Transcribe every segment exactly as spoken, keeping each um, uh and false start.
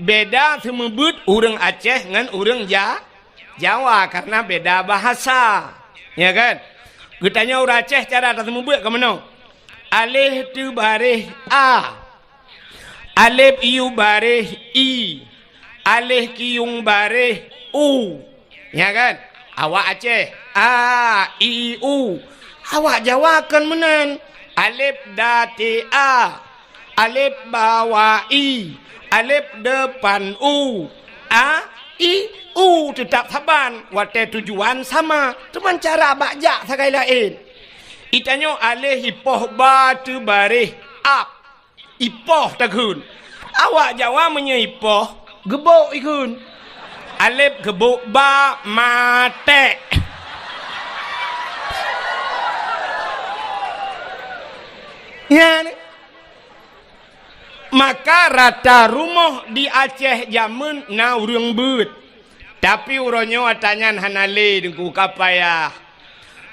Beda seumeubeuet ureuëng Aceh ngon ureuëng Ja-, Jawa karena beda bahasa. Ya kan? Geutanyoe ureuëng Aceh cara taseumeubeuet ka meunoe. Aléh teubaréh a. Alép yue baréh i. Aléh kiyueng baréh u. Ya kan? Awak Aceh, a, i, u. Awak Jawa kon meunan. Alép da te a. Alép ba wa i. Alép depan u. A, i, u teutap saban. Watée tujuan sama, teuma cara bak jak sagai laén. Geutanyoe aléh ipoh ba teubaréh ab. Ipoh takheun. Awak Jawa meunyoe ipoh, geubok ikheun. Alép geubok ba maték. Nyan. Maka rata rumoh di Aceh jameun na ureuëng beuet. Tapi uroe nyoe ata nyan hana lé Teungku, ka payah.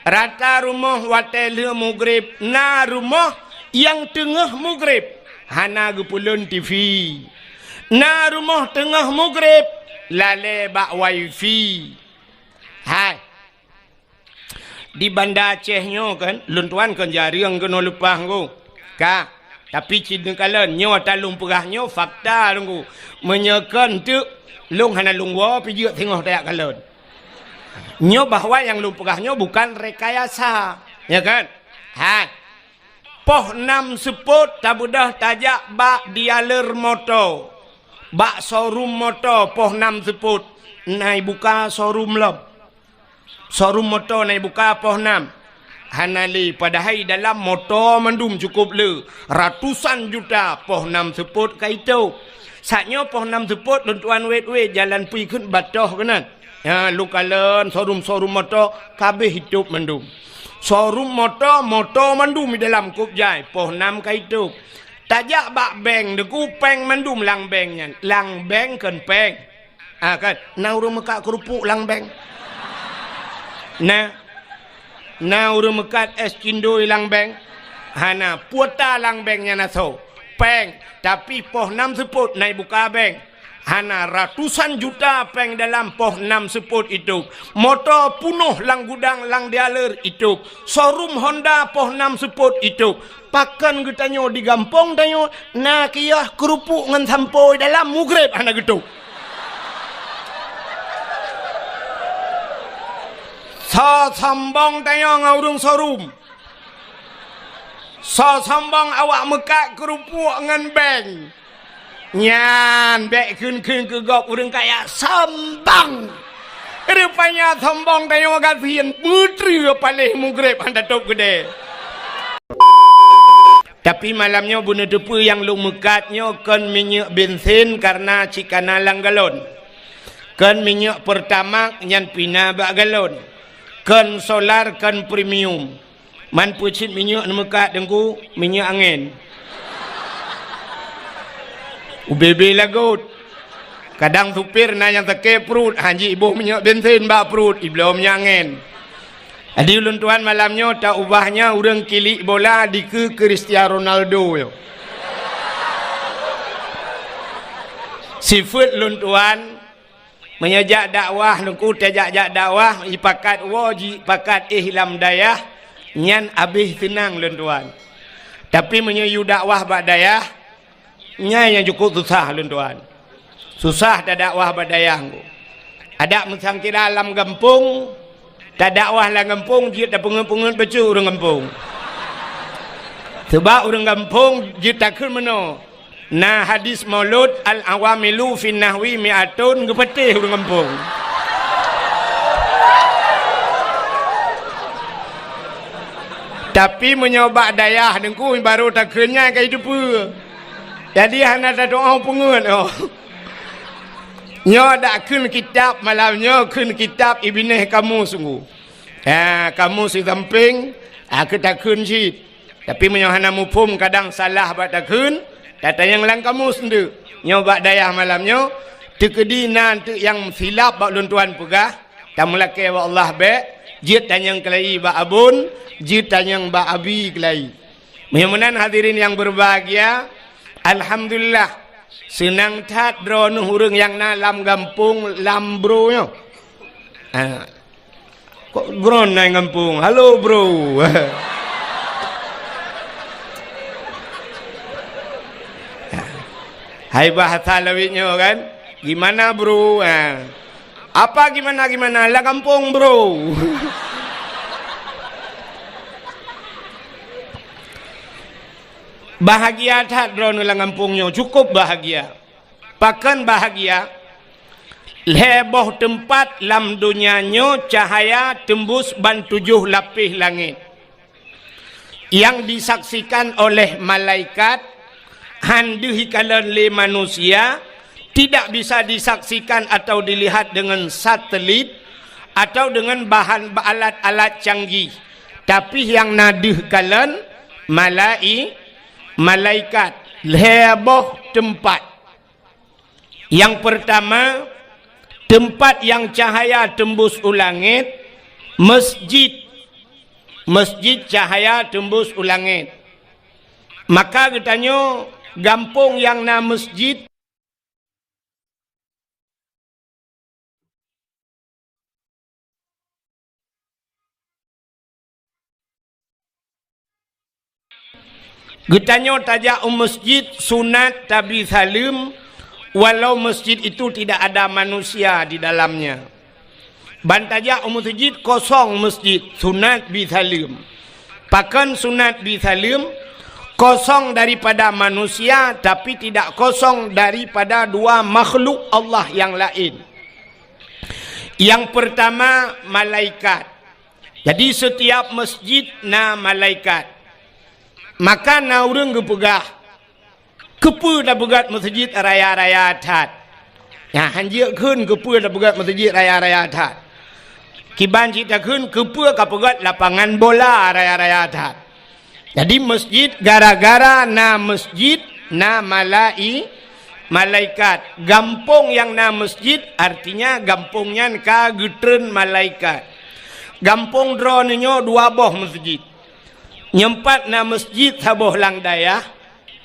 Rata rumoh watée lheueh mugreb na rumoh nyang teungoh mugreb hana geupeulon T V. Na rumoh teungoh mugreb lalée bak wifi. Hai. Di Banda Aceh nyoe kan, lôn tuan kon jareueng keunoe leupah ngku. Ka, tapi cit neukalon, nyoe ata lôn peugah nyoe fakta Teungku. Meunyoe kon teuk, lôn hana lôn woe pih jeuet singoh tajak kalon. Nyoe bahwa nyang lôn peugah nyoe bukan rekayasa, ya kan? Ha. Poh nam seupôt tabeudôh tajak bak dealer moto. Bak showroom moto poh nam seupôt na ibuka showroom lom. Showroom moto na ibuka poh nam. Hana lé, padahai dalam moto mandum cukôp le, ratusan juta poh nam seupôt ka itôb. Saat nyoe poh nam seupôt lôn tuan wét-wét jalan pui kheun batoh keunan. Ha, lôn kalon showroom-showroom moto ka abéh itôb mandum. Showroom moto, moto mandum di dalam kôb jai, poh nam ka itôb. Tajak bak bank Teungku, péng mandum lam bank nyan. Lam bank kon péng. Ah, kan? Na ureuëng meukat keurupuk lam bank? Na. Na ureuëng meukat és cindoi lam bank? Hana. Kuota lam bank nyan asoe. Péng. Tapi poh nam seupôt na ibuka bank. Hana, ratusan juta péng dalam poh nam seupôt itôb. Moto punoh lam gudang lam dealer itôb. Showroom Honda poh nam seupôt itôb. Pakon geutanyoe di gampông tanyoe na kios keurupuk ngon sampoe dalam mugreb hana geutôb. Soe sombong tanyoe ngon ureuëng showroom. Soe sombong awak meukat keurupuk ngon bank. Nyan bék kheun-kheun keu gob ureuëng kaya sombong. Rupanya sombong tanyoe gasien peutreue paléh mugreb hana tôb keudée. Tapi malam nyoe beuneuteupeu nyang lôn meukat nyoe kon minyeuk bensin kareuna cit kana lam galon. Kon minyeuk Pertamax nyan pih na bak galon. Kon solar, kon premium. Man peue cit minyeuk neumeukat Teungku, minyeuk angén. Ubé-bé lagot. Kadang supir na nyang sakét pruet, han jiboh minyeuk bensin bak pruet, ibloe minyeuk angén. Jadi ulôn tuan malam nyoe taubah nyan ureuëng kilik bola dikeue Cristiano Ronaldo nyoe. Sifeuet lôn tuan, meunyoe jak dakwah Teungku, tajak-jak dakwah, ipakat woe jipakat éh lam dayah, nyan abéh seunang lôn tuan. Tapi meunyoe yue dakwah bak dayah, nyan nyang cukôp susah lôn tuan. Susah tadakwah bak dayah Teungku. Adak meusangkira lam gampông, tadakwah lam gampông jeuet tapeungeut-peungeut bacut ureuëng gampông. Sabab ureuëng gampông jeuet takheun meunoe, na hadis maulud, "Al-awamilu fin nahwi mi'atun," geupatéh ureuëng gampông. Tapi meunyoe bak dayah Teungku barô takheun nyan ka jiteupeue. Jadi hana tatu'oh peungeut, oh. Nyoe dak kheun kitab malam nyoe, kheun kitab Ibneh Kamus Teungku. Ha, kamus di sampéng, ha, keu takheun cit. Tapi meunyoe hana muphom kadang salah bak takheun, tatanyong lam kamus eunteuk. Nyoe bak dayah malam nyoe, teukeudi na eunteuk nyang silap bak lôn tuan peugah, tameulakée bak Allah bék, jeuet tanyong keulayi bak Abon, jeuet tanyong bak Abi keulayi. Meunyoe meunan hadirin nyang berbahagia, alhamdulillah, Seunang that droeneuh ureuëng nyang na lam gampông lam bro nyoe. Ha. Kok droeneuh na gampông? Halo, bro. Hai bahasa lawét nyoe kan? Gimana, bro? Ha. Apa gimana-gimana? Lam gampông, bro. Bahagia that droeneuh lam gampông nyoe, cukup bahagia. Pakon bahagia? Lhée boh teumpat lam donya nyoe cahya teumbus ban tujoh lapéh langét. Nyang disaksikan oleh malaikat, han deuh ikalon lé manusia, tidak bisa disaksikan atau dilihat dengan satelit atau dengan bahan alat-alat canggih. Tapi nyang na deuh kalon malai-, malaikat, lhée boh teumpat. Nyang peurtama, teumpat nyang cahya teumbus u langét, masjid. Masjid cahya teumbus u langét. Maka geutanyoe gampông nyang na masjid, geutanyoe tajak u masjid sunat tabi saleuem, walau masjid itu tidak ada manusia di dalamnya. Ban tajak u masjid kosong masjid, sunat bi saleuem. Pakon sunat bi saleuem? Kosong daripada manusia, tapi tidak kosong daripada dua makhluk Allah nyang laén. Nyang peurtama, malaikat. Jadi, setiap masjid na malaikat. Maka na ureuëng geupeugah, "Keupeue tapeugét masjid raya-raya that?" Nyan, han jeuet kheun keupeue tapeugét masjid raya-raya that. Kiban cit takheun keupeue kapeugét lapangan bola raya-raya that. Jadi, masjid, gara-gara na masjid, na malai-, malaikat. Gampông nyang na masjid, artinya gampông nyan ka geutreun malaikat. Gampông droeneuh nyoe dua boh masjid. Nyoe pat na masjid saboh lam dayah,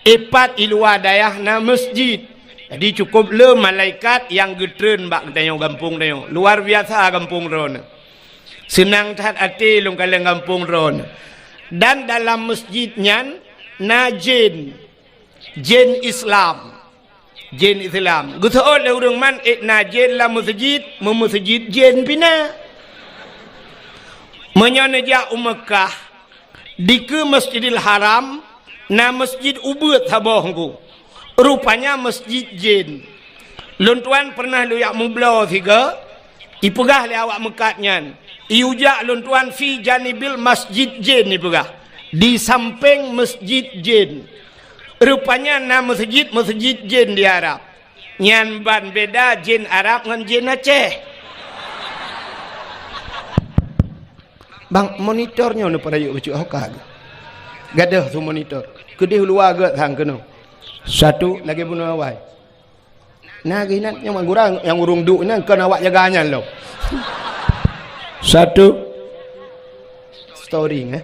ipat i luwa dayah na masjid. Jadi, cukup le malaikat nyang geutreun bak geutanyoe gampông tanyoe. Luar biasa gampông droeneuh. Seunang that até lôn kalon gampông droeneuh. Dan dalam masjid nyan na jén, jén Islam. Jén Islam. Geuseuôt lé ureuëng man ék na jén lam masjid, meumeuseujid jén pih na. Meunyoe neujak u Meukah, dikeue Masjidil Haram, na masjid ubeuet saboh ngku. Rupanya masjid jén. Lôn tuan pernah lôn jak meubloe sigoe, ipeugah lé awak meukat nyan, "Ijak lôn tuan fi janibil masjid jén," ipeugah. Di sampéng masjid jén. Rupanya na meuseujid-meuseujid jén di Arab. Nyan ban beda jén Arab ngon jén Aceh. Bang, monitor nyoe neupeurayeuk bacut hoka geuh. Gadôh su monitor. Keudeh luwa geuh sang keunoe. Satu, lagée bunoe awai. Na geuh inan nyang gurang nyang ureuëng duek nyan kon awak jaga nyan lom. Satu. Storing, eh.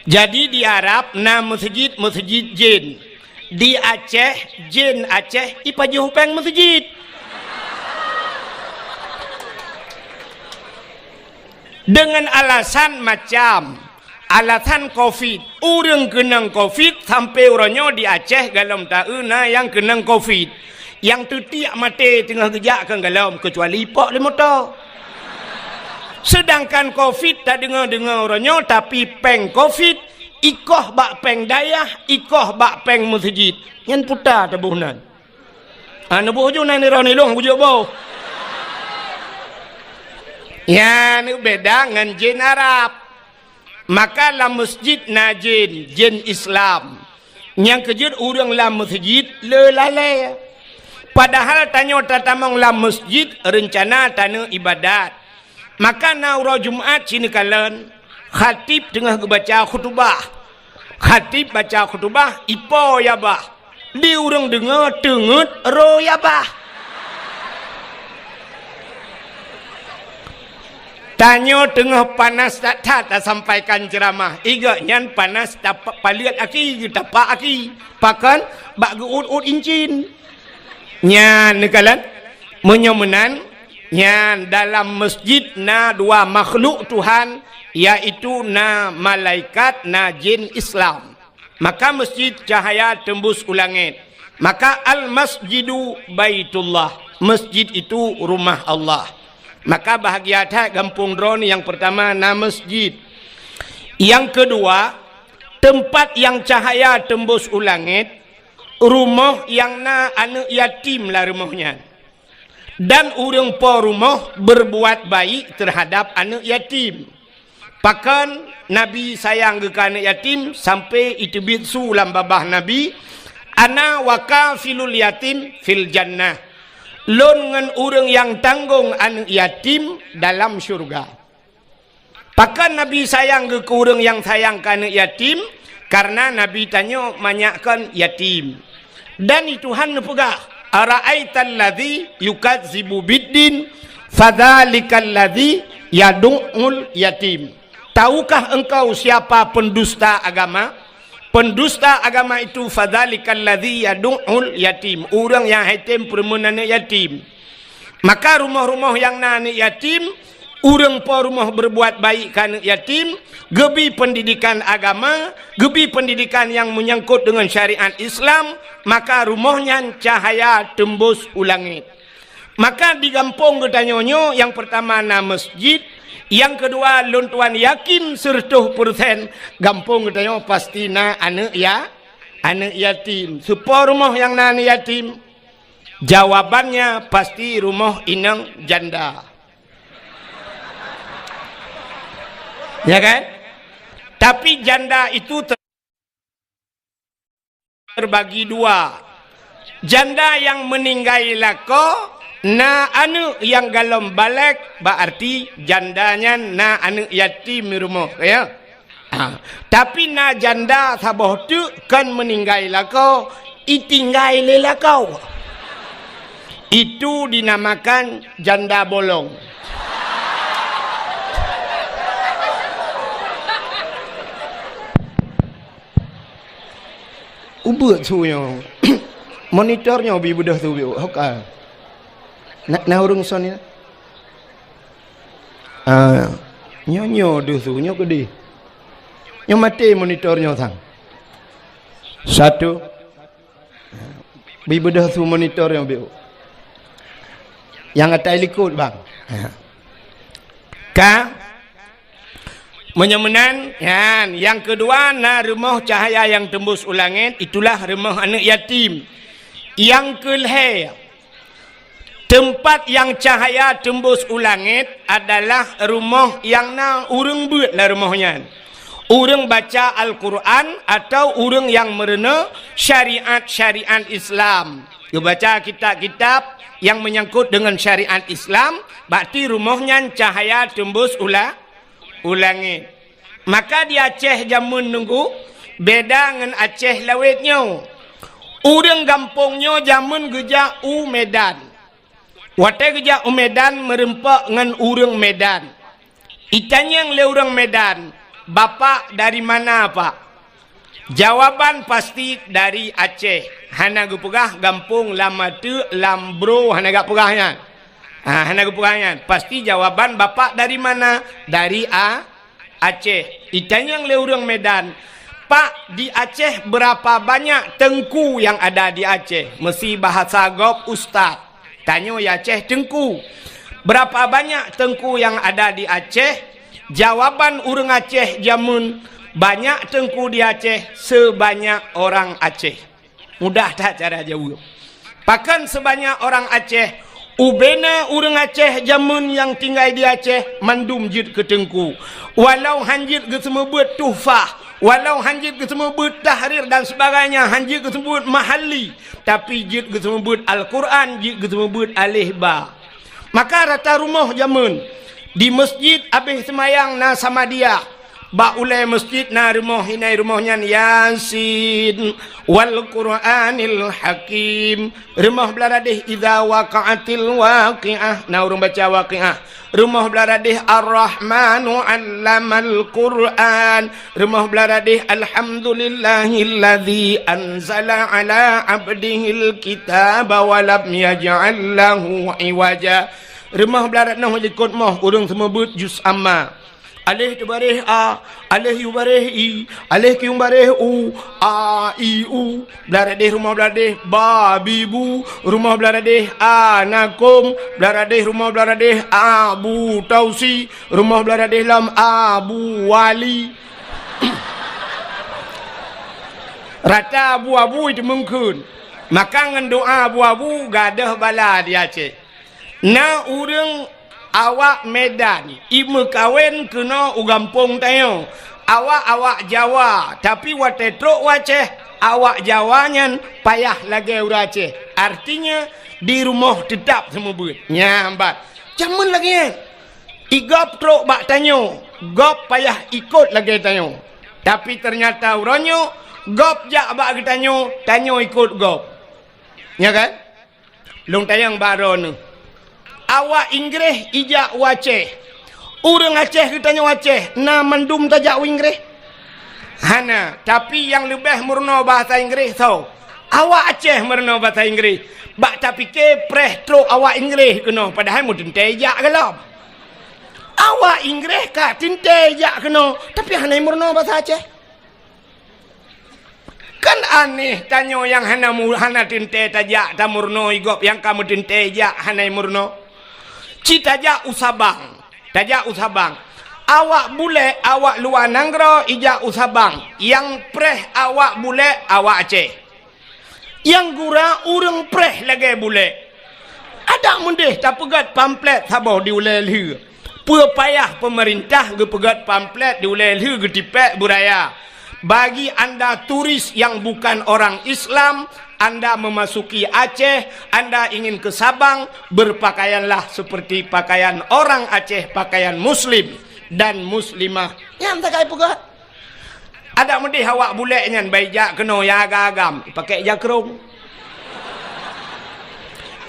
Jadi di Arab na meuseujid-meuseujid jén. Di Aceh, jén Aceh ipajoh péng meuseujid. Deungon alasan macam, alasan covid. Ureuëng keunong covid sampoe uroe nyoe di Aceh golom taeu na nyang keunong covid. Nyang teutiek maté teungoh geujak keu golom, keucuali ipok lé moto. Seudangkan covid tadeungoe-deungoe uroe nyoe, tapi péng covid ikoh bak péng dayah, ikoh bak péng meuseujid. Nyan puta taboh nan. Ah, neuboh ju nan nirong nilong bujok boh. Nyan beda ngon jén Arab. Maka lam masjid na jén, jén Islam. Nyang keujeuet ureuëng lam masjid le lalée. Padahal tanyoe tatamong lam masjid reuncana taneuk ibadat. Maka na uroe Jumat sineukalon, khatib teungoh geubaca khutubah. Khatib baca khutubah, ipo ya bah. Di ureuëng deungoe teungeut ro ya bah. Tanyoe teungoh panas that-that tasampaikan ceuramah. Igok nyan panas tapa-, paleuet aki, geutapak aki. Pakon? Bak geuôt-ôt incin. Nyan neukalon. Meunyoe meunan, nyan dalam masjid na dua makhluk Tuhan, yaitu na malaikat, na jin Islam. Maka masjid cahaya teumbus u langét. Maka al-masjidu baitullah. Masjid itu rumah Allah. Maka bahagia that gampông droeneuh, nyang peurtama na masjid. Nyang keudua, teumpat nyang cahaya teumbus u langét, rumoh nyang na aneuëk yatim lam rumoh nyan. Dan ureuëng po rumoh beurbuat baik teuhadab aneuëk yatim. Pakon Nabi sayang geuh keu aneuëk yatim sampai iteubiet su lam babah Nabi, "Ana wa kafilul yatim fil jannah." Lôn ngon ureuëng nyang tanggong aneuëk yatim dalam syeuruga. Pakon Nabi sayang geuh keu ureuëng nyang sayang keu aneuëk yatim? Kareuna Nabi tanyoe manyak kon yatim. Dan di Tuhan neupeugah, "Ara'aital ladzi yukazzibu biddin, fadzalikal ladzi yadu'ul yatim." Tahukah engkau siapa pendusta agama? Pendusta agama itu, fadzalikal ladzi yadu'ul yatim, ureuëng nyang hai tem peureumeun aneuëk yatim. Maka rumoh-rumoh nyang na aneuëk yatim, ureuëng po rumoh beurbuat baik keu aneuëk yatim, geubi peundidikan agama, geubi peundidikan nyang meunyangkot deungon syariat Islam, maka rumoh nyan cahaya teumbus u langét. Maka di gampông geutanyoe nyoe, nyang peurtama na masjid, nyang keudua lôn tuan yakin seureutôh peureusén gampông geutanyoe pasti na aneuëk ya-, aneuëk yatim. Soe po rumoh nyang na aneuëk yatim? Jawabannya pasti rumoh inong janda. Ya kan? Tapi janda itu ter-, terbagi dua. Janda nyang meuninggai lakoe, na aneuëk nyang golom balek, bak arti janda nyan na aneuëk yatim di rumoh, ya. Ha. Tapi na janda saboh teuk kon meuninggai lakoe, itinggai lé lakoe. Itu dinamakan janda bolong. Ubeuet su nyoe. Monitor nyoe bi beudôh su bi, hok a. Na, na ureuëng son nyoe? Ah, nyoe, nyoe deuh su, nyoe keudeh. Nyoe maté monitor nyoe sang. Satu. Bi beudôh su monitor nyoe bi. Nyang atai likot, bang. Ka? Meunyoe meunan, nyan, nyang keudua na rumoh cahaya nyang teumbus u langét, itulah rumoh aneuëk yatim. Nyang keulhée, teumpat nyang cahaya teumbus u langét adalah rumoh nyang na ureuëng beuet lam rumoh nyan. Ureuëng baca Al-Qur'an atau ureuëng nyang meurunoe syariat-syariat Islam. Geubaca kitab-kitab nyang meunyangkot deungon syariat Islam, bak ti rumoh nyan cahaya teumbus u la-, u langét. Maka di Aceh jameun nunggu beda ngon Aceh lawét nyoe. Ureuëng gampông nyoe jameun geujak u Medan. Watée geujak u Medan meurumpok ngon ureuëng Medan. Itanyong lé ureuëng Medan, "Bapak dari mana, Pak?" Jawaban pasti dari Aceh. Hana geupeugah gampông lam ateuk, lam bro, hana geupeugah nyan. Ha, hana geupeugah nyan. Pasti jawaban, "Bapak dari mana?" "Dari A-, Aceh." Itanyong lé ureuëng Medan, "Pak, di Aceh berapa banyak teungku yang ada di Aceh?" Meusi bahasa gob, ustaz. Tanyoe di Aceh teungku. Berapa banyak teungku yang ada di Aceh? Jawaban ureuëng Aceh jameun, banyak teungku di Aceh sebanyak orang Aceh. Mudah that cara jaweueb. Pakon sebanyak orang Aceh? Ubena ureuëng Aceh jameun nyang tinggai di Aceh mandum jeuet keu teungku. Walau han jeuet geuseumeubeuet tuhfah, walau han jeuet geuseumeubeuet tahrir dan sebagainya, han jeuet geuseumeubeuet mahalli, tapi jeuet geuseumeubeuet Al-Qur'an, jeuet geuseumeubeuet aleh ba. Maka rata rumoh jameun, di masjid abéh seumayang na samadiah, Bak ulée meuseujid na rumoh, inan rumoh nyan Yasin, wal Qur'anil Hakim. Rumoh blah radeh Idza Waqa'atil Waqi'ah, na ureuëng baca Waqi'ah. Rumoh blah radeh Ar-Rahmanu 'Allamal Qur'an. Rumoh blah radeh Alhamdulillahilladzi anzala 'ala 'abdihil kitaba wa lam yaj'al lahu 'iwaja. Rumoh blah radeh noh likot moh ureuëng seumeubeuet juz amma. Aleh teubareh a, aleh yue bareh i, aleh kiyue bareh u, a, i, u. Blah radeh rumoh blah radeh ba, bi, bu, rumoh blah radeh a, na, kum, blah radeh rumoh blah radeh a, bu, tausi, rumoh blah radeh lom a, bu, wali. Rata abu-abu iteumeukeun. Maka ngon doa abu-abu gadôh bala di Aceh. Na ureuëng awak Medan imeukawen keunoe u gampông tanyoe. Awak-awak Jawa, tapi watée trok u Aceh, awak Jawa nyan payah lagée ureuëng Aceh. Artinya, di rumoh teutap seumeubeuet. Nyan ban. Jameun lagée nyan. I gob trok bak tanyoe, gob payah ikot lagée tanyoe. Tapi teunyata uroe nyoe, gob jak bak geutanyoe, tanyoe ikot gob. Nya kan? Lôn tanyong bak droeneuh. Awak Inggréh ijak u Aceh. Ureuëng Aceh geutanyoe Aceh, na mandum tajak u Inggréh? Hana, tapi nyang leubeh meurunoe bahasa Inggréh soe? Awak Aceh meurunoe bahasa Inggréh. Bak tapike preh trok awak Inggréh keunoe, padahai meuteuntée jak gohlom. Awak Inggréh ka teuntée jak keunoe, tapi hana meurunoe bahasa Aceh. Kan aneh tanyoe nyang hana mu-, hana teuntée tajak tameurunoe i gob nyang ka meuteuntée jak hana meurunoe. Ci tajak u Sabang, tajak u Sabang. Awak bulek, awak luwa nanggroe ijak u Sabang. Nyang preh awak bulek, awak Aceh. Nyang gura ureuëng preh lagée bulek. Adak meudeh tapeugét pamflet saboh di ulée lheueh. Peue payah peumeurintah geupeugét pamflet di ulée lheueh geutipék beuraya. Bagi anda turis yang bukan orang Islam, anda memasuki Aceh, anda ingin ke Sabang, berpakaianlah seperti pakaian orang Aceh, pakaian muslim dan muslimah. Nyan sagai peugét. Adak meudeh awak bulek nyan bai jak keunoe nyang agam-agam, ipakék jakrong.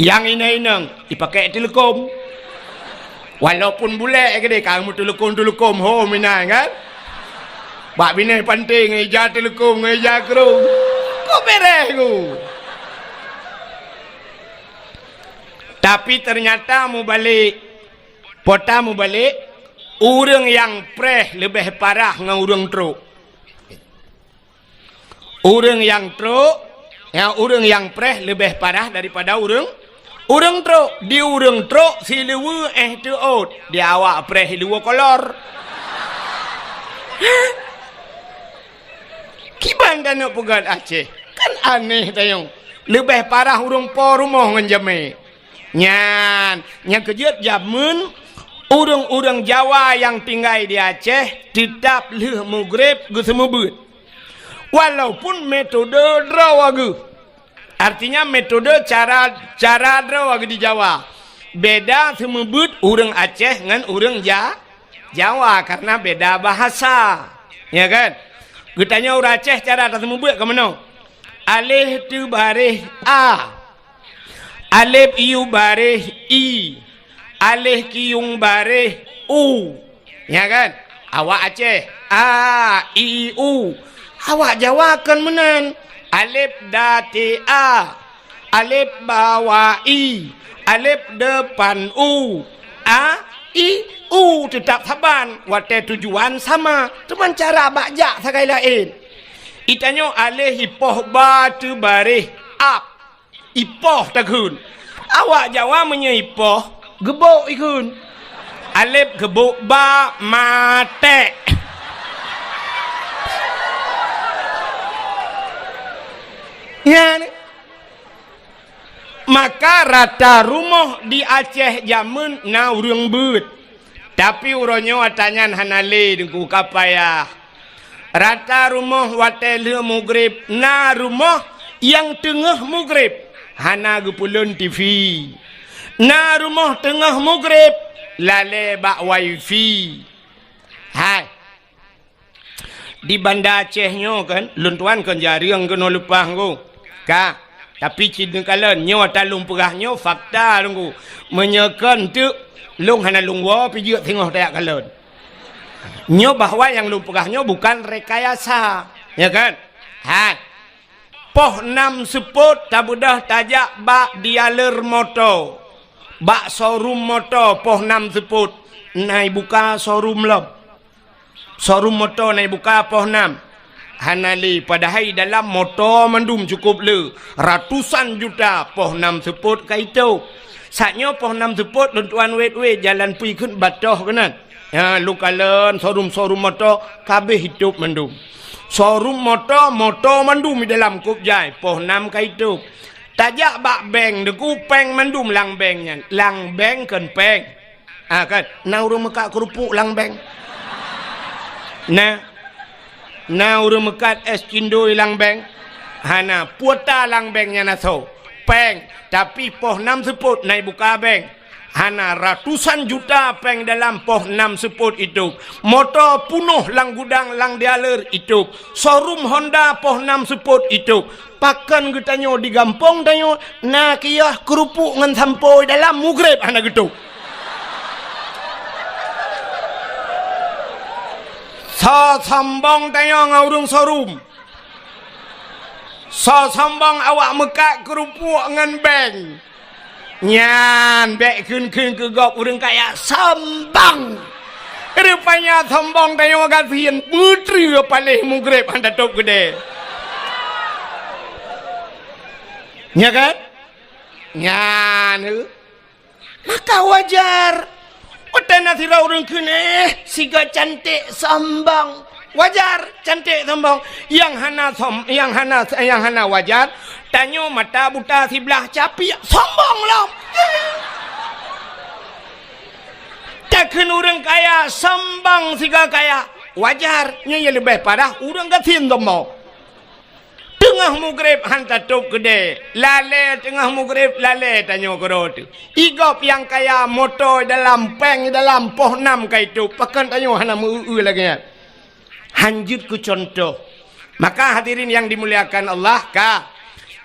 Nyang inong-inong, ipakék teuleukom. Walaupun bulek keudeh ka meuteuleukom-teuleukom ho meunan kan. Bak binéh panté ngon ija teuleukom ngon ija krong. Kok beres ku. Tapi ternyata mubalek, pota mubalek, ureuëng nyang preh leubeh parah ngon ureuëng trok. Ureuëng nyang trok, ya, ureuëng nyang preh leubeh parah daripada ureuëng, ureuëng trok. Di ureuëng trok siluweue éh teuôt, di awak preh siluweue kolor. Kiban tanyoe peugét Aceh, kan aneh tanyoe. Leubeh parah ureuëng po rumoh ngon jamé. Nyan, nyang keujeuet jameun ureuëng-ureuëng Jawa nyang tinggai di Aceh teutab lheueh mugreb geuseumeubeuet. Walaupun metode droe geuh. Artinya metode cara, cara droe geuh di Jawa. Beda seumeubeuet ureuëng Aceh ngon ureuëng Ja-, Jawa karena beda bahasa. Ya kan? Geutanyoe ureuëng Aceh cara taseumeubeuet ka meunoe. Aleh teubareh a. Alef iyue bareh i, aleh kiyue bareh u. Nya kan? Awak Aceh, a, i, u. Awak Jawa kon meunan. Alef da te a, alef ba wa i, alef depan u, a, i, u teutap saban, watée tujuan sama, teuma cara bak jak sagai laén. Itanyoe aleh ipoh ba teubareh ap. Ipoh takheun. Awak Jawa meunyoe ipoh, geubok ikheun. Alef geubok ba matek. Nyan. Maka rata rumoh di Aceh jameun na ureuëng beuet. Tapi uroe nyoe ata nyan hana lé Teungku, ka payah. Rata rumoh watée lheueh mugreb na rumoh nyang teungoh mugreb hana geupeulon T V. Na rumoh teungoh mugreb lalée bak wifi. Hai. Di Banda Aceh nyoe kan, lôn tuan kon jareueng keunoe leupah ngku. Ka, tapi cit neukalon nyoe ata lôn peugah nyoe fakta ngku. Meunyoe kon teuk lôn hana lôn woe pih jeuet singoh tajak kalon. Nyoe bahwa nyang lôn peugah nyoe bukan rekayasa, ya kan? Hai. Poh nam seupôt tabeudôh tajak bak dealer moto, bak showroom moto poh nam seupôt na ibuka showroom lom. Showroom moto na ibuka poh nam. Hana lé, padahai dalam moto mandum cukôp le, ratusan juta poh nam seupôt ka itôp. Saat nyoe poh nam seupôt lôn tuan wét-wét jalan pui kheun batoh keunan. Ha, lôn kalon showroom-showroom moto kabéh itôp mandum. Showroom moto, moto mandum di dalam kôb jai, poh nam ka itôp. Tajak bak bank, teungku, péng mandum lam bank nyan. Lam bank kon péng. Ah, kan? Na ureuëng meukat keurupuk lam bank? Na. Na ureuëng meukat és cindoi lam bank? Hana. Kuota lam bank nyan asoe. Péng. Tapi poh nam seupôt na ibuka bank. Hana, ratusan juta péng dalam poh nam seupôt itôp. Moto punoh lam gudang lam dealer itôp. Showroom Honda poh nam seupôt itôp. Pakon geutanyoe di gampông tanyoe na kios keurupuk ngon sampoe dalam, mugreb hana geutôp. Soe sombong tanyoe ngon ureuëng showroom? Soe sombong awak meukat keurupuk ngon bank? Nyan bék kheun-kheun keu gob ureuëng kaya sombong. Rupanya sombong tanyoe gasien, beutreue paléh mugreb hana tôp keudè. Nya kan? Nyan, eh. Maka wajar. Watée na sidroe ureuëng kheun, eh, sigoe cantik sombong. Wajar, cantik sombong. Nyang hana som-, nyang hana, nyang hana wajar, tanyoe mata buta siblah capiak sombong lom. Takheun ureuëng kaya sombong sigoe kaya. Wajar, nyan nyang leubeh parah ureuëng gasien sombong. Teungoh mugreb hana tôp keudè. Lalée teungoh mugreb, lalée tanyoe keudroe teuh. Igob nyang kaya moto dalam, péng dalam, poh nam ka itôp, pakon tanyoe hana meu-eu lagée nyan. Han jeuet keu cuntoh. Maka hadirin nyang dimuliakan Allah, ka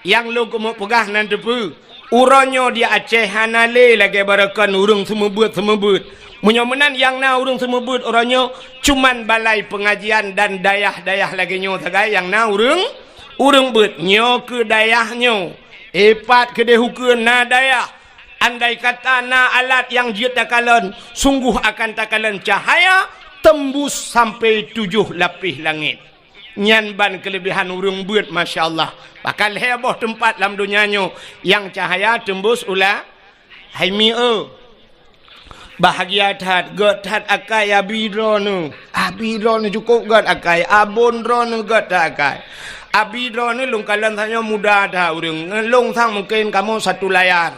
nyang lôn keumeung peugah nan teupeue. Uroe nyoe di Aceh hana lé lagée baroekon ureuëng seumeubeuet-seumeubeuet. Meunyoe meunan nyang na ureuëng seumeubeuet uroe nyoe cuman balai peungajian dan dayah-dayah lagée nyoe sagai nyang na ureuëng, ureuëng beuet. Nyoe keu dayah nyoe. Ipat keudeh ukeue na dayah. Andai kata na alat nyang jeuet takalon, sunggoh akan takalon cahya teumbus sampai tujoh lapéh langét. Nyan ban keuleubehan ureuëng beuet, masya Allah. Bahkan lhée boh teumpat lam donya nyoe nyang cahya teumbus u la-, hai mi-e. Bahgia that, gét that akai abi droeneueh. Abi droeneueh cukôp gét akai, abon droeneueh gét that akai. Abi droeneueh lôn kalon tanyoe muda that ureuëng. Ngon lôn sang mungken kamoe satu layar.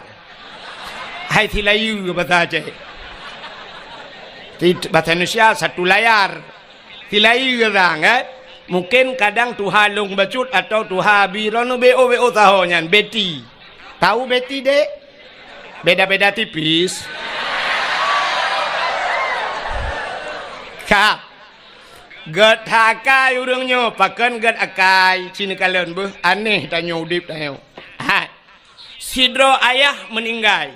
Hai silayeue basa Aceh. Ti-, basa Indonesia satu layar. Silayeue sang, eh? Mungken kadang tuha lôn bacut atau tuha abi droeneueh B O, B O saho nyan, Betty. Tahu Betty, Dek? Beda-beda tipis. Ka. Gét that akai ureuëng nyoe, pakon gét akai, ci neukalon beuh, aneh tanyoe udeb tanyoe. Hai. Sidroe ayah meuninggai.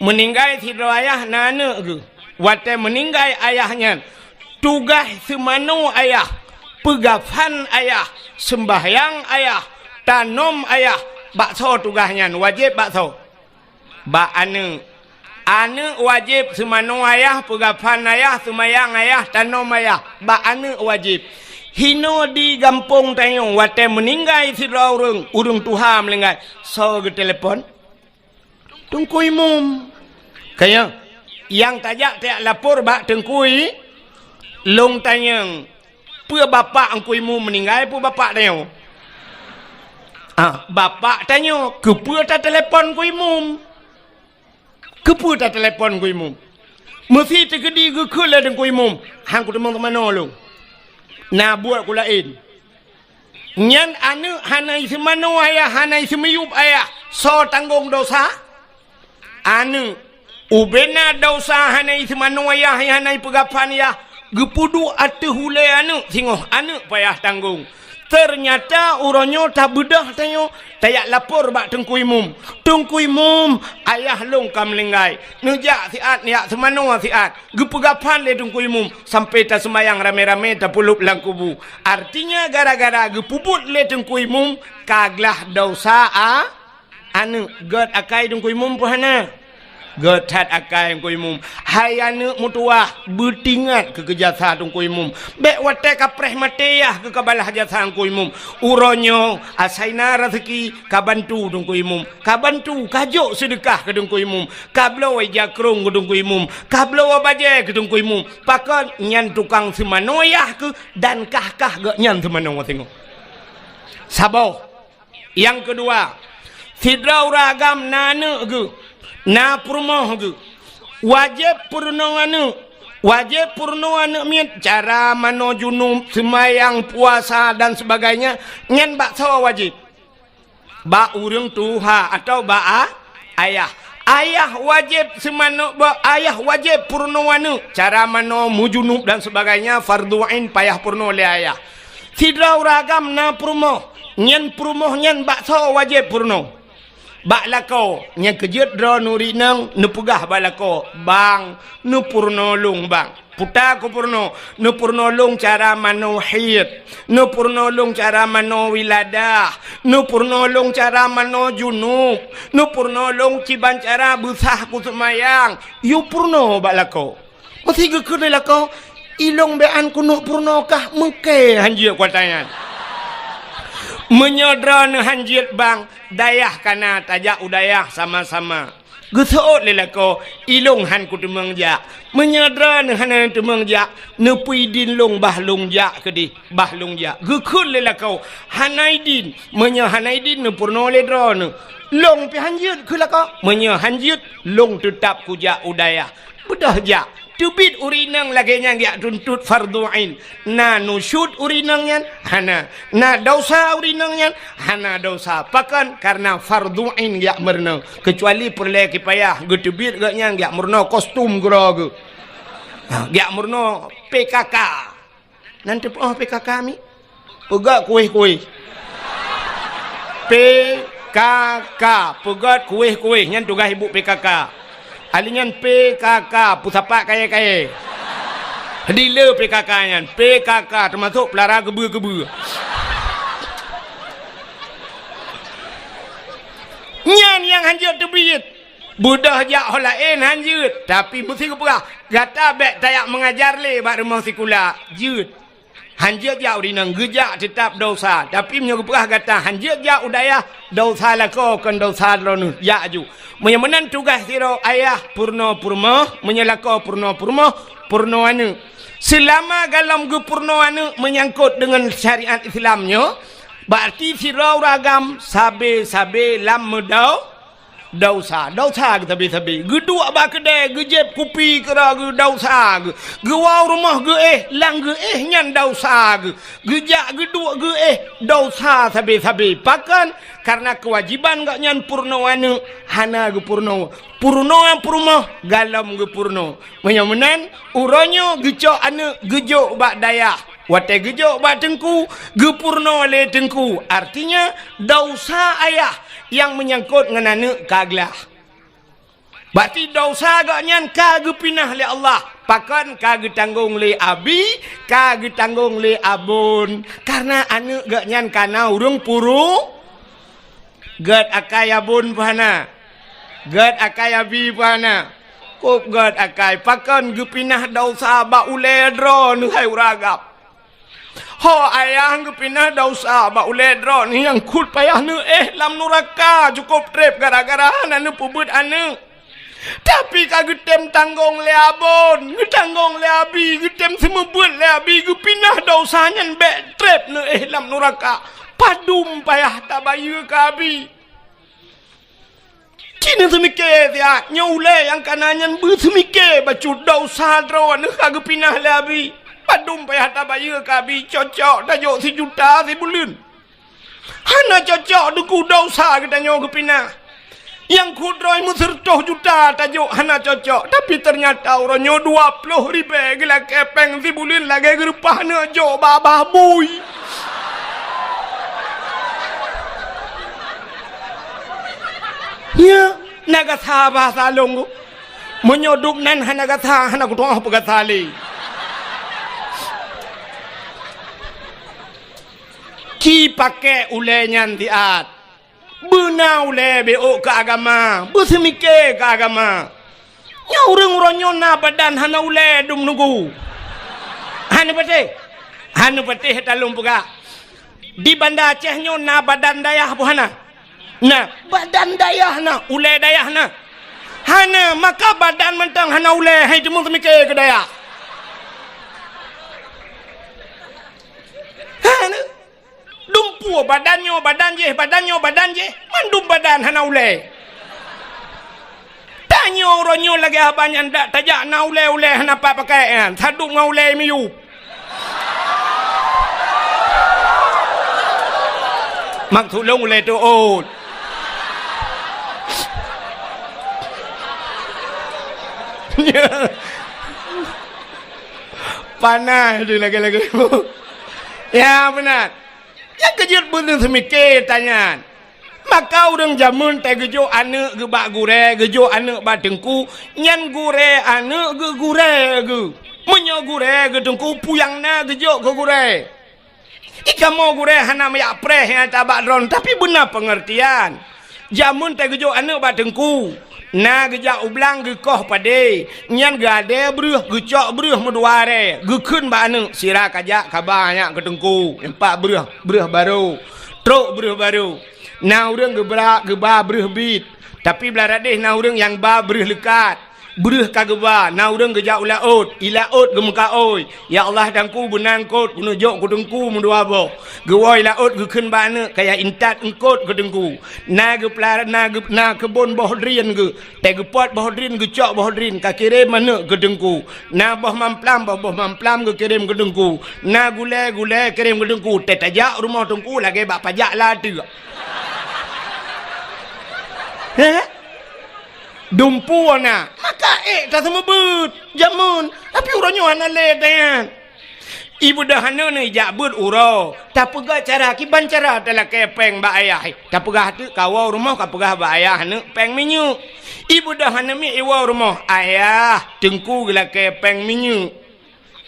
Meuninggai sidroe ayah na aneuëk geuh. Watée meuninggai ayah nyan, tugaih seumanoe ayah, peugafan ayah, seumbahyang ayah, tanom ayah, bak soe tugaih nyan, wajéb bak soe? Bak aneuëk. Aneuëk wajéb seumanoe ayah, peugafan ayah, seumayang ayah, tanom ayah. Bak aneuëk wajéb. Hinoe di gampông tanyoe, watée meuninggai sidroe ureuëng, ureuëng tuha meuninggai, soe geutelepon? Teungku Imum. Kaya, nyang tajak tajak lapor bak Teungku I-, lôn tanyong, peue bapak Teungku Imum meuninggai, peue bapak tanyoe? Ah, bapak tanyoe, keupeue tatelepon Teungku Imum? Keupeue tatelepon Teungku Imum? Meusi teukeudi geukheun lé Teungku Imum, han kuteumé teumanoe lôn. Na buet ku laén. Nyan aneuëk hana iseumanoe ayah, hana iseumiyueb ayah. Soe tanggong dosa? Aneuëk. Ubena dosa hana iseumanoe ayah, hana ipeugafan ayah. Geupeuduek ateueh ulée aneuëk singoh, aneuëk payah tanggong. Teunyata uroe nyoe tabeudôh tanyoe, tajak lapor bak Teungku Imum. "Teungku Imum, ayah lôn ka meuninggai. Neujak siat, neujak seumanoe siat." Geupeugah phan lé Teungku Imum, sampai taseumayang ramé-ramé tapeulop lam kubu. Artinya gara-gara geupeubuet lé Teungku Imum, ka glah desya a-, aneuëk. Gét akai Teungku Imum peue hana? Gét that akai Teungku Imum. Hai aneuëk meutuwah, beutingat keu, keu jasa Teungku Imum. Bék watée ka preh maté yah keu ka balaih jasa Teungku Imum. Uroe nyoe asai na raseuki ka bantu Teungku Imum. Ka bantu, ka jok seudeukah keu Teungku Imum. Ka bloe ija krông keu Teungku Imum. Ka bloe bajée keu Teungku Imum. Pakon nyan tukang seumanoe yah keuh dan kah-kah geuh nyan seumanoe singoh. Saboh. Nyang keudua, sidroe ureuëng agam na aneuëk geuh, na peurumoh geuh. Wajéb peurunoe aneuëk. Wajéb peurunoe aneuëk miet, cara manoe junub, seumayang, puasa dan sebagainya, nyan bak soe wajéb? Bak ureuëng tuha atawa bak a-, ayah. Ayah wajéb seumanoe, bak ayah wajéb peurunoe aneuëk. Cara manoe, meujunub dan sebagainya, fardhu ain payah peurunoe lé ayah. Sidroe ureuëng agam na peurumoh, nyan peurumoh nyan bak soe wajéb peurunoe? Bak lakoe. Nyang keujeuet droeneuh ureuëng inong neupeugah bak lakoe, "Bang, neupeurunoe lôn, Bang." Peue kupeurunoe? Neupeurunoe lôn cara manoe haid, neupeurunoe lôn cara manoe wiladah, neupeurunoe lôn cara manoe junub, neupeurunoe lôn kiban cara beusah kuseumayang. Yue peurunoe bak lakoe. Meusé geukheun lé lakoe, "Ilôn bék han keuneuk peurunoe kah, meuké han jeuet kuata nyan." Meunyoe droeneuh han jeuet, Bang, dayah ka na, tajak u dayah sama-sama. Geuseuôt lé lakoe, "Ilôn han kuteumeung jak." Meunyoe droeneuh hana teumeung jak, "Neupeuidin lôn bah lôn jak keudeh, bah lôn jak." Geukheun lé lakoe, "Hana idin." Meunyoe hana idin, neupeurunoe lé droeneuh, "Lôn pih han jeuet," kheun lakoe. Meunyoe han jeuet, "Lôn teutab kujak u dayah." Beudôh jak. Teubiet ureuëng inong lagée nyan geujak tuntot fardhu ain. Na nusyuz ureuëng inong nyan? Hana. Na desya ureuëng inong nyan? Hana desya. Pakon? Kareuna fardhu ain geujak meurunoe. Keucuali peureulée kipayah geuteubiet geuh nyan geujak meurunoe kostum keudroe geuh. Ha, geujak meurunoe P K K. Nan teupeue P K K mi? Peugét kuéh-kuéh. P K K, peugét kuéh-kuéh, nyan tugaih ibu P K K. Ahli nyan P K K, peusapat kayée-kayée. Dealer P K K nyan, P K K teumasok peulara geubeue-geubeue. Nyan nyang hanjeuet teubiet. Beudôh jak ho laén han jeuet, tapi meusé geupeugah, "Gata bék tajak meungajar lé bak rumoh sikula." Jeuet. Han jeuet jak u rinang, geujak teutab desya. Tapi meunyoe geupeugah gata han jeuet jak u dayah, desya lakoe kon desya droeneuh, jak aju. Meunyoe meunan tugaih sidroe ayah peurunoe peurumoh, meunyoe lakoe peurunoe peurumoh, peurunoe aneuëk. Seulama golom geupeurunoe aneuëk meunyangkot deungon syariat Islam nyoe, berarti sidroe ureuëng agam sabe-sabe lam meudau-, desya, desya geusabe-sabe. Geuduek bak keudée, geujieb kupi keudroe geuh desya geuh. Geuwoe u rumoh geuéh, lam geuéh nyan desya geuh. Geujak geuduek geuéh, desya sabe-sabe. Pakon? Kareuna keuwajéban gobnyan peurunoe aneuëk hana geupeurunoe. Peurunoe peurumoh golom geupeurunoe. Meunyoe meunan, uroe nyoe geucok aneuëk geujok bak dayah. Watée geujok bak teungku, geupeurunoe lé teungku. Artinya, desya ayah nyang meunyangkot ngon aneuëk ka glah. Berarti desya gobnyan ka geupinah lé Allah. Pakon? Ka geutanggong lé abi, ka geutanggong lé abon. Kareuna aneuëk gobnyan ka na ureuëng puru-, gét akai abon peue hana? Gét akai abi peue hana? Kop gét akai. Pakon? Geupinah desya bak ulée droeneuh, hai ureuëng agam. Ho ayah geupinah desya bak ulée droeneuh nyang kut payah neuéh lam nuraka cukop treb gara-gara hana neupeubeuet aneuëk. Tapi ka geutem tanggong lé abon, geutanggong lé abi, geutem seumeubeuet lé abi, geupinah desya nyan bék treb neuéh lam nuraka. Padum payah tabayeue keu abi. Ci neuseumiké siat, nyoe ulée nyang ka na nyan beuseumike bacut desya droeneuh ka geupinah lé abi. Padum payah tabayeue keu abi, cocok tajok sijuta sibuleuen. Hana cocok teungku desya geutanyoe geupinah. Nyang kheun droe meusireutôh juta tajok hana cocok, tapi teunyata uroe nyoe dua ploh ribèe geulakèe pèng sibuleuen lagèe geureupah aneuk jok bak babah bui. Nyan, na gata bahasa lôn. Meunyoe dum nan hana gata, hana kutu'oh peugata lé. Ci pakèk ulèe nyan siat. Beuna ulèe beuôk keu agama, beuseumiké keu agama. Nyoe ureueng uroe nyoe na badan hana ulèe dum nunggu. Hana patéh. Hana patéh talôn peugah. Di Banda Aceh nyoe na badan dayah boh hana? Na, badan dayah na, ulèe dayah na. Hana, maka badan mantong hana ulèe, hai teuma seumiké keu dayah. Hana. Dumpeue badan nyoe, badan jéh, badan nyoe, badan jéh, mandum badan hana ulèe. Tanyoe uroe nyoe lagèe haba nyan dak tajak na ulèe-ulèe hana pat pakai nyan, sadum ngon ulèe miyueb. Maksud lôn ulèe teuôt. Panas tu lagèe-lagèe. Ya, beuna. Nyang keujeuet beuneuh seumiké tanyan. Maka ureueng jameun tageujok aneuk geuh bak gurèe, geujok aneuk bak teungku, nyan gurèe aneuk geuh gurèe geuh. Meunyoe gurèe geuh teungku, peue nyang na geujok keu gurèe. Ikamoe gurèe hana meuyak preh nyang tabak droen, tapi beuna peungeurtian. Jameun tageujok aneuk bak teungku. Na geujak u blang geukoh padé, nyan geuadée breueh, geucok breueh meudua arée, geukheun bak aneuk, sira kajak kaba nyak keu teungku, empat breueh, breueh barô, trok breueh barô. Na ureueng geubra, geuba breueh bit, tapi blah radeh na ureueng nyang ba breueh leukat. Breueh ka geuba, na ureueng geujak u laôt, i laôt geumeukaôi, "Ya Allah, teungku, beuna eungkôt keuneuk jok keu teungku meudua boh." Geuwoe i laôt geukheun bak aneuk, "Kaya intat eungkôt keu teungku." Na geupeulara, na geu-, na keubon boh drien geuh. Teugeupot boh drien, geucok boh drien, ka kirém aneuk keu teungku. Na boh mamplam, boh, boh mamplam geukirém keu teungku. Na gulée, gulée kirém keu teungku. Teutajak rumoh teungku lagée bak pajak lateuk. Heh? Dumpeue na. Maka ék taseumeubeuet jameun. Tapi uroe nyoe hana lé nyan. Ibeudôh aneuk nyoe ijak beuet uroe, tapeugah cara kiban cara talakée péng bak ayah. Tapeugah teuk kawoe rumoh, kapeugah bak ayah aneuk péng minyeuk. Ibeudôh aneuk miet iwoe rumoh, "Ayah, teungku geulakée péng minyeuk."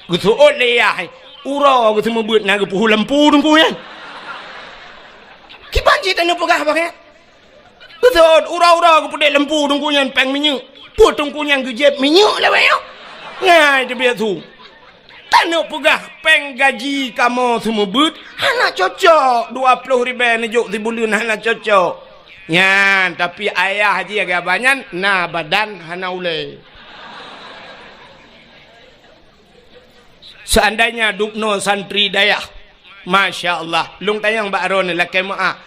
Geuseuôt lé ayah, uroe geuseumeubeuet na geupeuhu lampu teungku nyan. Kiban cit aneuk peugah bak ayah. Beutôi, uroe-uroe geupeudeh lampu teungku nyan péng minyeuk. Peue teungku nyan geujieb minyeuk lawét nyoe? Ngai teubiet su. Taneuk peugah péng gaji kamoe seumeubeuet hana cocok, dua ploh ribée neujok sibuleuen hana cocok. Nyan, tapi ayah jih lagée abah nyan na badan hana ulée. Seandainya dubnoe santri dayah, masya Allah, lôn tanyong bak droeneuh lakée meu'ah,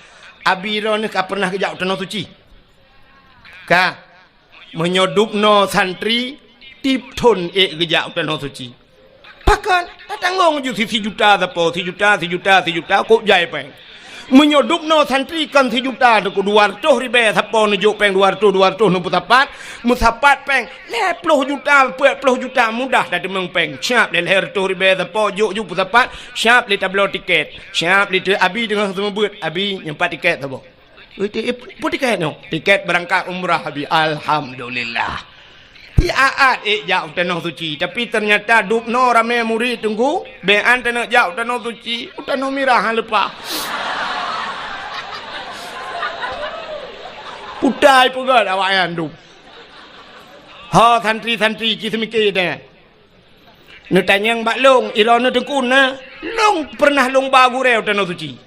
abi droeneuh ka peureunah geujak u Tanoh Suci? Ka. Meunyoe dubnoe santri, tieb thon ék geujak u Tanoh Suci. Pakon? Tatanggong ju si, sijuta sapo, sijuta, sijuta, sijuta, kok jai péng. Meunyoe dubnoe santri kon sijuta, teungku, dua reutôh ribée sapo neujok péng dua reutôh, dua reutôh neupeusapat, meusapat péng lhée ploh juta, peuet ploh juta, mudah tateumeung péng. Siab lé lhée reutôh ribée sapo jok ju peusapat, siab lé tabloe tiket, siab lé teu-, abi teungoh seumeubeuet, abi nyoe pat tiket saboh. Ui, ti-, eh, peue tiket nyoe? Tiket beurangkat umrah, abi. Alhamdulillah. Siat-at ék jak u Tanoh Suci, tapi teunyata dubnoe ramé murit teungku, bék an taneuk jak u Tanoh Suci, u Tanoh Mirah han leupah. Putai peugét awaknyan dub. Ho santri-santri ci seumiké teuh. Neutanyong bak lôn, i droeneuh teungku na, lôn peureunah lôn ba gurée u Tanoh Suci.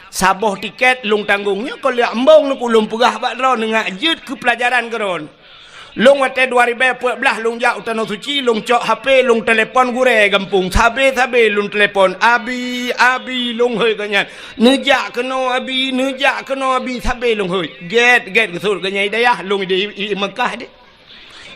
Saboh tiket lôn tanggong, nyoe kon lheueh embong neuk lôn peugah bak droeneuh ngat jeuet keu peulajaran keu droeneuh. Lôn watée dua ribée peuet blaih lôn jak u Tanoh Suci, lôn cok H P, lôn telepon gurée gampông, sabe-sabe lôn telepon, "Abi, abi," lôn hôi gobnyan. "Neujak keunoe, abi, neujak keunoe, abi," sabe lôn hôi. Gét-gét geusut gobnyan i dayah, lôn di, i, i Meukah deh.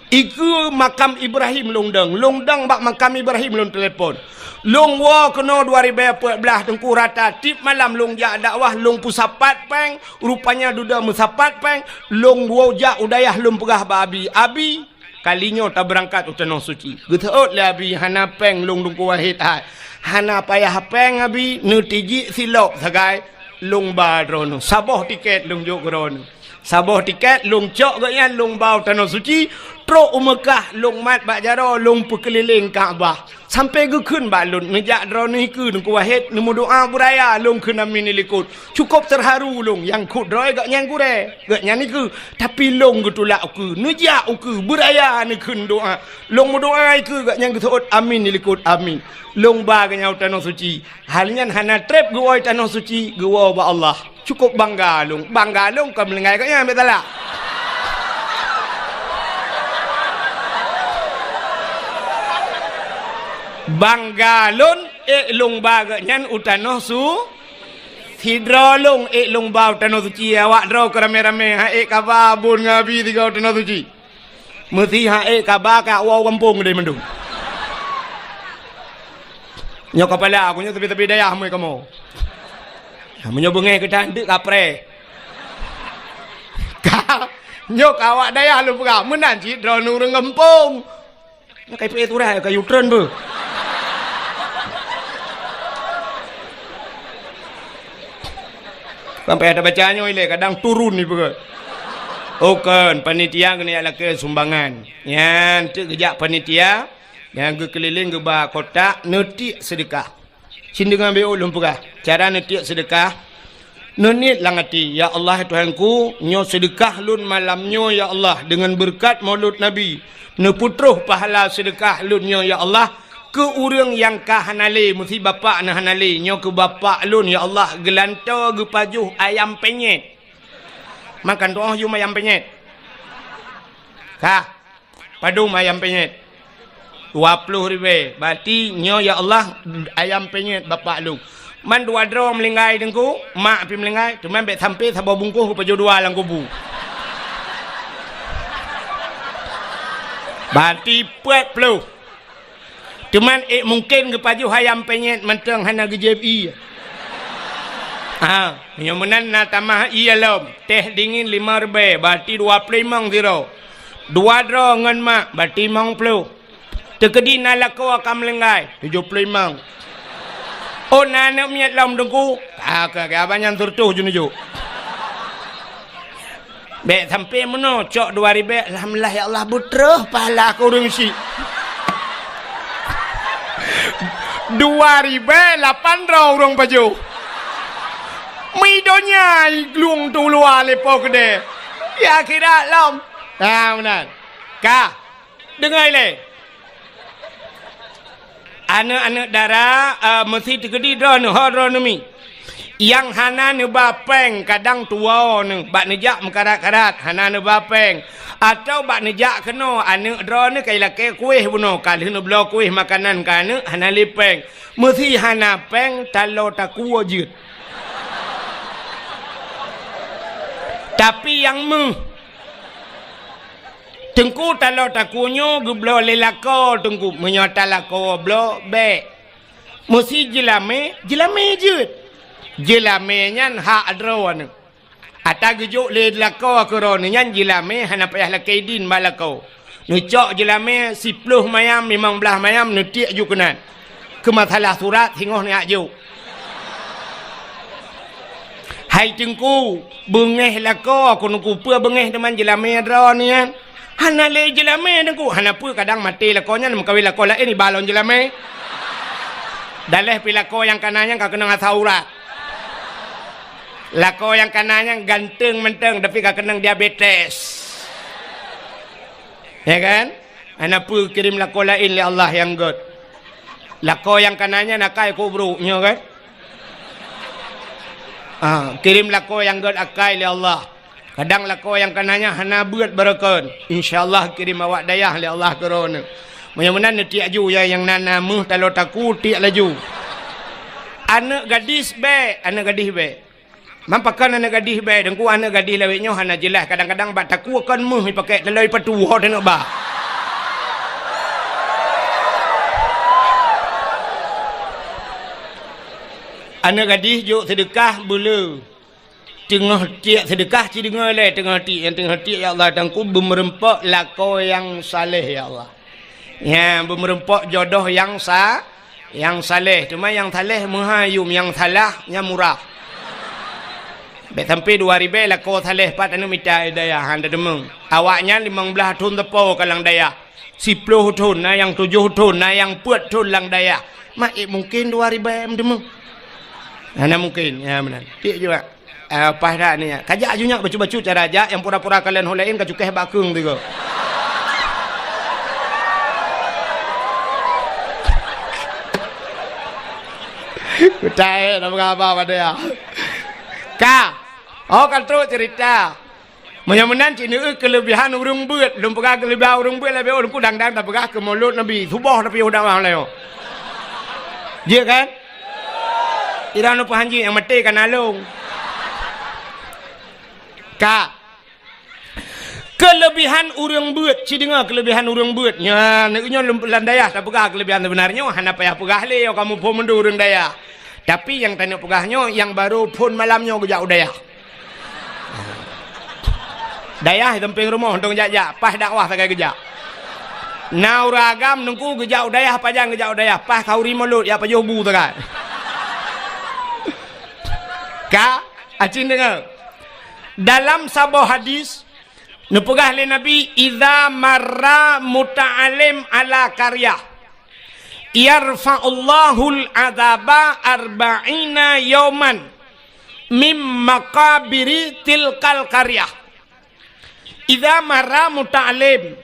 Ikeue makam Ibrahim lôn dong, lôn dong bak makam Ibrahim lôn telepon. Lôn woe keunoe dua ribèe peuet blah Teungku rata, tiep malam lôn jak dakwah, lôn peusapat péng, rupanya dudoe meusapat péng, lôn woe jak u dayah lôn peugah bak Abi, "Abi, kali nyoe tabeurangkat u Tanoh Suci." Geuseuôt lé Abi, "Hana péng lôn Teungku Wahid hai." "Hana payah péng Abi, neutijik silop sagai, lôn ba droeneuh. Saboh tiket lôn jok keu droeneuh." Saboh tiket lôn cok gobnyan lôn ba u Tanoh Suci, trok u Meukah lôn mat bak jaroe lôn peukeulileng Ka'bah. Sampoe geukheun bak lôn, "Neujak droeneuh ikeue Teungku Wahid, neumeudoa beuraya," lôn kheun, "Amin," di likot. Cukôp teuharu lôn, nyang kheun droe gobnyan gurèe, gobnyan ikeue. Tapi lôn geutulak ukeue, neujak ukeue, beuraya neukheun doa. Lôn meudoa ikeue gobnyan geuseuôt, "Amin," di likot, "Amin." Lôn ba gobnyan u Tanoh Suci. Hal nyan hana trép geuwoe Tanoh Suci, geuwoe bak Allah. Cukôp bangga lôn. Bangga lôn kon meulinggai gobnyan, bèk salah. Bangga lôn, ék lôn ba gobnyan u Tanoh Su-, sidroe lôn ék lôn ba u Tanoh Suci, awak droe keu ramé-ramé, han ék kaba Abon ngon Abi sigoe u Tanoh Suci. Meusi han ék kaba ka woe u gampông deh mandum. Nyoe kapala, aku nyoe teupie-teupie dayah mui kamoe. Meunyoe beungéh geutanteuk kapreh. Ka, nyoe ka awak dayah lôn peugah, meunan cit droeneuh ureueng gampông. Nyoe ka ipeue surat, ka U-turn beuh. Sampai ada baca nyoe ilée, kadang turun ni peugah. Oh, kon, panitia keuneuk lakée sumbangan. Nyan teuk geujak panitia, nyang geukeulileng geuba kotak, neutiek seudeukah. Cit deungon B O lôn peugah, cara neutiek seudeukah, neuniet lam até, "Ya Allah, Tuhanku, nyoe seudeukah lôn malam nyoe, ya Allah, deungon beureukat Maulud Nabi, neupeutroh pahala seudeukah lôn nyoe, ya Allah, keu ureueng nyang ka hana lé, meusi bapak na hana lé, nyoe keu bapak lôn, ya Allah, geulantoe geupajoh ayam penyet." Makan tu'oh yum ayam penyet. Kah. Padum ayam penyet? Dua ploh ribèe. Berarti nyoe, ya Allah, ayam penyet bapak lôn. Man dua droe meulinggai Teungku, mak pih meulinggai, teuma bèk sampoe saboh bungkôh geupajoh dua lam kubu. Berarti peuet ploh. Teuma ék mungken geupajoh ayam penyet mantong hana geujieb ie. Ha, nyoe meunan na tamah ie lom, teh dingin lima ribèe, berarti dua ploh limong sidroe. Dua droe ngon mak, berarti limong ploh. Teukeudi na lakoe ka meulinggai, tujoh ploh limong. Oh, na aneuk miet lom Teungku, ka, ka, ka, abang nyan seureutôh jeuneujok. Bèk sampoe meunoe, cok dua ribèe, alhamdulillah ya Allah, beutroh pahala keu ureueng syiek. Dua ribèe lapan droe ureueng pajoh. Meudonya i glung tu luwa lé po keudè. Ya akhirat lom. Ha, meunan. Ka. Deungoe lé. Aneuk-aneuk dara, eh, meusi teukeudi droeneuh, ho droeneuh mi. Nyang hana neuba péng kadang tuwoe neuh, bak neujak meukarat-karat, hana neuba péng. Atawa bak neujak keunoe, aneuk droeneuh ka ilakée kuéh bunoe, ka lheueh neubloe kuéh makanan keu aneuk, hana lé péng. Meusi hana péng, taloe takue jeuet. Tapi nyang meuh, Teungku, taloe takue nyoe geubloe lé lakoe, Teungku. Meunyoe talakoe bloe, bèk. Meusi jeulamé, jeulamé jeuet. Jeulamé nyan hak droeneuh. Ata geujok lé lakoe keu droeneuh nyan jeulamé hana payah lakée idin bak lakoe. Neucok jeulamé siploh mayam, limong blaih mayam, neutiek ju keunan. Keu masalah surat singoh neujak jok. Hai Teungku, beungéh lakoe keuneuk kupeue beungéh teuma jeulamé droeneuh nyan. Hana lé jeulamé Teungku, hana peue kadang maté lakoe nyan meukawen lakoe laén iba lom jeulamé. Daléh pi lakoe nyang kana nyan ka keunong asam urat. Lakoe nyang kana nyan ganteng mantong tapi ka keunong diabetes. Ya kan? Hana peue kirém lakoe laén lé Allah nyang gét. Lakoe nyang kana nyan akai keu brok nyoe kan? Ah, kirém lakoe nyang gét akai lé Allah. Kadang lakoe nyang kana nyan hana beuet barokon. Insya Allah kirém awak dayah lé Allah keu droeneuh. Meunyoe meunan neutiek ju ya nyang na, na meuh taloe takue tiek laju. Aneuk gadis bèk, aneuk gadis bèk. Man pakon aneuk gadis bèk, Teungku, aneuk gadis lawét nyoe hana jeulaih, kadang-kadang bak takue kon meuh ipakék taloe ipatu ho teuneuk ba. Aneuk gadih jok seudeukah beuleu. Teungoh tiek seudeukah ci deungoe lé, teungoh tiek, nyang teungoh tiek, "Ya Allah, Tuhanku, beumeureumpok lakoe nyang saleh, ya Allah." Nyan, beumeureumpok jodoh nyang sa-, nyang saleh. Teuma nyang saleh meuhai yum, nyang salah nyan murah. Bèk sampai dua ribèe lakoe saleh pat aneuk mita dayah, han tadeungoe. Awaknyan limong blaih thon teupo ka lam dayah. Siploh thon, na nyang tujoh thon, na nyang peuet thon lam dayah. Mak, eh, mungken dua ribèe meudeungoe. Hana mungken, ya meunan. Tiek juga. Ah, paih that ni, ya. Kajak aju nyak bacut-bacut cara jak, nyang pura-pura kalon ho laén kacukéh bak keung tiga. Kutai, nama apa pada ya? Ka. Oh, kan trok cerita. Meunyoe meunan cit neueu keuleubihan ureuëng beuet, lôn peugah keuleubihan ureuëng beuet lagée ulôn kudang-dang tapeugah keu mulod Nabi, suboh tapi udah mah leo. Jeuet kan? Irang lôn peuhan jih nyang maté ka nalong. Ka. Keuleubihan ureuëng beuet, ci deungoe keuleubihan ureuëng beuet. Nyan, neunyoe lôn lam dayah tapeugah keuleubihan seubeunarnyoe hana payah peugah lé, kamoe phon mandum ureuëng dayah. Tapi nyang taneuk peugah nyoe, nyang barô phon malam nyoe geujak u dayah. Dayah di sampéng rumoh, dong jak-jak, paih dakwah sagai geujak. Na ureuëng agam neungku geujak u dayah, pajan geujak u dayah, paih khauri mulod, ya pajoh bu sagai. Ka, acin deungoe. Dalam saboh hadis, neupeugah lé Nabi, "Idza marra muta'allim ala qaryah, yarfa'ullahul adzaba arba'ina yauman." Mim maqabiri tilkal qaryah. Idza marra muta'allim,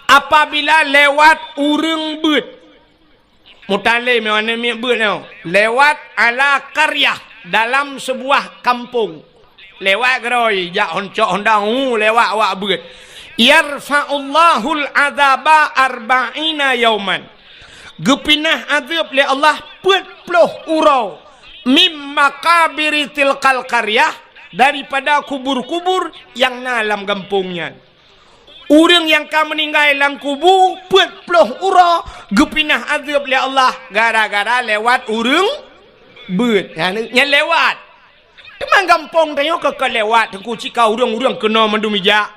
apabila lewat ureuëng beuet. Muta'allim nyoe aneuk miet beuet nyoe, lewat ala qaryah, dalam sebuah kampung. Lewat geurôi, jak honcok hondang, hu, lewat awak beuet. Yarfa'ullahul adzaba arba'ina yauman. Geupinah azeueb lé Allah peuet ploh uroe. Mim maqabiri tilkal qaryah, daripada kubur-kubur nyang na lam gampông nyan. Ureuëng nyang ka meuninggai lam kubu peuet ploh uroe geupinah azeueb lé Allah gara-gara lewat ureuëng beuet. Nyan, nyan lewat. Teuma gampông tanyoe ka, ka lewat, teungku, cit ka ureuëng-ureuëng keunoe mandum ijak.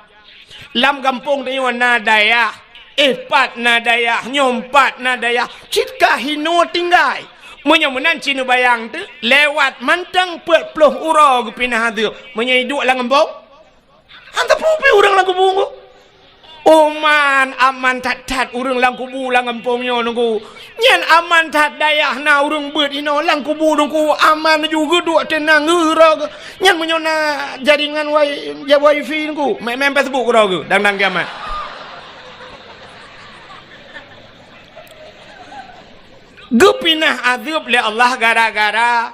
Lam gampông tanyoe na dayah, eh, pat na dayah, nyoe pat na dayah, cit ka hinoe tinggai. Meunyoe meunan ci neubayang teuh, lewat mantong peuet ploh uroe geupinah azeueb. Meunyoe iduek lam gampông, han teupeu pih ureuëng lam kubu nyoe. Oman, aman that-that ureuëng lam kubu lam gampông nyoe, teungku. Nyan aman that dayah na ureuëng beuet inoe lam kubu, teungku. Aman ju geuduek teunang geura. Nyan meunyoe na jaringan wai-, ja wifi, teungku. Main-main Facebook keudroe geu, dang-dang kiamat. Geupinah azeueb lé Allah gara-gara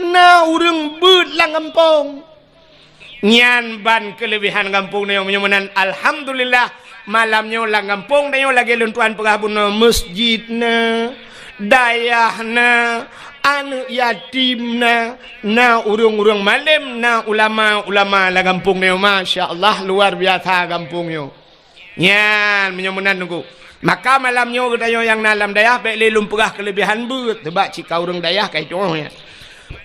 na ureuëng beuet lam gampông. Nyan ban keuleubihan gampông tanyoe meunyoe meunan. Alhamdulillah, malam nyoe lam gampông tanyoe lagée lôn tuan peugah bunoe, meuseujid na, dayah na, aneuëk yatim na, na ureuëng-ureuëng malém, na ulama-ulama lam gampông tanyoe. Masya Allah, luar biasa gampông nyoe. Nyan, meunyoe meunan teungku. Maka malam nyoe geutanyoe nyang na lam dayah bék lé lôn peugah keuleubihan beuet, sabab cit ka ureuëng dayah ka ituoh nyan.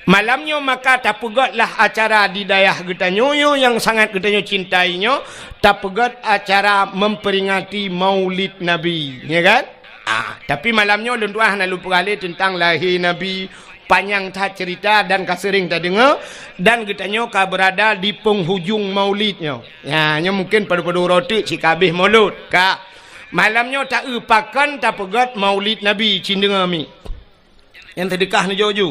Malam nyoe maka tapeugötlah acara di dayah geutanyoe nyoe nyang sangat geutanyoe cintai nyoe, tapeugöt acara memperingati Maulid Nabi, ya kan? Ah, tapi malam nyoe lôn tuan hana lôn peugah lé teuntang lahé Nabi, panyang that cerita dan ka seuring tadeungoe, dan geutanyoe ka beurada di penghujung Maulid nyoe. Ya, nyoe mungken padub-padub uroe teuk cit ka habéh Maulud. Ka. Malam nyoe taeu pakon tapeugöt Maulid Nabi, cit deungoe mi. Nyang seudeukah neujok ju.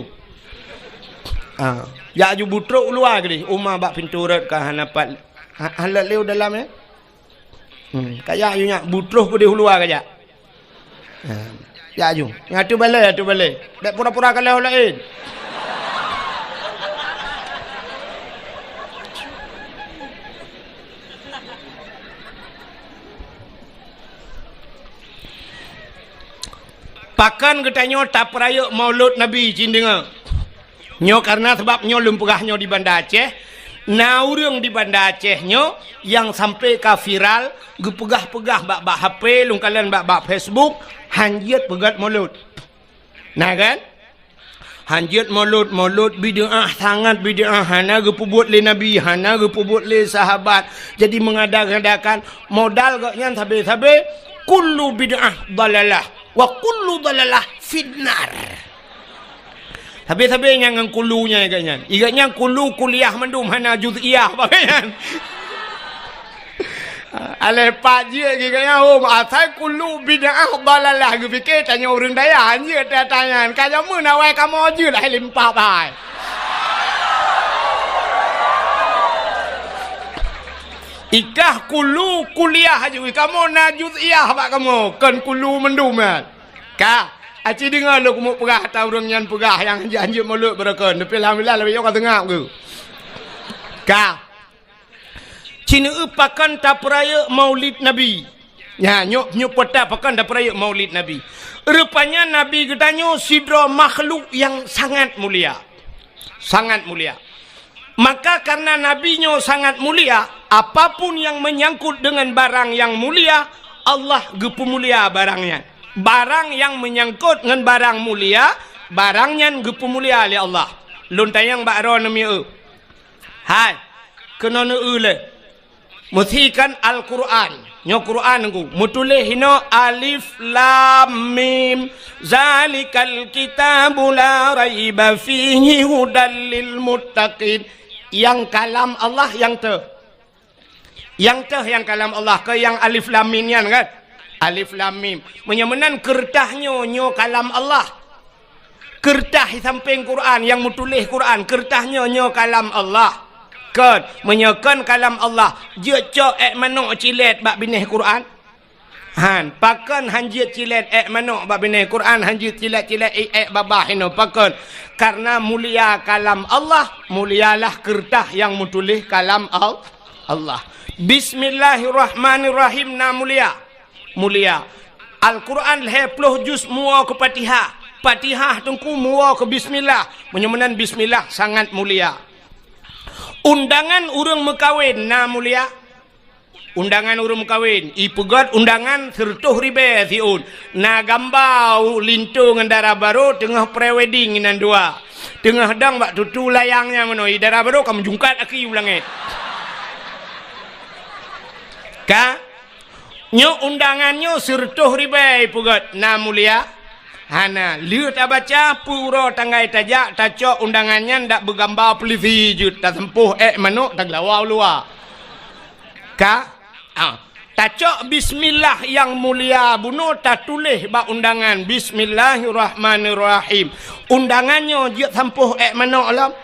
Ha, jak ju butrok u luwa keudeh, uma bak pintoe rot ka hana pat, ha, hana lé u dalam, eh. Hmm, kajak ju nyak, butroh keudeh u luwa kajak. Ha, jak ju. Nyang ateueh balée, ateueh balée. Bék pura-pura kalon laén. Pakon geutanyoe tapeurayeuk Maulud Nabi, cit deungoe. Nyoe kareuna sabab nyoe lôn peugah nyoe di Banda Aceh, na ureuëng di Banda Aceh nyoe nyang sampai ka viral geupeugah-peugah bak-bak H P, lôn kalon bak-bak Facebook, han jeuet peugöt Maulud. Na kan? Hanjeuet mulod, mulod bid'ah, sangat bid'ah, hana geupeubuet lé Nabi, hana geupeubuet lé sahabat. Jadi mengada-ngadakan, modal gobnyan sabe-sabe, kullu bid'ah dalalah, wa kullu dalalah finnar. Sabe-sabe nyang ngon kullu nyan gobnyan. Gobnyan kullu kuliah mandum, hana juz'iyah bak gobnyan. Alah pat jeuet geuh nyan, oh, asai kullu bid'ah dalalah, geupike tanyoe ureuëng dayah, hanjeuet that nyan. Ka jameun awai kamoe jeuet hai limpah bai. Ikah kullu kuliah aju, kamoe na juz'iyah bak kamoe, kon kullu mandum nyan. Ka, aci deungoe lôn keumeung peugah ata ureuëng nyan peugah nyang hanjeuet-hanjeuet mulod beureukan, tapi alhamdulillah lagée nyoe ka teungab geuh. Ka. Cineueu pakon tapeurayeuk Maulid Nabi. Nya, nyoe, nyoe peuta pakon tapeurayeuk Maulid Nabi. Rupanya Nabi geutanyoe sidroe makhluk nyang sangat mulia. Sangat mulia. Maka karena Nabi nyoe sangat mulia, apapun yang menyangkut dengan barang yang mulia, Allah geupeumulia barang nyan. Barang yang menyangkut ngon barang mulia, barang nyan geupeumulia lé Allah. Lôn tanyong bak droeneuh mieu. Hai, keunoe neueu lé. Meusikan Al-Qur'an. Nyoe Qur'an Teungku. Meutuléh inoe alif lam mim. Zalikal kitabu la raiba fihi hudal lil muttaqin. Nyang kalam Allah nyang teuh. Nyang teuh nyang kalam Allah, kon nyang alif lam mim nyan kan? Alif lam mim. Meunyoe meunan keureutah nyoe, nyoe kalam Allah. Keureutah di sampéng Qur'an nyang meutuléh Qur'an, keureutah nyoe, nyoe kalam Allah. Kon, meunyoe kon kalam Allah, jeuet cok ék manok cilét bak binéh Qur'an? Han, pakon hanjeuet cilét ék manok bak binéh Qur'an, hanjeuet cilét-cilét ék babah inoe, pakon? Karena mulia kalam Allah, mulialah keureutah nyang meutuléh kalam Al-, Allah. Bismillahirrahmanirrahim na mulia. Mulia. Al-Qur'an lhée ploh juz muwoe keu Fatihah. Fatihah Teungku muwoe keu bismillah. Meunyoe meunan bismillah sangat mulia. Undangan ureuëng meukawen na mulia. Undangan ureuëng meukawen, ipeugét undangan sireutôh ribée siôn. Na gamba linto ngon dara barô teungoh pre-wedding inan dua. Teungoh dong bak tutu layang nyan meunoe, i dara barô ka meujungkat aki u langét. Ka? Nyoe undangan nyoe sireutôh ribée ipeugét, na mulia? Hana. Lheueh tabaca, peu uroe tanggai tajak, tacok undangan nyan dak beugamba peulisi jeuet, taseumpôh ék manok, taglawa u luwa. Ka? Ah. Tacok bismillah nyang mulia bunoe tatuléh bak undangan, "Bismillahirrahmanirrahim." Undangan nyoe jeuet sampôh ék manok lom?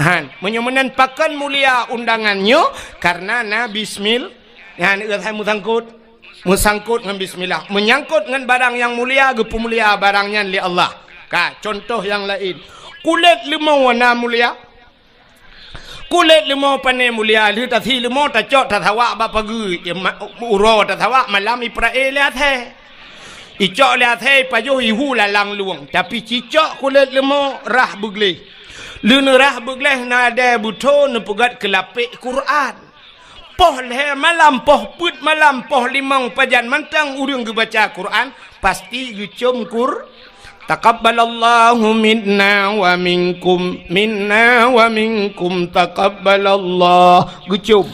Han. Meunyoe meunan pakon mulia undangan nyoe? Karena na bismil-, nyan, eh, hai meusangkot. Meusangkot ngon bismillah. Menyangkot ngon barang nyang mulia, geupeumulia barang nyan lé Allah. Ka, contoh nyang laén. Kulét leumo na mulia? Kulét leumo pane mulia, lheueh tasi leumo tacok tasawak bak pageue, ma-, uroe tasawak malam ipeurak lé asèe. Icok lé asèe ipajoh ihu lalang lueng, tapi cicok kulét leumo rhah beugleh. Lheueh neurhah beugleh na dèe beutho neupeugét keu lapék Quran. Poh lhèe malam, poh peuet malam, poh limong pajan mantong ureueng geubaca Quran, pasti geucom Qur-, "Taqabbalallahu minna wa minkum, minna wa minkum, taqabbalallah." Geucom.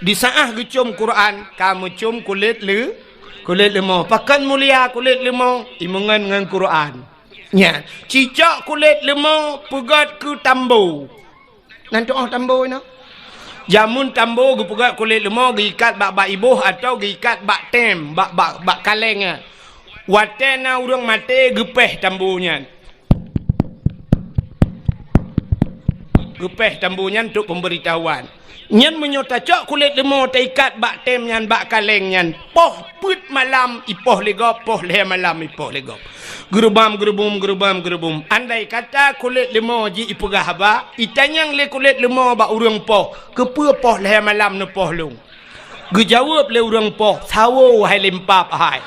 Di saat geucom Quran, ka meucom kulét leu-, kulét leumo. Pakon mulia kulét leumo? Imeungon ngon Quran. Nyan, cicok kulét leumo peugét keu tambo. Nan tu'oh tambo inoe. Jameun tambo geupeugét kulét leumo geuikat bak, bak iboh atawa geuikat bak tem, bak, bak, bak kaleng nyan. Watèe na ureueng maté geupéh tambo nyan. Geupéh tambo nyan untuk pemberitahuan. Nyan meunyoe tacok kulét leumo taikat bak tem nyan, bak kaleng nyan, poh peuet malam ipoh lé gob, poh lhèe malam ipoh lé gob. Geurubam, geurubum, geurubam, geurubum. Andai kata kulét leumo jih ipeugah haba, itanyong lé kulét leumo bak ureueng poh, "Keupeue poh lhèe malam neupoh lôn?" Geujaweueb lé ureueng poh, "Sawo hai limpab hai."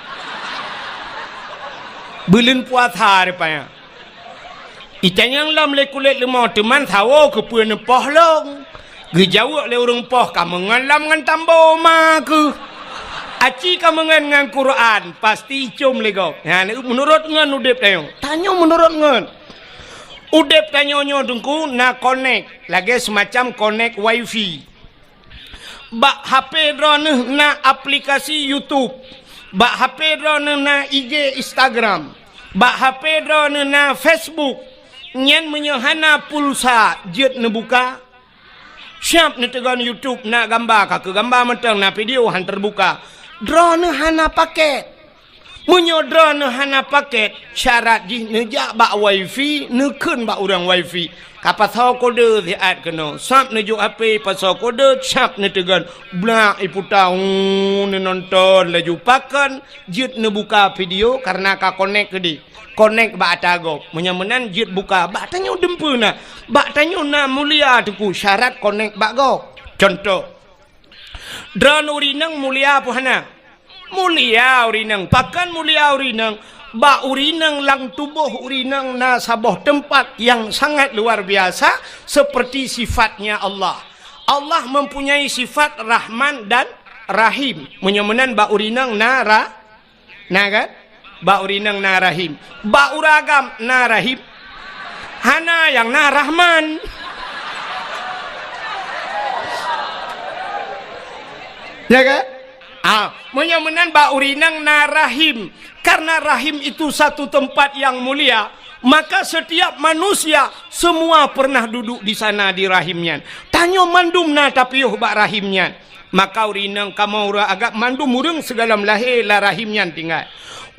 Buleuen puasa rupanya. Itanyong lom lé kulét leumo, "Teuma sawo keupeue neupoh lôn?" Geujaweueb lé ureueng poh, "Kameungon lom ngon tambo ma keuh. Aci kameungon ngon Quran, pasti icom lé gob." Nyan, meunurot ngon udép tanyoe. Tanyoe meunurot ngon. Udeb tanyoe nyoe Teungku na konek, lagée seumacam konek wifi. Bak H P droeneuh na aplikasi YouTube. Bak H P droeneuh na I G, Instagram. Bak H P droeneuh na Facebook. Nyan meunyoe hana pulsa, jeuet neubuka. Siab neuteugon YouTube, na gamba, ka keu gamba mantong, na video, han teubuka. Droeneuh hana paket. Meunyoe droeneuh hana paket, syarat jih neujak bak wifi, neukheun bak ureuëng wifi. Ka pasoe kode siat keunoe, sab neujok H P, pasoe kode, sab neuteugon, blak iputa, uu, neunonton laju. Pakon jeuet neubuka video, kareuna ka konek keudeh. Konek bak ata gob. Meunyoe meunan jeuet buka, bak tanyoe dumpeue na. Bak tanyoe na mulia Teungku, syarat konek bak gob. Contoh, droeneuh ureuëng inong mulia peue hana? Mulia ureuëng inong. Pakon mulia ureuëng inong? Bak ureuëng inong lam tuboh ureuëng inong na saboh teumpat nyang sangat luar biasa, seperti sifatnya Allah. Allah mempunyai sifat Rahman dan Rahim. Meunyoe meunan bak ureuëng inong na ra-, na kan? Bak ureuëng inong na Rahim. Bak ureuëng agam na Rahim. Hana, nyang na Rahman. Ya kan? Ah, meunyoe meunan bak ureuëng inong na Rahim. Karena Rahim itu satu tempat yang mulia, maka setiap manusia semua pernah duduk di sana di Rahim nyan. Tanyoe mandum na tapiôh bak Rahim nyan. Maka ureuëng inong kamoe ureuëng agam mandum ureuëng sigohlom lahé lam Rahim nyan tinggai.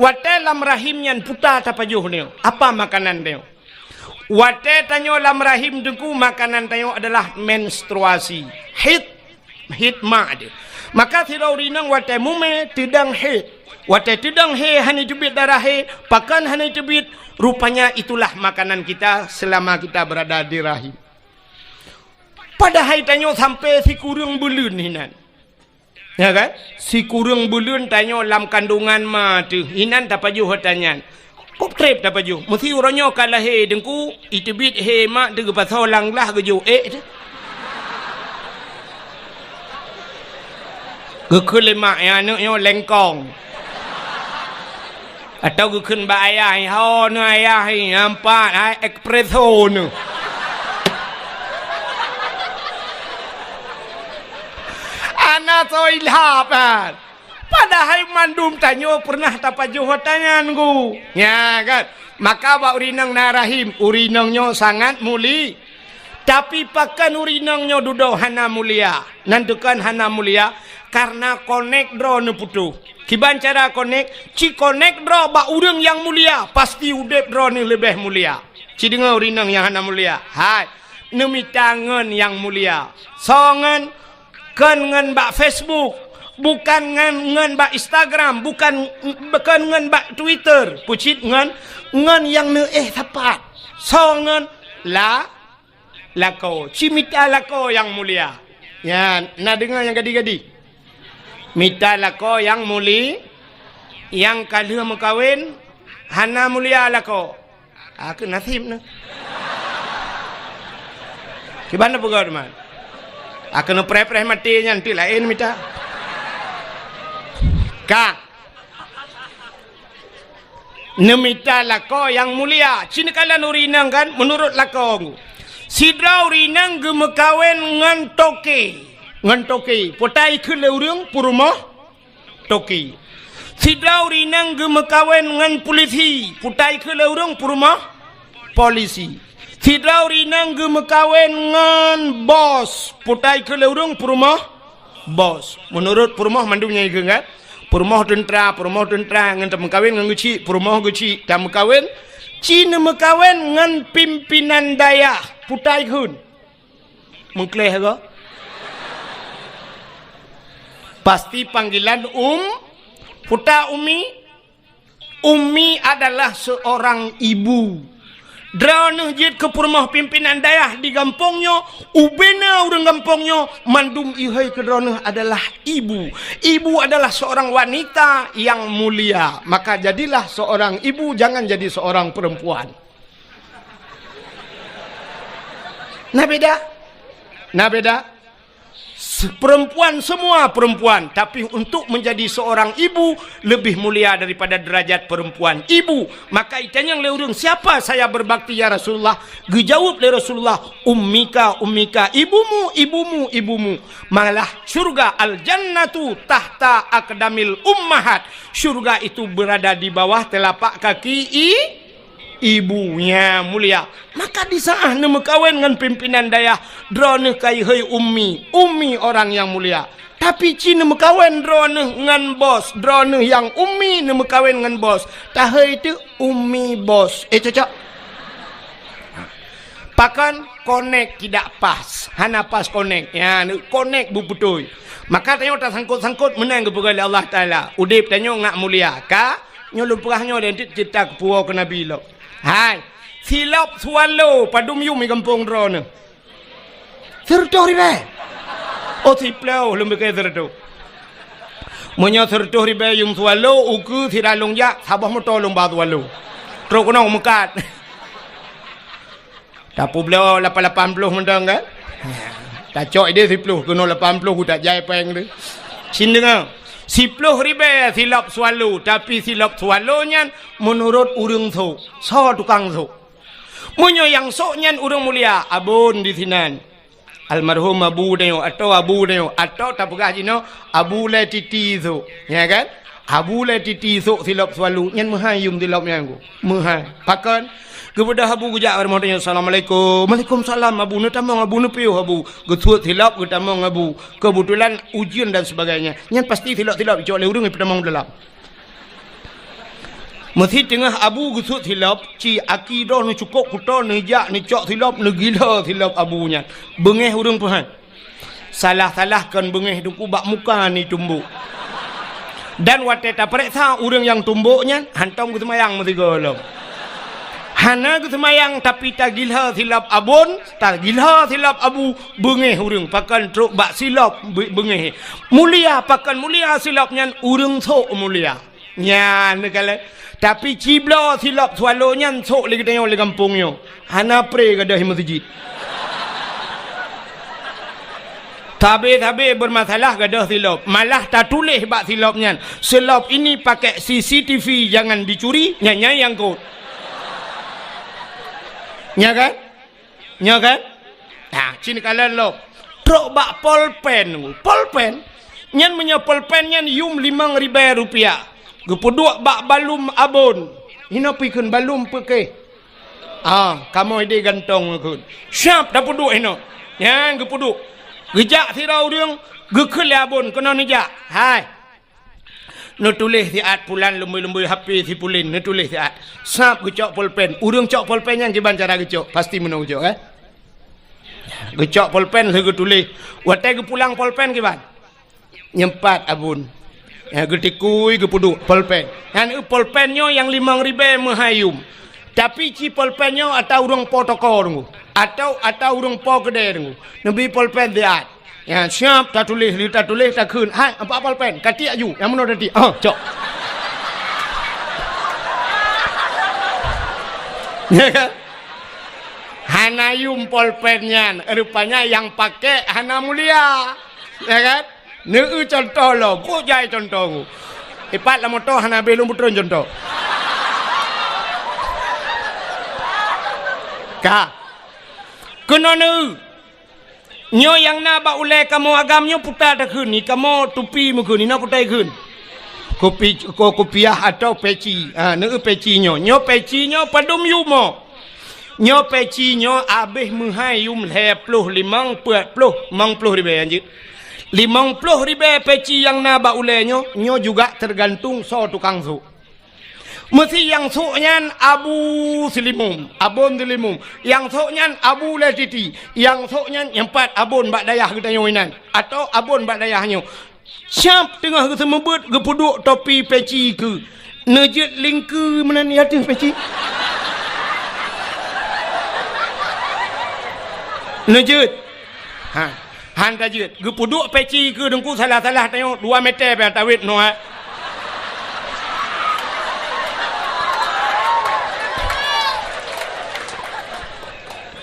Watée lam Rahim nyan puta tapajoh nyoe, apa makanan nyoe? Watée tanyoe lam Rahim Teungku, makanan tanyoe adalah menstruasi. Haid, haid mak deuh. Maka sidroe ureuëng inong watée mumé teudong haid. Watée teudong haid hana teubiet darah haid, pakon hana teubiet, rupanya itulah makanan kita selama kita berada di rahim. Padahai tanyoe sampai sikureueng buleuen hinan. Ya kan? Sikureueng buleuen tanyoe lam kandungan ma teuh, hinan tapajoh ata nyan. Kok treb tapajoh? Meusi uroe nyoe ka lahé Teungku, iteubiet hé mak teuh geupasoe lam glah geujok ék teuh. Geukheun lé mak, "Ya, aneuk nyoe lengkong." Atau geukheun bak ayah, "Ho neuh ayah, nampak hai espresso neuh." Ana soe ilhab kan. Padahai mandum tanyoe pernah tapajoh ata nyan, Teungku. Ya kan? Maka bak ureuëng inong na rahim, ureuëng inong nyoe sangat muli. Tapi pakon ureuëng inong nyoe dudoe hana mulia? Nan teukan hana mulia, karena konek droe neuputôh. Kiban cara konek? Ci konek droe bak ureuëng nyang mulia, pasti udeb droe neuh leubeh mulia. Ci deungoe ureuëng inong nyang hana mulia. Hai, neumita ngon nyang mulia. Soe ngon? Kon ngon bak Facebook, bukan ngon, ngon bak Instagram, bukan, kon ngon bak Twitter, peucit ngon, ngon nyang neuéh sapat. Soe ngon? La-, lakoe. Ci mita lakoe nyang mulia. Ya, na deungoe nyang gadi-gadi. Mita lakoe nyang muli-, nyang ka lheueh meukawen, hana mulia lakoe. Akeuh nasib neuh. Kiban neupeugah teuma? Akeuh neupreh-preh maté nyan, teuk laén mita. Ka. Neumita lakoe nyang mulia. Ci neukalon ureuëng inong kan, meunurot lakoe. Sidroe ureuëng inong geumeukawen ngon toke. Ngon toke. Peue ta ikheun lé ureuëng? Peurumoh toke. Sidroe ureuëng inong geumeukawen ngon pulisi, peue ta ikheun lé ureuëng? Peurumoh polisi. Sidroe ureuëng inong geumeukawen ngon bos, peue ta ikheun lé ureuëng? Peurumoh bos. Meunurot peurumoh mandum nyang ikheun kan? Peurumoh teuntra, peurumoh teuntra ngon tameukawen ngon geuchik, peurumoh geuchik tameukawen, ci neumeukawen ngon pimpinan dayah, peue ta ikheun? Meukleh go. Pasti panggilan um, peue ta umi. Umi adalah seorang ibu. Droeneuh jeuet keu peurumoh pimpinan dayah di gampông nyoe, ubena ureuëng gampông nyoe, mandum ihôi keu droeneuh adalah ibu. Ibu adalah seorang wanita yang mulia. Maka jadilah seorang ibu, jangan jadi seorang perempuan. Na beda? Na beda? perempuan, semua perempuan, tapi untuk menjadi seorang ibu lebih mulia daripada derajat perempuan. Ibu, maka itanyong lé ureuëng, "Siapa saya berbakti, ya Rasulullah?" Geujaweueb lé Rasulullah, "Ummika, ummika, ibumu, ibumu, ibumu." Malah syurga, al-jannatu tahta aqdamil ummahat. Syurga itu berada di bawah telapak kaki i-, ibu. Nyan mulia. Maka di saat neumeukawen ngon pimpinan dayah, droeneuh kayeuhai ummi, ummi orang yang mulia. Tapi ci neumeukawen droeneuh ngon bos, droeneuh nyang ummi neumeukawen ngon bos. Tahei teuk ummi bos. Eh, cocok? Pakon? Konek tidak pas. Hana pas konek. Ya, konek beubeutôi. Maka tanyoe tasangkot-sangkot meunan geupeugah lé Allah Taala. Udeb tanyoe ngat mulia. Ka? Nyoe lôn peugah nyoe dan cit cita keupuwoe keu Nabi lom. Hai, silop swallow padum yum i gampông droeneuh? Sireutôh ribèe. Oh, siplôh lôn bikée sireutôh. Meunyoe sireutôh ribèe yum swallow, ukeue sira lôn jak, saboh moto lôn ba swallow. Trok keunoe meukat. Tapeubloe lapan lapan ploh mantong kan? Tacok idéh siplôh, keunoe lapan ploh, utak jai péng tu. Cin deungoe, siplôh ribèe silop swallow, tapi silop swallow nyan meunurot ureuëng sôk. Soe tukang sôk? Meunyoe nyang sôk nyan ureuëng mulia, abon di sinan. Almarhum abu tanyoe, atau abu tanyoe, atau tapeugah jinoe, abu lé titi sôk. Ya kan? Abu lé titi sôk silop swallow, nyan meuhai yum silop nyan ku. Meuhai. Pakon? Geubeudôh abu geujak u rumoh tanyoe, "Assalamualaikum." "Waalaikumsalam, abu." Neutamong abu, neupiôh abu. Geusuet silop, geutamong abu. Keubeutulan ujeuen dan sebagainya. Nyan pasti silop-silop icok lé ureuëng ipeutamong dalam. Meusi teungoh abu geusuet silop, ci aki droe neucukôp kuto, neujak neucok silop, neugila silop abu nyan. Beungéh ureuëng peuhan. Salah-salah kon beungéh teungku bak muka neutumbok. Dan watée tapareksa ureuëng nyang tumbok nyan, hántom geuseumayang meusigoe lom. Hana geuseumayang, tapi tagila silop abon, tagila silop abu, beungéh ureuëng. Pakon trok bak silop be-, beungéh. Mulia, pakon mulia silop nyan, ureuëng sôk mulia. Nyan neukalon. Tapi cibloe silop swallow nyan sôk lé geutanyoe lé gampông nyoe. Hana pré gadôh meuseujid. Sabe-sabe beurmasalah gadôh silop. Malah tatuléh bak silop nyan, "Silop ini pakai C C T V, jangan dicuri," nyan nyang kot. Nya kan? Nyoe kan? Nah, cin kalon lom. Trok bak polpen. Polpen? Nyan meunyoe polpen nyan yum limong ribèe rupiah. Geupeuduek bak balum abon. Hinoe pih kheun balum peukéh. Ah, kamoe idéh gantong kheun. Siap tapeuduek hinoe. Nyan geupeuduek. Geujak sidroe ureuëng, geukheun lé abon keunoe neujak. Hai. Neutuléh siat pulan lumbôi-lumbôi H P si pulan, neutuléh siat. Sab geucok polpen. Ureuëng cok polpen nyan kiban cara geucok, pasti meunoe geucok, eh? Geucok polpen lheueh geutuléh. Watée geupulang polpen kiban? Nyempat abon. Ya, geutikui geupeuduek polpen. Nyan eu polpen nyoe nyang limong ribèe meuhai yum. Tapi ci polpen nyoe ata ureuëng po toko deungoe. Atau ata ureuëng po keudè deungoe. Neubi polpen siat. Ya, siap tatuléh, lheueh tatuléh takheun. "Hai, ampat polpen, katiek aju, nyang meunoe tatiek." Oh, cok. Ya kan? Hana yum polpen nyan, rupanya nyang pakai hana mulia. Ya kan? Neu contoh lom, kok jai contoh ku. Ipat lam moto hana habéh lôn beutron contoh. Ka. Keunoe neu. Nyoe nyang na bak ulée kamoe agam nyoe puta takheun, ni kamoe tupi meukheun, ni na kutai kheun. Kupi, ko-, kupiah atau peci. Ha, neu peci nyoe. Nyoe peci nyoe padum yumo. Nyoe peci nyoe abéh meuhai yum lhée ploh limong peuet ploh, limong ploh ribèe anjeut. Limong ploh ribèe peci nyang na bak ulée nyoe, nyoe juga teugantung soe tukang sôk. Meusi nyang sôk nyan Abu Seulimum, Abon Seulimum. Nyang sôk nyan Abu Lé Titi. Nyang sôk nyan nyang pat abon bak dayah geutanyoe inan. Atau abon bak dayah nyoe. Siab teungoh geuseumeubeut geupeuduek topi peci keu. Neujeuet lingkeu meunan i ateueh peci. Neujeuet. Ha. Han tajeuet. Geupeuduek peci keu Teungku salah-salah tanyoe dua meter pih tawét noe.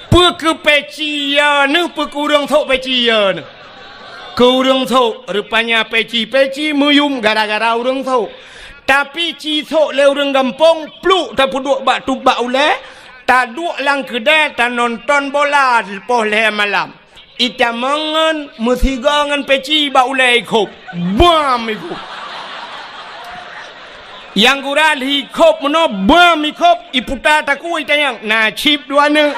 Peu keu peci ya neuh, peu keu ureuëng sôk peci ya neuh. Keu ureuëng sôk, rupanya peci-peci meuyum gara-gara ureuëng sôk. Tapi ci sôk lé ureuëng gampông, pluek tapeuduek bak tueb bak ulée, taduek lam keudée tanonton bola poh lhée malam. Itamong ngon meusigoe ngon peci bak ulée ikhôb. Bam ikhôb. Nyang gura lhi khôb meunoe, bam ikhôb, iputa takue itanyong, na cit dua neuk.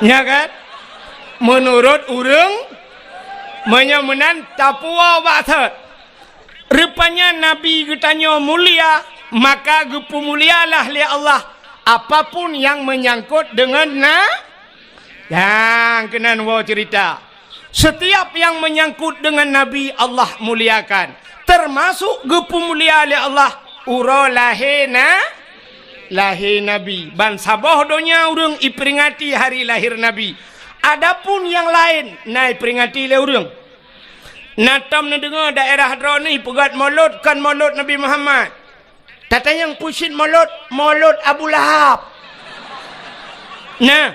Nya kan? Meunurot ureuëng, meunyoe meunan tapuwoe bak sot. Rupanya Nabi geutanyoe mulia, maka geupeumulialah lé Allah apapun nyang meunyangkot deungon na-, nyang keunan woe ceurita. Setiap nyang meunyangkot deungon Nabi, Allah muliakan, teumasok geupeumulia lé Allah uroe lahé na-, lahé Nabi. Ban saboh donya ureuëng iperingati hari lahir Nabi. Adapun nyang laén na iperingati lé ureuëng. Na tom neudeungoe daerah droeneuh peugét molot kon molot Nabi Muhammad. Tatanyong peue cit molot, molot Abu Lahab. Nah,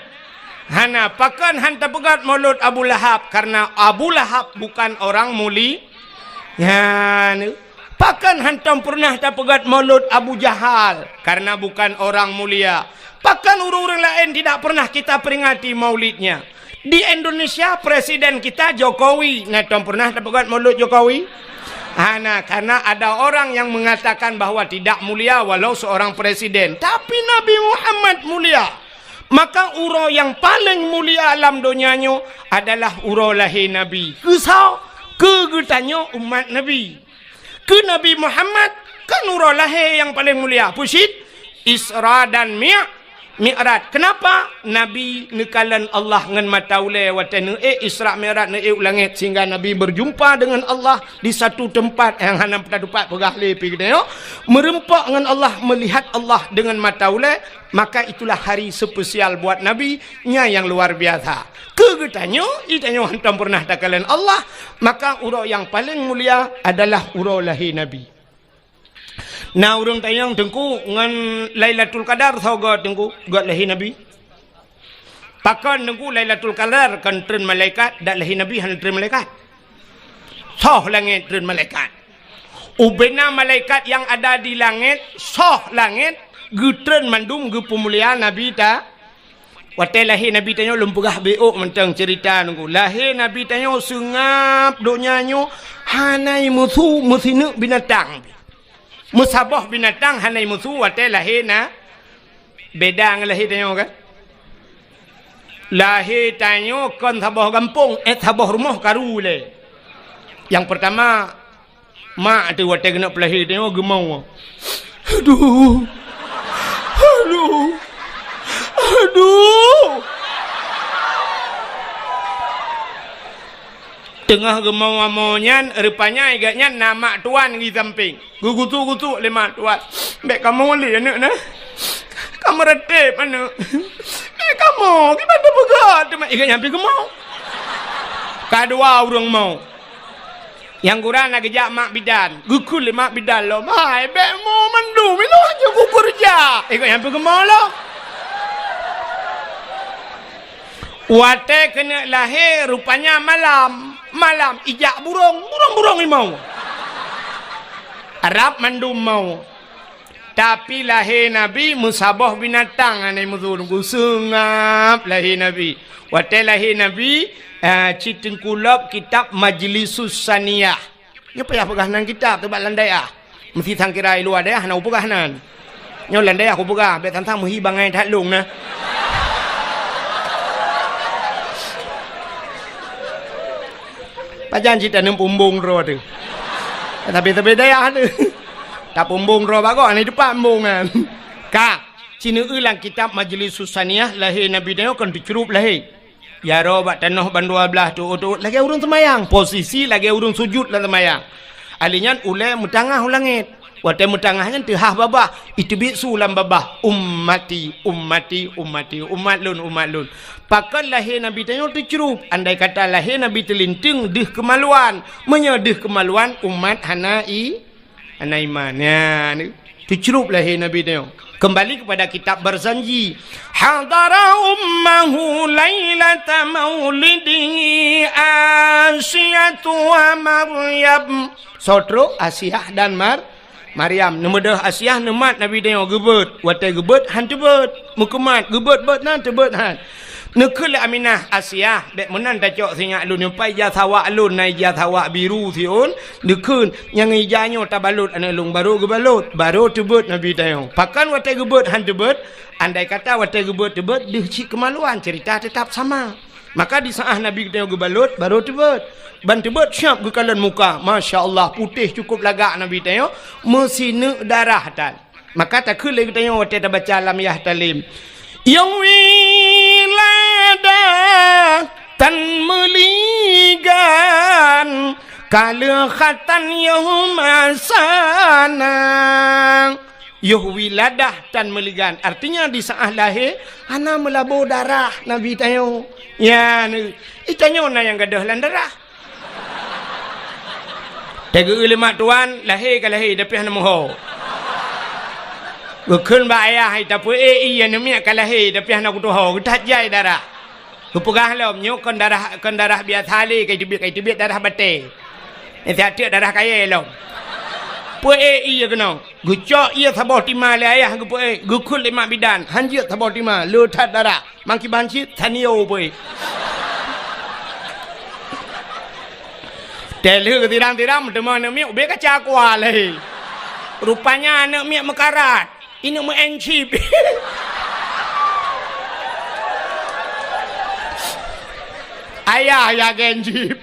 hana, pakon han tapeugét molot Abu Lahab, karena Abu Lahab bukan orang muli-, nyan. Pakon hantom peureunah tapeugét molot Abu Jahal, karena bukan orang mulia. Pakon ureuëng-ureuëng laén tidak pernah kita peringati maulidnya? Di Indonesia, presiden kita Jokowi. Na tom peureunah tapeugét molot Jokowi? Hana, karena ada orang yang mengatakan bahwa tidak mulia walau seorang presiden. Tapi Nabi Muhammad mulia. Maka uroe nyang paleng mulia lam donya nyoe adalah uroe lahé Nabi. Keu soe? Keu geutanyoe umat Nabi. Keu Nabi Muhammad kan uroe lahé nyang paleng mulia. Peue cit? Isra dan Mi-, Mi'raj. Kenapa? Nabi neukalon Allah ngon mata ulée watée neuék Isra Mi'raj, neuék u langét, sehingga Nabi berjumpa dengan Allah di satu tempat nyang hana meutupat peugah lé pih geutanyoe. Meureumpok ngon Allah, melihat Allah dengan mata ulée, maka itulah hari spesial buat Nabi, nyan nyang luar biasa. Keu geutanyoe, geutanyoe hantom peureunah takalon Allah, maka uroe nyang paleng mulia adalah uroe lahé Nabi. Na ureuëng tanyong, "Teungku, ngon Lailatul Qadar soe göt, Teungku?" "Göt lahé Nabi." "Pakon, Teungku, Lailatul Qadar kon treun malaikat, dak lahé Nabi hana treun malaikat?" "Soh langét treun malaikat. Ubena malaikat nyang ada di langét, soh langét, geutreun mandum geupeumulia Nabi ta-" Watée lahé Nabi tanyoe lôn peugah beuôk mantong ceurita nunggu. Lahé Nabi tanyoe seungab donya nyoe hana meusu meusineuk binatang. Meusaboh binatang hana meusu watée lahé na-, beda ngon lahé tanyoe kan? Lahé tanyoe kon saboh gampông, eh, saboh rumoh karu lé. Nyang peurtama, mak teuh watée keuneuk peulahé tanyoe geumoe. Aduh. Aduh. Aduh. Teungoh geumoe-moe nyan, rupanya gobnyan na mak tuan di sampéng. Geugusu-gusu lé mak tuan. "Bék kamoe lé aneuk na. Kamoe reuteb aneuk. Bék kamoe, kiban teupeugah teuma iga nyang pi geumoe." Ka dua ureuëng moe. Nyang gura na geujak mak bidan. Geukheun lé mak bidan lom, "Hai, bék moe mandum, ilôn hana kukeureuja." Iga nyang pi geumoe lom. Watée keuneuk lahé, rupanya malam. Malam ijak burông, burông-burông imoe. Rab mandum moe. Tapi lahé Nabi meusaboh binatang hana meusu, geuseungab lahé Nabi. Watée lahé Nabi, eh, ci teungku lop kitab Majlisus Saniyah. Nyoe payah peugah nan kitab teuh bak lam dayah. Meusi sangkira i luwa dayah hana kupeugah nan. Nyoe lam dayah kupeugah, bék sang-sang meuhi bangai that lông na. Pajan cit taneum pumbong droe teuh. Tapi-tapi dayah teuh. Tapumbong droe bagoe, hana teupeu pumbong nyan. Ka, ci neueu lam kitab Majlisus Saniyah, lahé Nabi nyoe kon teucrueb lahé. Jaroe bak tanoh bandua blaih teuôt-teuôt lagée ureuëng seumayang, posisi lagée ureuëng sujut lam seumayang. Ali nyan ulée meutangah u langét. Watée meutangah nyan teuhah babah, iteubiet su lam babah, "Ummati, ummati, ummati, umat lôn, umat lôn." Pakon lahé Nabi tanyoe teucrueb? Andai kata lahé Nabi teulinteung deuh keumaluan, meunyoe deuh keumaluan umat hana i-, hana iman. Nyan, teucrueb lahé Nabi tanyoe. Kembali kepada kitab Barzanji. Hadara ummahu lailata maulidihi Asiyatu wa Maryam. Soe trok? Asiah dan Mar-, Maryam. Neumeudoh Asiah neumat Nabi tanyoe geubeuet. Watée geubeuet, han teubeuet. Meukumat, geubeuet-beuet na, teubeuet han. Neukheun lé Aminah, "Asiah, bék meunan tacok sinyak lôn nyoe, pai ija sawak lôn, na ija sawak biru siôn." Neukheun, "Nyang ija nyoe tabalot aneuëk lôn," barô geubalot, barô teubeuet Nabi tanyoe. Pakon watée geubeuet han teubeuet? Andai kata watée geubeuet teubeuet, deuh cit keumaluan, ceurita teutap sama. Maka di saát Nabi geutanyoe geubalot, barô teubeuet. Ban teubeuet siab geukalon muka. Masya Allah, putéh cukup lagak Nabi tanyoe, meusineuk darah tan. Maka takheun lé geutanyoe watée tabaca lam yah talim. Yoh wiladah tan meuligan, ka lheueh khatan yoh masana. Yoh wiladah tan meuligan, artinya di saát lahé hana meulabô darah Nabi tanyoe. Nyan, i tanyoe na nyang gadôh lam darah. Tageu lé mak tuan, lahé ka lahé, tapi hana meuho. Geukheun bak ayah, "Hai tapeuék ié, aneuëk miet ka lahé, tapi hana kutuho, geuthat jai darah." Geupeugah lom, "Nyoe kon darah, kon darah biasa lé, ka iteubiet, ka iteubiet darah batée. Nyan siat teuk darah kayée lom." Peuék ié keunoe. Geucok ié saboh tima lé ayah geupeuék, geukheun lé mak bidan, han jeuet saboh tima, le that darah. Mangkiban cit, tanio bui. Teuh lheueh geutirang-tirang, meuteumé aneuëk miet ubé kaca kuah lé. Rupanya aneuëk miet meukarat. Ineuëk meu-en chip. Ayah ya gen chip.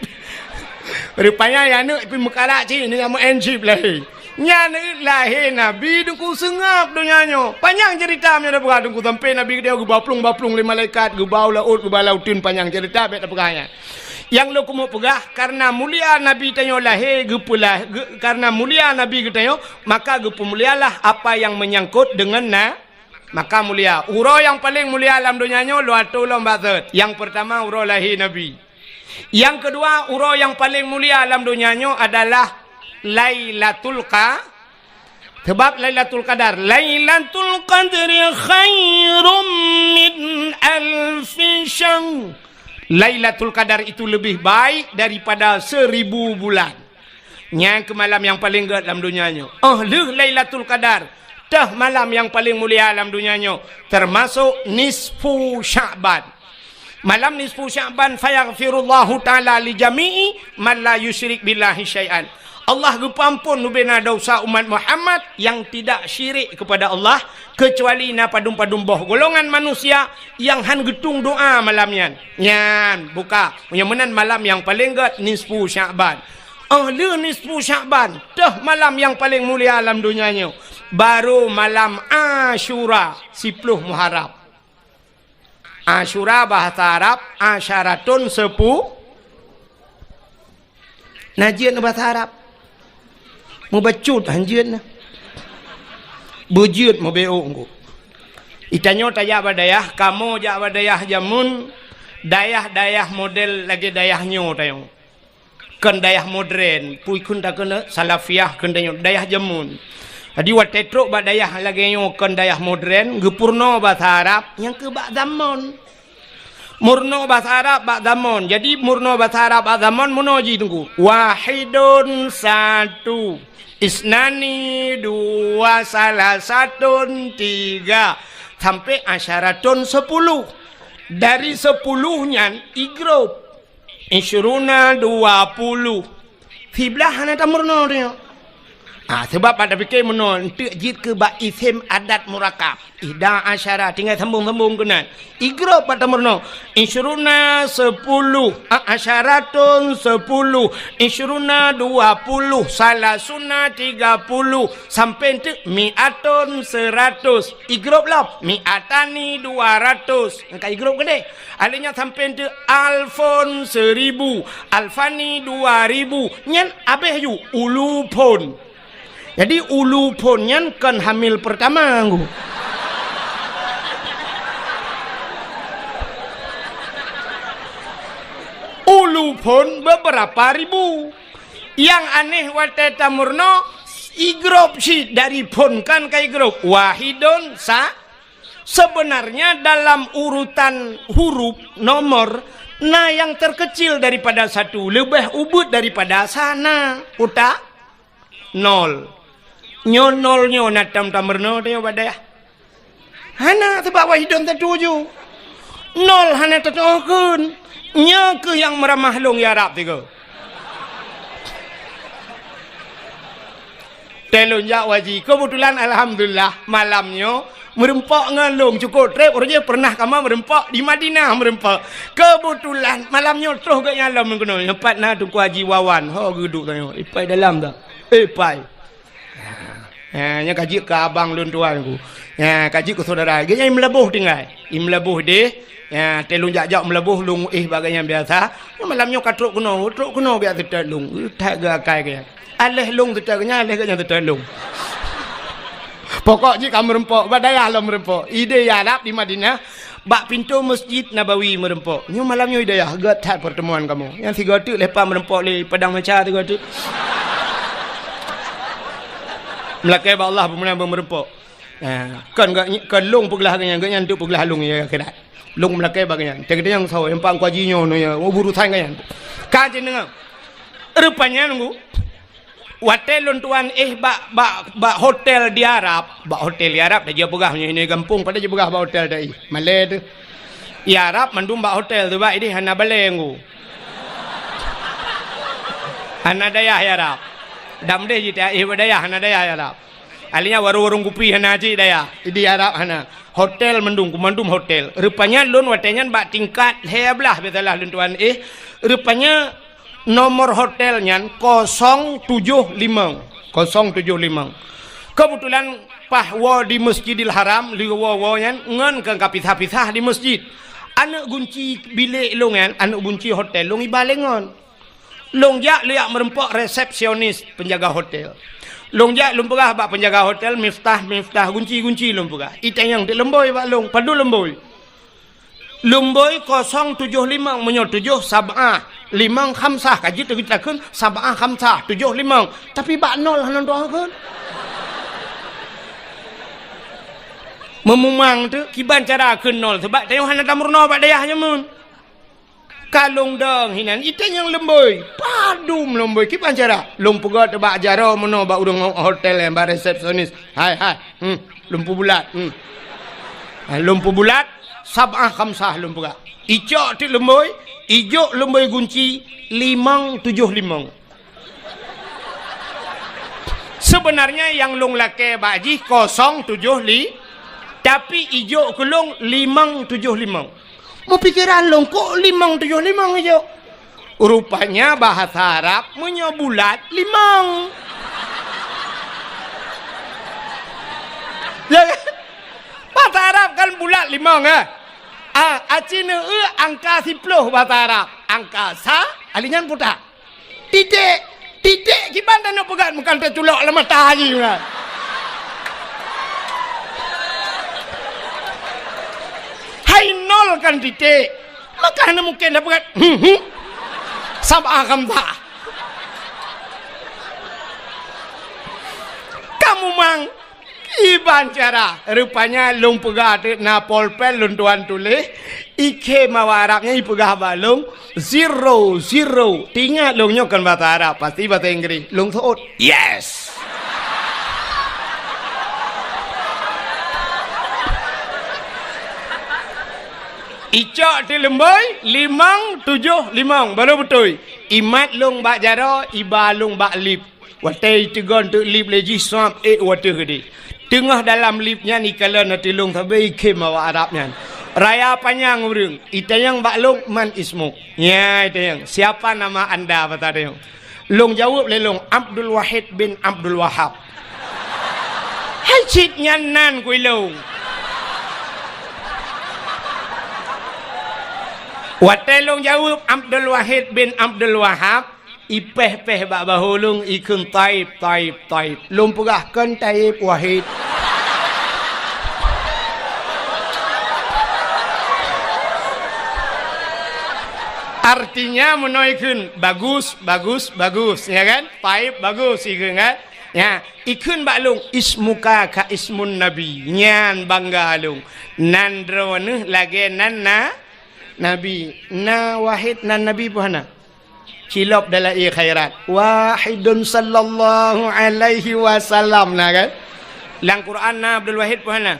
Rupanya ya aneuëk pih meukarat cit, ineuëk meu-en chip lé. Nyan lahé Nabi Teungku seungab donya nyoe. Panyang ceurita meunyoe tapeugah Teungku, sampai Nabi geutanyoe geuba plueng-ba plueng lé malaikat, geuba u laôt, geuba lauteun, panyang ceurita bék tapeugah nyan. Nyang lôn keumeung peugah, kareuna mulia Nabi tanyoe lahé geupeulah-, geu-, kareuna mulia Nabi geutanyoe, maka geupeumulialah apa nyang meunyangkot deungon na-, maka mulia. Uroe nyang paleng mulia lam donya nyoe lôn atô lom bak thot. Nyang peurtama uroe lahé Nabi. Nyang keudua, uroe nyang paleng mulia lam donya nyoe adalah Lailatul Qa-, sabab Lailatul Qadar. "Lailatul Qadri khairum min alfi syahr." Lailatul Qadar itu lebih baik daripada seribu bulan. Nyan keuh malam nyang paleng gét lam donya nyoe. Óh lheueh Lailatul Qadar, teuh malam nyang paleng mulia lam donya nyoe, teumasok nisfu Sya'ban. Malam nisfu Sya'ban, "Fayaghfirullahu ta'ala li jami'i man la yusyrik billahi syai'an." Allah geupeuamphon bubena desya umat Muhammad nyang tidak syirik kepada Allah, keucuali na padum-padum boh golongan manusia nyang han geutueng doa malam nyan. Nyan, buka. Nyang meunan malam nyang paleng gét nisfu Sya'ban. Óh lheueh nisfu Sya'ban, teuh malam nyang paleng mulia lam donya nyoe, barô malam Asyura, siploh Muharram. Asyura bahasa Arab, asyaratun sepu-, na jeuet na bahasa Arab. Mubacut han jeuet na. Beujeuet mubeuôk ngku. Itanyoe tajak bak dayah, kamoe jak bak dayah jameun, dayah-dayah model lagée dayah nyoe tanyoe. Kon dayah modern, pui kheun takheun salafiyah kheun tanyoe, dayah jameun. Jadi watée trok bak dayah lagée nyoe kon dayah modern, geupeurunoe basa Arab, nyang keu bak zamon. Meurunoe basa Arab bak zamon. Jadi meurunoe basa Arab bak zamon meunoe jih Teungku. Wahidun satu, isnani dua, salasatun tiga, sampai asyaratun sepuluh. Dari sepuluh nyan i grup. Isyruna dua puluh. Siblaih hana tameurunoe tanyoe. Ah, sabab bak tapike meunoe, eunteuk jeuet keu bak isem adat murakab. Ihda asyara, tinggai sambong-sambong keunan. I grup bak tameurunoe. Isyruna sepuluh, ah, asyaratun sepuluh, isyruna dua puluh, salasuna tiga puluh, sampai eunteuk mi'atun seratus. I grup lom, mi'atani dua ratus. Nyang ka i grup keudeh. Alheuh nyan sampai eunteuk alfun seribu, alfani dua ribu. Nyan abéh ju ulufun. Jadi ulufun nyan kon hamil pertama ngku. Ulufun beberapa ribu. Nyang aneh watée tameurunoe, Igrop cit dari phon kan ka igrop. Wahidun sa-, sebenarnya dalam urutan huruf nomor, na yang terkecil daripada satu, leubeh ubit daripada sana. Utak? Nol. Nyoe nol nyoe na tam-tam meurunoe teuh bak dayah. Hana, sabab wahidun tatuju. Nol hana tatuju kheun. Nyoe keuh nyang meuramah lôn ya Rab tiga. Teuh lôn jak haji. Keubeutulan alhamdulillah malam nyoe meureumpok ngon lôn cukôp trép, ureueng jih pernah kama meureumpok di Madinah meureumpok. Keubeutulan malam nyoe troh geuh nyang lom keunoe. Nyoe pat na Teungku Haji Wawan. Ho geuduek tanyoe. Ipai dalam dah. Ipai. Ha, nyan ka jeuet keu abang lôn tuan ku. Ha, ka jeuet keu syedara. Geuhnyan i Meulaboh tinggai. I Meulaboh deh. Ha, teuh lôn jak-jak Meulaboh lôn éh bak geuhnyan biasa. Nyoe malam nyoe ka trok keunoe, trok keunoe geuh seutôt lôn. That geuh akai geuhnyan. Aléh lôn seutôt geuhnyan, aléh geuhnyan seutôt lôn. Pokok jih ka meureumpok, bak dayah lom meureumpok. Idéh ya Rab di Madinah. Bak pintoe Masjid Nabawi meureumpok. Nyoe malam nyoe i dayah, gét that peurtemuan kamoe. Nyang sigoe teuk leupah meureumpok lé padang maca sigoe teuk. Meulakée bak Allah peue meunan meureumpok. Ha, kon gét, kon lôn peuglah geuhnyan, geuhnyan teuk peuglah lôn ya akhirat. Lôn meulakée bak geuhnyan. Teukeudeh nyang sawo, nyang pang kuaji nyoe, nyoe ya, urusan geuhnyan. Ka jeuet deungoe. Rupanya nunggu. Watée lôn tuan éh bak, bak, bak hotel di Arab, bak hotel di Arab, dak jipeugah meunyoe gampông, padahai jipeugah bak hotel dak i. Malée teuh. I Arab mandum bak hotel teuh bak idéh hana balée nggu. Hana dayah i Arab. Dam deh jita éh bak dayah hana dayah i Arab. Alinyan warong-warong kupi hana cit dayah. Di Arab hana. Hotel mandum, kumandum hotel. Rupanya lôn watée nyan bak tingkat lhée blaih biasalah lôn tuan éh. Rupanya nomor hotel nyan kosong tujoh limong. Kosong tujoh limong. Keubeutulan paih woe di Masjidil Haram, lheueh woe-woe nyan ngon keu ka pisah-pisah di masjid. Aneuk gunci bilék lôn nyan, aneuk gunci hotel lôn iba lé ngon. Lôn jak, lôn jak meureumpok resepsionis penjaga hotel. Lôn jak lôn peugah bak penjaga hotel, "Miftah, Miftah, gunci, gunci," lôn peugah. Itanyong teuk lumboi bak lôn, padub lumboi. Lumboi kosong tujoh limong, meunyoe tujoh sab'ah, limong khamsah, ka jeuet takheun sab'ah khamsah, tujoh limong. Tapi bak nol hana takheun. Meumumang teuk, kiban cara kheun nol, sabab tanyoe hana tameurunoe bak dayah nyoe meunan. Ka lôn dong hinan, itanyong lumboi. Padub lumboi, kiban cara. Lôn peugah teuk bak jaroe meunoe bak ureueng hotel nyan, bak resepsionis. "Hai, hai. Hmm, lôn peubulat. Hmm. Ha, lôn peubulat, sab'ah khamsah lôn peugah." Icok teuk lumboi, ijok lumboi gunci, limong tujoh limong. Sebenarnya nyang lôn lakée bak jih kosong tujoh li, tapi ijok keu lôn limong tujoh limong. Meupikeran lôn, kok limong tujoh limong ijok? Rupanya bahasa Arab meunyoe bulat, limong. Ya kan? Bahasa Arab kan bulat, limong, eh? Ah, aci neueu angka siploh bahasa Arab. Angka sa, alinyan putak. Titék, titék kiban taneuk peugah meukan teuculok lam mata jih meunan. Hai nol kan titék. Maka hana mungken tapeugah, hmm, hmm. Sab'ah khamsah. Kamu mang Kiban cara, rupanya lôn peugah teuk na polpen lôn tuan tuléh, ikhém awak Arab nyan ipeugah bak lôn, zero, zero. Teuingat lôn nyoe kon basa Arab, pasti basa Inggréh. Lôn seuôt, "Yes!" Icok teuk lumboi, limong tujoh limong, baru beutôi. Imat lôn bak jaroe, iba lôn bak lip. Watée iteugon teuk lip lé jih suab ék u ateueh keudeh. Teungoh dalam lip nyan ikalon ateueh lôn sabe ikhém awak Arab nyan. Raya panyang ureuëng, itanyong bak lôn, "Man ismuk?" Nyan itanyong, "Siapa nama anda?" basa tanyong. Lôn jaweueb lé lôn, "Abdul Wahid bin Abdul Wahab." Hai cit nyan nan kui lôn. Watée lôn jaweueb, "Abdul Wahid bin Abdul Wahab," ipéh-péh bak bahô lôn ikheun, "Taib, Taib, Taib." Lôn peugah, "Kon Taib, Wahid." Artinya meunoe ikheun, "Bagus, bagus, bagus," ya kan? "Taib, bagus," ikheun kan? Ya, ikheun bak lôn, "Ismuka ka ismun Nabi." Nyan bangga lôn. Nan droeneuh lagée nan na-, Nabi. Na Wahid nan Nabi peue hana? Cilop dalam ie khairat. Wahidun sallallahu alaihi wasallam na kan? Lam Quran na Abdul Wahid peue hana?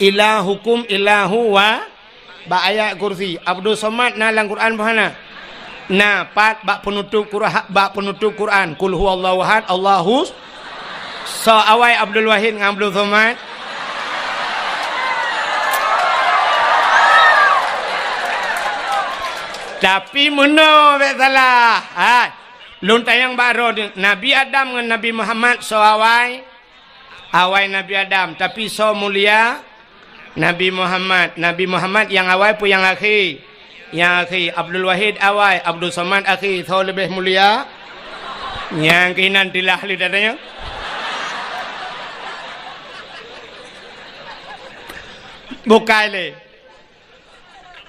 Ilahukum ilahu wa, bak ayat kursi. Abdus Somad na lam Quran peue hana? Na, pat bak penutup Quran, bak penutup Quran. Qul huwallahu ahad, Allahus. Soe awai Abdul Wahid ngon Abdus Somad? Tapi meunoe bék salah. Hai. Lôn tanyong bak droeneuh, Nabi Adam ngon Nabi Muhammad soe awai? Awai Nabi Adam, tapi soe mulia? Nabi Muhammad. Nabi Muhammad nyang awai peue nyang akhé? Nyang akhé. Abdul Wahid awai, Abdul Somad akhé. Soe leubeh mulia? Nyang keunan tilah lé tatanyong. Bukai lé.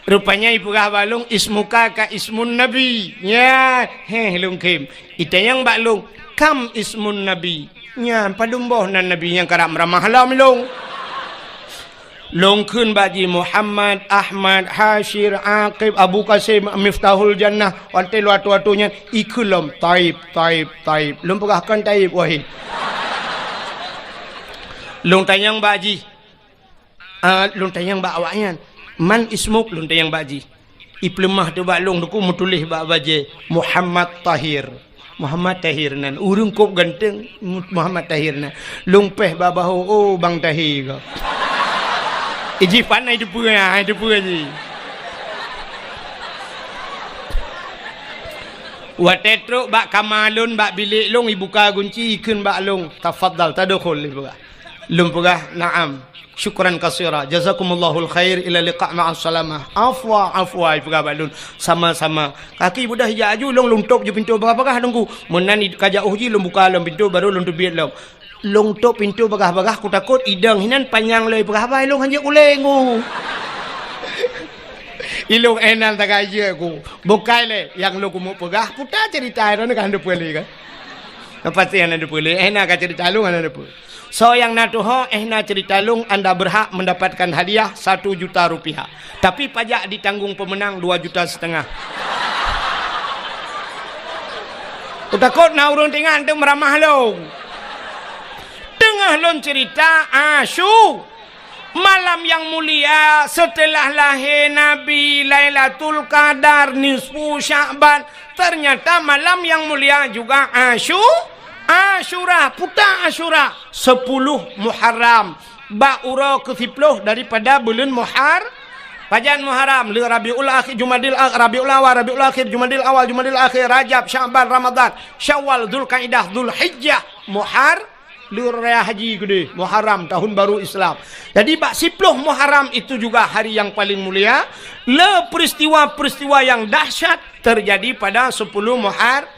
Rupanya ipeugah bak lôn, "Ismuka ka ismun Nabi." Nya, heh lôn khém. Itanyong bak lôn, "Kam ismun Nabi?" Nya, padum boh nan Nabi nyang karab meuramah lom lôn. Lôn kheun bak jih, Muhammad, Ahmad, Hasyir, Aqib, Abu Qasim, Miftahul Jannah, watée lôn atoe-atoe nyan, ikheun lom, Taib, Taib, Taib. Lôn peugah kon Taib, Wahid. Lôn tanyong bak jih, Ah, lôn tanyong bak awaknyan, "Man ismuk?" Lôn tanyong bak jih. Ipeuleumah teuh bak lôn, teungku meutuléh bak bajée, "Muhammad Tahir." Muhammad Tahir nan. Ureuëng kôb ganteng, Mu-, Muhammad Tahir nan. Lôn péh bak bahô, "Oh, Bang Tahir ka." Ijih pan ai teupeue, ai teupeue jih. Watée trok bak kama lôn, bak bilék lôn, ibuka gunci, ikheun bak lôn, "Tafadhal, tadkhul," ipeugah. Lôn peugah, "Na'am. Syukran katsira. Jazakumullahul khair. Ila liqa ma'as salamah." "Afwa, afwa," ipeugah bak lôn. "Sama-sama." Kaki beudoh ijak aju, lôn, lôn tôp ju pintoe bagah-bagah, teungku. Meunan i-, ka jauh jih, lôn buka lom pintoe, baru lôn teubiet lom. Lôn tôp pintoe bagah-bagah, kutakot idong hinan panyang lom ipeugah haba, lôn hanjeuet ulée, teungku. Ilôn éh nan tagai jeuet, teungku. Bukai lé, nyang lôn keumeung peugah, puta ceurita droeneuh ka hana peue lé kan? Pasti hana peue lé, éh na ka ceurita lôn hana peue. Soe nyang na tuho, éh na ceurita lôn, anda berhak mendapatkan hadiah satu juta rupiah. Tapi pajak ditanggung pemenang dua juta setengah. Kutakot na ureuëng teuingat teuk meuramah lôn. Teungoh lôn ceurita, Asyu-, malam nyang mulia seuteulah lahé Nabi, Lailatul Qadar, nisfu Sya'ban, ternyata malam nyang mulia juga Asyu-, Asyura, puta Asyura, sepuluh Muharram, bak uroe keusiploh daripada buleuen Muhar-, pajan Muharram, le Rabiul Akhir, Jumadil A-, Rabiul Awal, Rabiul Akhir, Jumadil Awal, Jumadil Akhir, Rajab, Sya'ban, Ramadan, Syawal, Zulkaidah, Zulhijjah, Muhar-, le raya haji keudeh, Muharram, tahun baru Islam. Jadi, bak siploh Muharram itu juga hari yang paling mulia, le peristiwa-peristiwa yang dahsyat terjadi pada sepuluh Muhar-,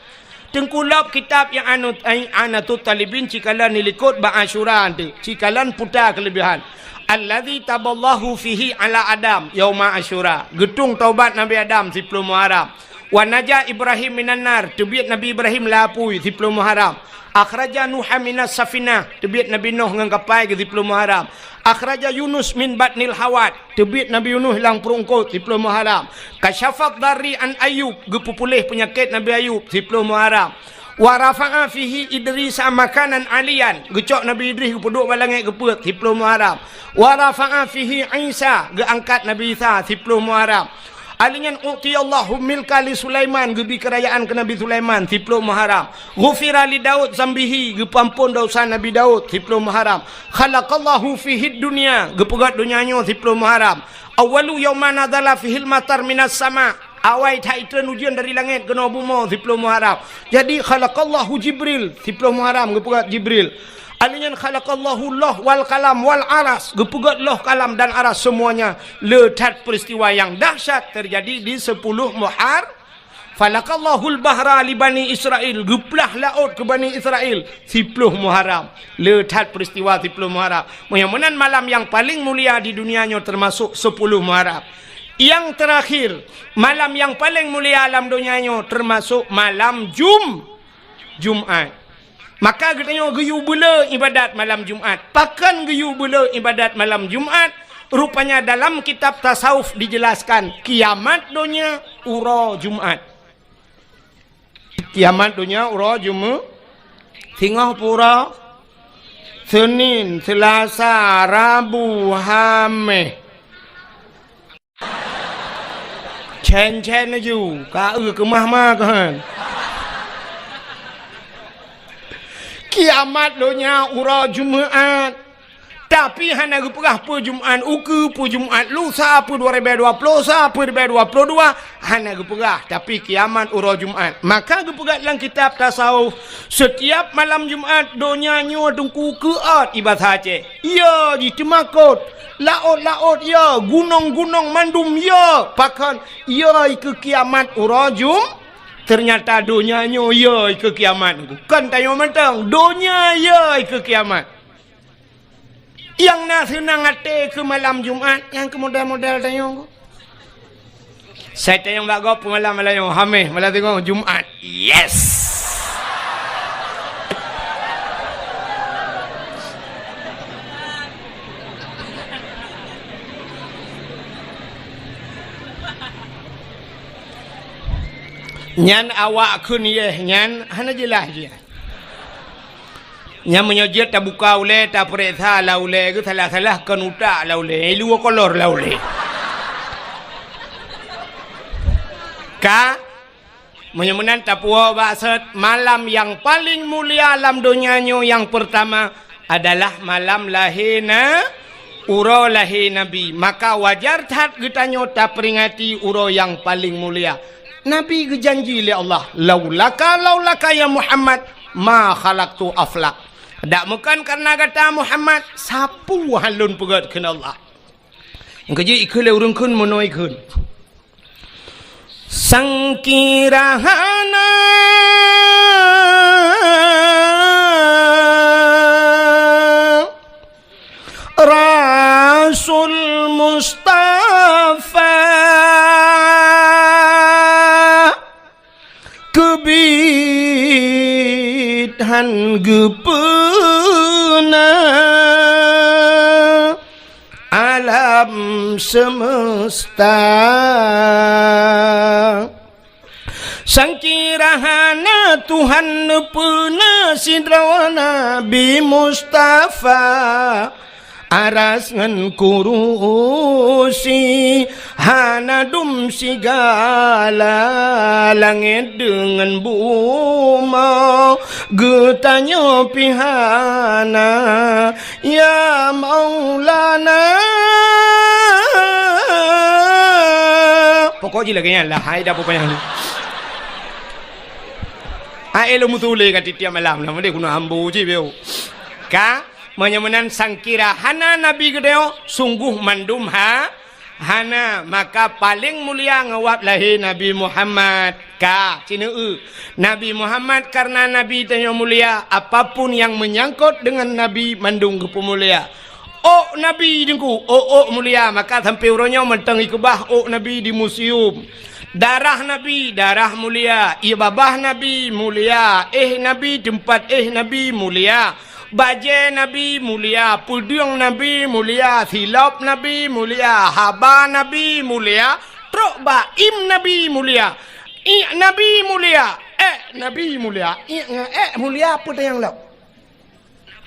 Teungku, lôb kitab I'anut-, I'anatut Talibin cikalon ilikot bak Asyura tu, cikalon puta keulebihan. Allazi taballahu fihi ala Adam yauma Asyura. Geutung taubat Nabi Adam siploh Muharram. Wa naja Ibrahim minan nar, teubiet Nabi Ibrahim lam apui siploh Muharram. Akhraja Nuha minas safinah, teubiet Nabi Nuh ngon kapai geuh siploh Muharram. Akhraja Yunus min batnil hawat, teubiet Nabi Yunus lam pruet eungkôt siploh Muharram. Kasyafad darri an Ayub, geupeupuléh peunyakét Nabi Ayub siploh Muharram. Wa rafa'a fihi Idrisa makanan aliyan, geucok Nabi Idris geupeuduek bak langét geupeuet siploh Muharram. Wa rafa'a fihi Isa, geuangkat Nabi Isa siploh Muharram. Alheuh nyan, "U'tiyallahu milka li Sulaiman," geubri keurajaan keu Nabi Sulaiman, siploh Muharram. "Ghufira li Daud zambihi," geupeuamphon desya Nabi Daud, siploh Muharram. "Khalaqallahu fihid dunya," geupeugét donya nyoe, siploh Muharram. "Awwalu yauma nazala fihil matar minas sama," awai that itreun ujeuen dari langét keunoe bumoe, siploh Muharram. Jadi, "Khalaqallahu Jibril," siploh Muharram, geupeugét Jibril. Alheuh nyan, "Khalaqallahu loh wal kalam wal aras," geupeugét loh, kalam dan aras semuanya. Le that peristiwa yang dahsyat terjadi di sepuluh Muhar-, "Falaqallahul bahra li Bani Israil," geuplah laôt keu Bani Israil siploh Muharram. Le that peristiwa siploh Muharram. Meunyoe meunan malam yang paling mulia di dunia nyoe termasuk sepuluh Muharram. Yang terakhir, malam yang paling mulia lam donya nyoe termasuk malam Jum-, Jumat. Maka geutanyoe geuyue beuleu ibadat malam Jumat. Pakon geuyue beuleu ibadat malam Jumat? Rupanya dalam kitab tasawuf dijelaskan, kiamat donya uroe Jumat. Kiamat donya uroe Jumat. Singoh pura, Senin, Selasa, Rabu, Hameh. Cen-cen laju, ka eu keumah ma keuhan. Kiamat donya uroe Jumat. Tapi hana geupeugah peue Jumat ukeue, peue Jumat lusa, peue dua ribèe dua ploh sa, peue ribèe dua ploh dua, hana geupeugah. Tapi kiamat uroe Jumat. Maka geupeugah lam kitab tasawuf, setiap malam Jumat donya nyoe teungku keuot, ié basa Aceh. Iya jiteumakot, laôt-laôt iya, gunong-gunong mandum iya. Pakon? Iya ikeue kiamat uroe Jum-, ternyata donya nyoe iya ikeue kiamat. Kon tanyoe mantong, donya iya ikeue kiamat. Nyang na seunang até keu malam Jumat, nyang keu model-model tanyoe. Sai tanyong bak gob malam, malam nyoe, Hameh, malam teungoh, Jumat. Yes! Nyan awak kheun yeh nyan hana jeulaih jih. Nyan meunyoe jeuet tabuka ulèe, tapeuriksa lam ulèe geuh, salah-salah kon utak lam ulèe, luwa kolor lam ulèe. Ka, meunyoe meunan tapuwoe bak sot, malam nyang paleng mulia lam donya nyoe nyang peurtama adalah malam lahé na-, uroe lahé Nabi. Maka wajar that geutanyoe taperingati uroe nyang paleng mulia. Nabi geujanji lé Allah, "Laulaka, laulaka ya Muhammad, ma khalaqtul aflak." Dak meukan kareuna gata Muhammad, sapeue han lôn peugöt kheun Allah. Nyang keujeuet ikheun lé ureueng kheun meunoe ikheun. Sangkira hana Rasul Mustafa keubiet han geupeuna alam seumeusta. Sangkira hana Tuhan neupeuna sidroe Nabi Mustafa, aras ngon kurusi, hana dum sigala langét deungon bumoe, geutanyoe pih hana. Ya Maulana. Pokok jih lagèe nyan lah, hai dah peupanjang. Hai lôn meutuléh ka tiep-tiep malam lah, meudeh guna ambo cit beu. Ka, meunyoe meunan sangkira hana Nabi geutanyoe, sungguh mandum ha, hana, maka paleng mulia ngon wab lahé Nabi Muhammad. Ka, sineuk eu. Nabi Muhammad kareuna Nabi tanyoe mulia, apapun nyang meunyangkot deungon Nabi mandum geupeumulia. Ôk Nabi teungku, ôk-ôk mulia, maka sampoe uroe nyoe mantong ikeubah ôk Nabi di museum. Darah Nabi, darah mulia, ié babah Nabi mulia, éh Nabi, teumpat éh Nabi mulia. Bajèe Nabi mulia, peudeueng Nabi mulia, silop Nabi mulia, haba Nabi mulia, trok bak im Nabi mulia, iék Nabi mulia, èk Nabi mulia. Iék ngon èk mulia peue tanyong lom?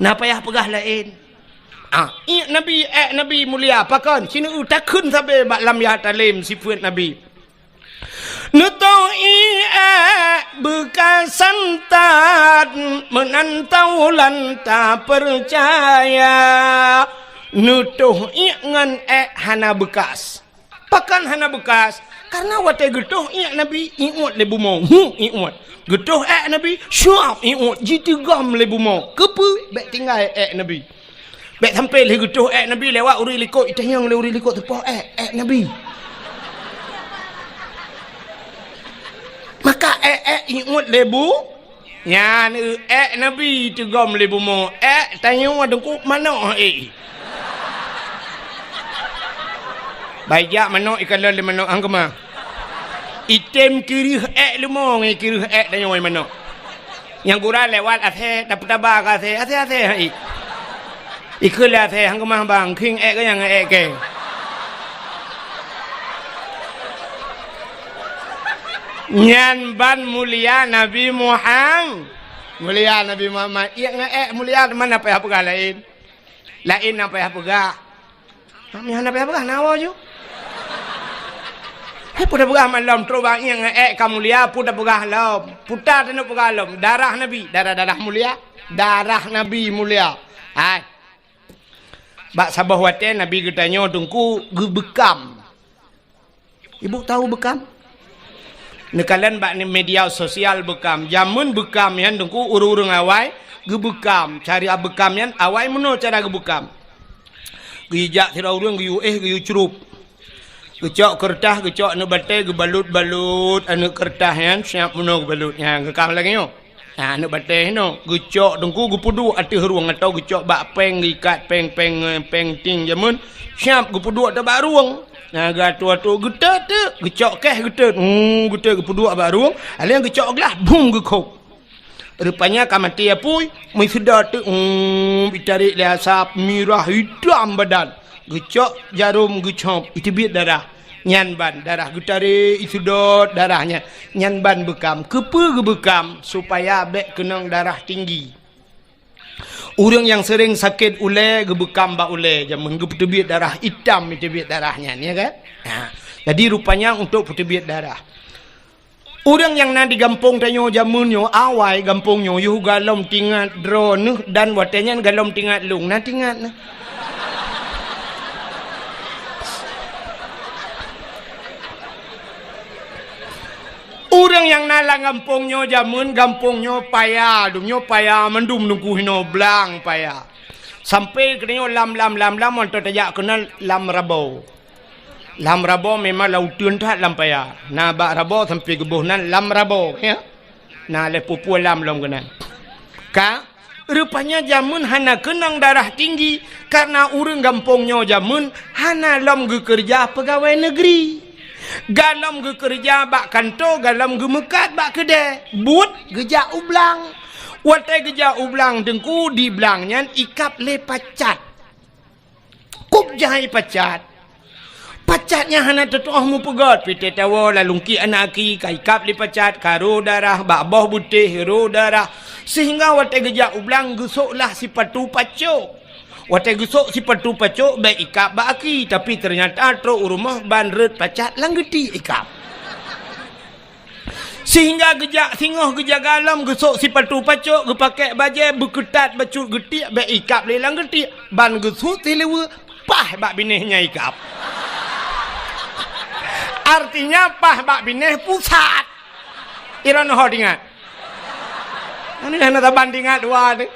Na payah peugah laén. Ah, iék Nabi, èk Nabi mulia, pakon? Sineuk eu takheun sabe bak lam ya talem sifeuet Nabi. Neutoh ié èk beukasan that, meunan taulan tapeucaya. Neutoh iék ngon èk hana beukas. Pakon hana beukas? Kareuna watèe geutoh iék Nabi, iuet lé bumoe, hu, iuet. Geutoh èk Nabi, syuap, iuet, jiteugom lé bumoe. Keupeue? Bèk tinggai èk Nabi. Bèk sampoe lheueh geutoh èk Nabi lewat ureueng likot, itanyong lé ureueng likot teupoh èk, èk Nabi. Maka èk-èk iuet lé bu-, nyan eu èk Nabi teugom lé bumoe, èk tanyoe teungku manok, eh. Baijak manok ikalon lé manok hang keumah. Item kireuh èk leumo ngon kireuh èk tanyoe manok. Nyang gura lewat asèe, tapeutaba keu asèe, asèe, asèe, hai. Ikheun lé asèe, han keumah bang, khieng èk keu nyang èk kèe. Nyan ban mulia Nabi Muhammad. Mulia Nabi Muhammad. Iek ngon èk mulia, teuma na payah peugah laén. Laén na payah peugah. Hah, meuhana peugah-peugah, na woe ju. Hai, peue tapeugah malom, trok bak iek ngon èk ka mulia, peue tapeugah lom. Puta taneuk peugah lom, darah Nabi, darah-darah mulia, darah Nabi mulia. Hai. Bak saboh watèe Nabi geutanyoe Teungku geubeukam. Ibu tahu beukam? Neukalon bak ni media sosial beukam. Jameun beukam nyan Teungku ureueng-ureueng awai geubeukam. Cara beukam nyan awai meunoe cara geubeukam. Geujak sidroe ureueng geuyue éh geuyue crup. Geucok keureutah, geucok aneuk batèe, geubalot-balot aneuk keureutah nyan siap meunoe geubalot nyan. Geukam lagèe nyoe. Nah, aneuk batèe hinoe, geucok Teungku geupeuduek ateueh rueng atau geucok bak pèng, geuikat pèng-pèng, eh, pèng ting jameun, siap geupeuduek ateueh bak rueng. Nah, geuatoe-atoe geutot teuk, geucok kèh geutot. Hmm, geutot geupeuduek bak rueng, alèh geucok glah, bum geukhôb. Rupanya ka maté apui, meuseudot teuk, hmm, jitarek lé asap, mirah, itam badan. Geucok jarôm geucop, iteubiet darah. Nyan ban darah geutarek, iseudot darah nyan. Nyan ban beukam. Keupeue geubeukam? Supaya bèk keunong darah tinggi. Ureueng nyang seuréng sakét ulèe geubeukam bak ulèe, jameun geupeuteubiet darah itam, iteubiet darah nyan, ya kan? Ha. Jadi rupanya untuk peuteubiet darah. Ureueng nyang na di gampông tanyoe jameun nyoe, awai gampông nyoe, yoh galom tingat droeneuh dan watèe nyan galom tingat lôn, na tingat na. Ureueng nyang na lam gampông nyoe jameun, gampông nyoe paya, dum nyoe paya mandum Teungku hinoe blang paya. Sampai keunoe lam, lam, lam, lam, mantong tajak keunan lam Rabo. Lam Rabo memang lam uteuen that lam paya. Na bak Rabo sampai geuboh nan lam Rabo, ya. Na lé pupue lam lom keunan. Ka, rupanya jameun hana keunong darah tinggi, karena ureueng gampông nyoe jameun hana lom geukeureuja peugawai neugri. Galom geukeureuja bak kantô, galom geumeukat bak keudè. Buet geujak u blang. Watèe geujak u blang Teungku, di blang nyan ikab lé pacat. Kub jai pacat. Pacat nyan hana teutuoh meupeugöt, pih teuh tawoe lalungki aneuk aki, ka ikab lé pacat, ka rô darah, bak boh beutéh rô darah. Sehingga watèe geujak u blang geusoklah sipatu pacok. Watèe geusok sipatu pacok bèk ikab bak aki, tapi teunyata trok u rumoh ban rhot pacat lam geuti ikab. Sehingga geujak singoh geujaga lom geusok sipatu pacok, geupakèk bajèe, beukeutat bacut geutiek, bèk ikab lé lam geutiek, ban geusut sileue, paih bak binéh nyan ikab. Artinya paih bak binéh pusat. Droeneuh ho teuingat. Aneuk hana saban teuingat dua tu.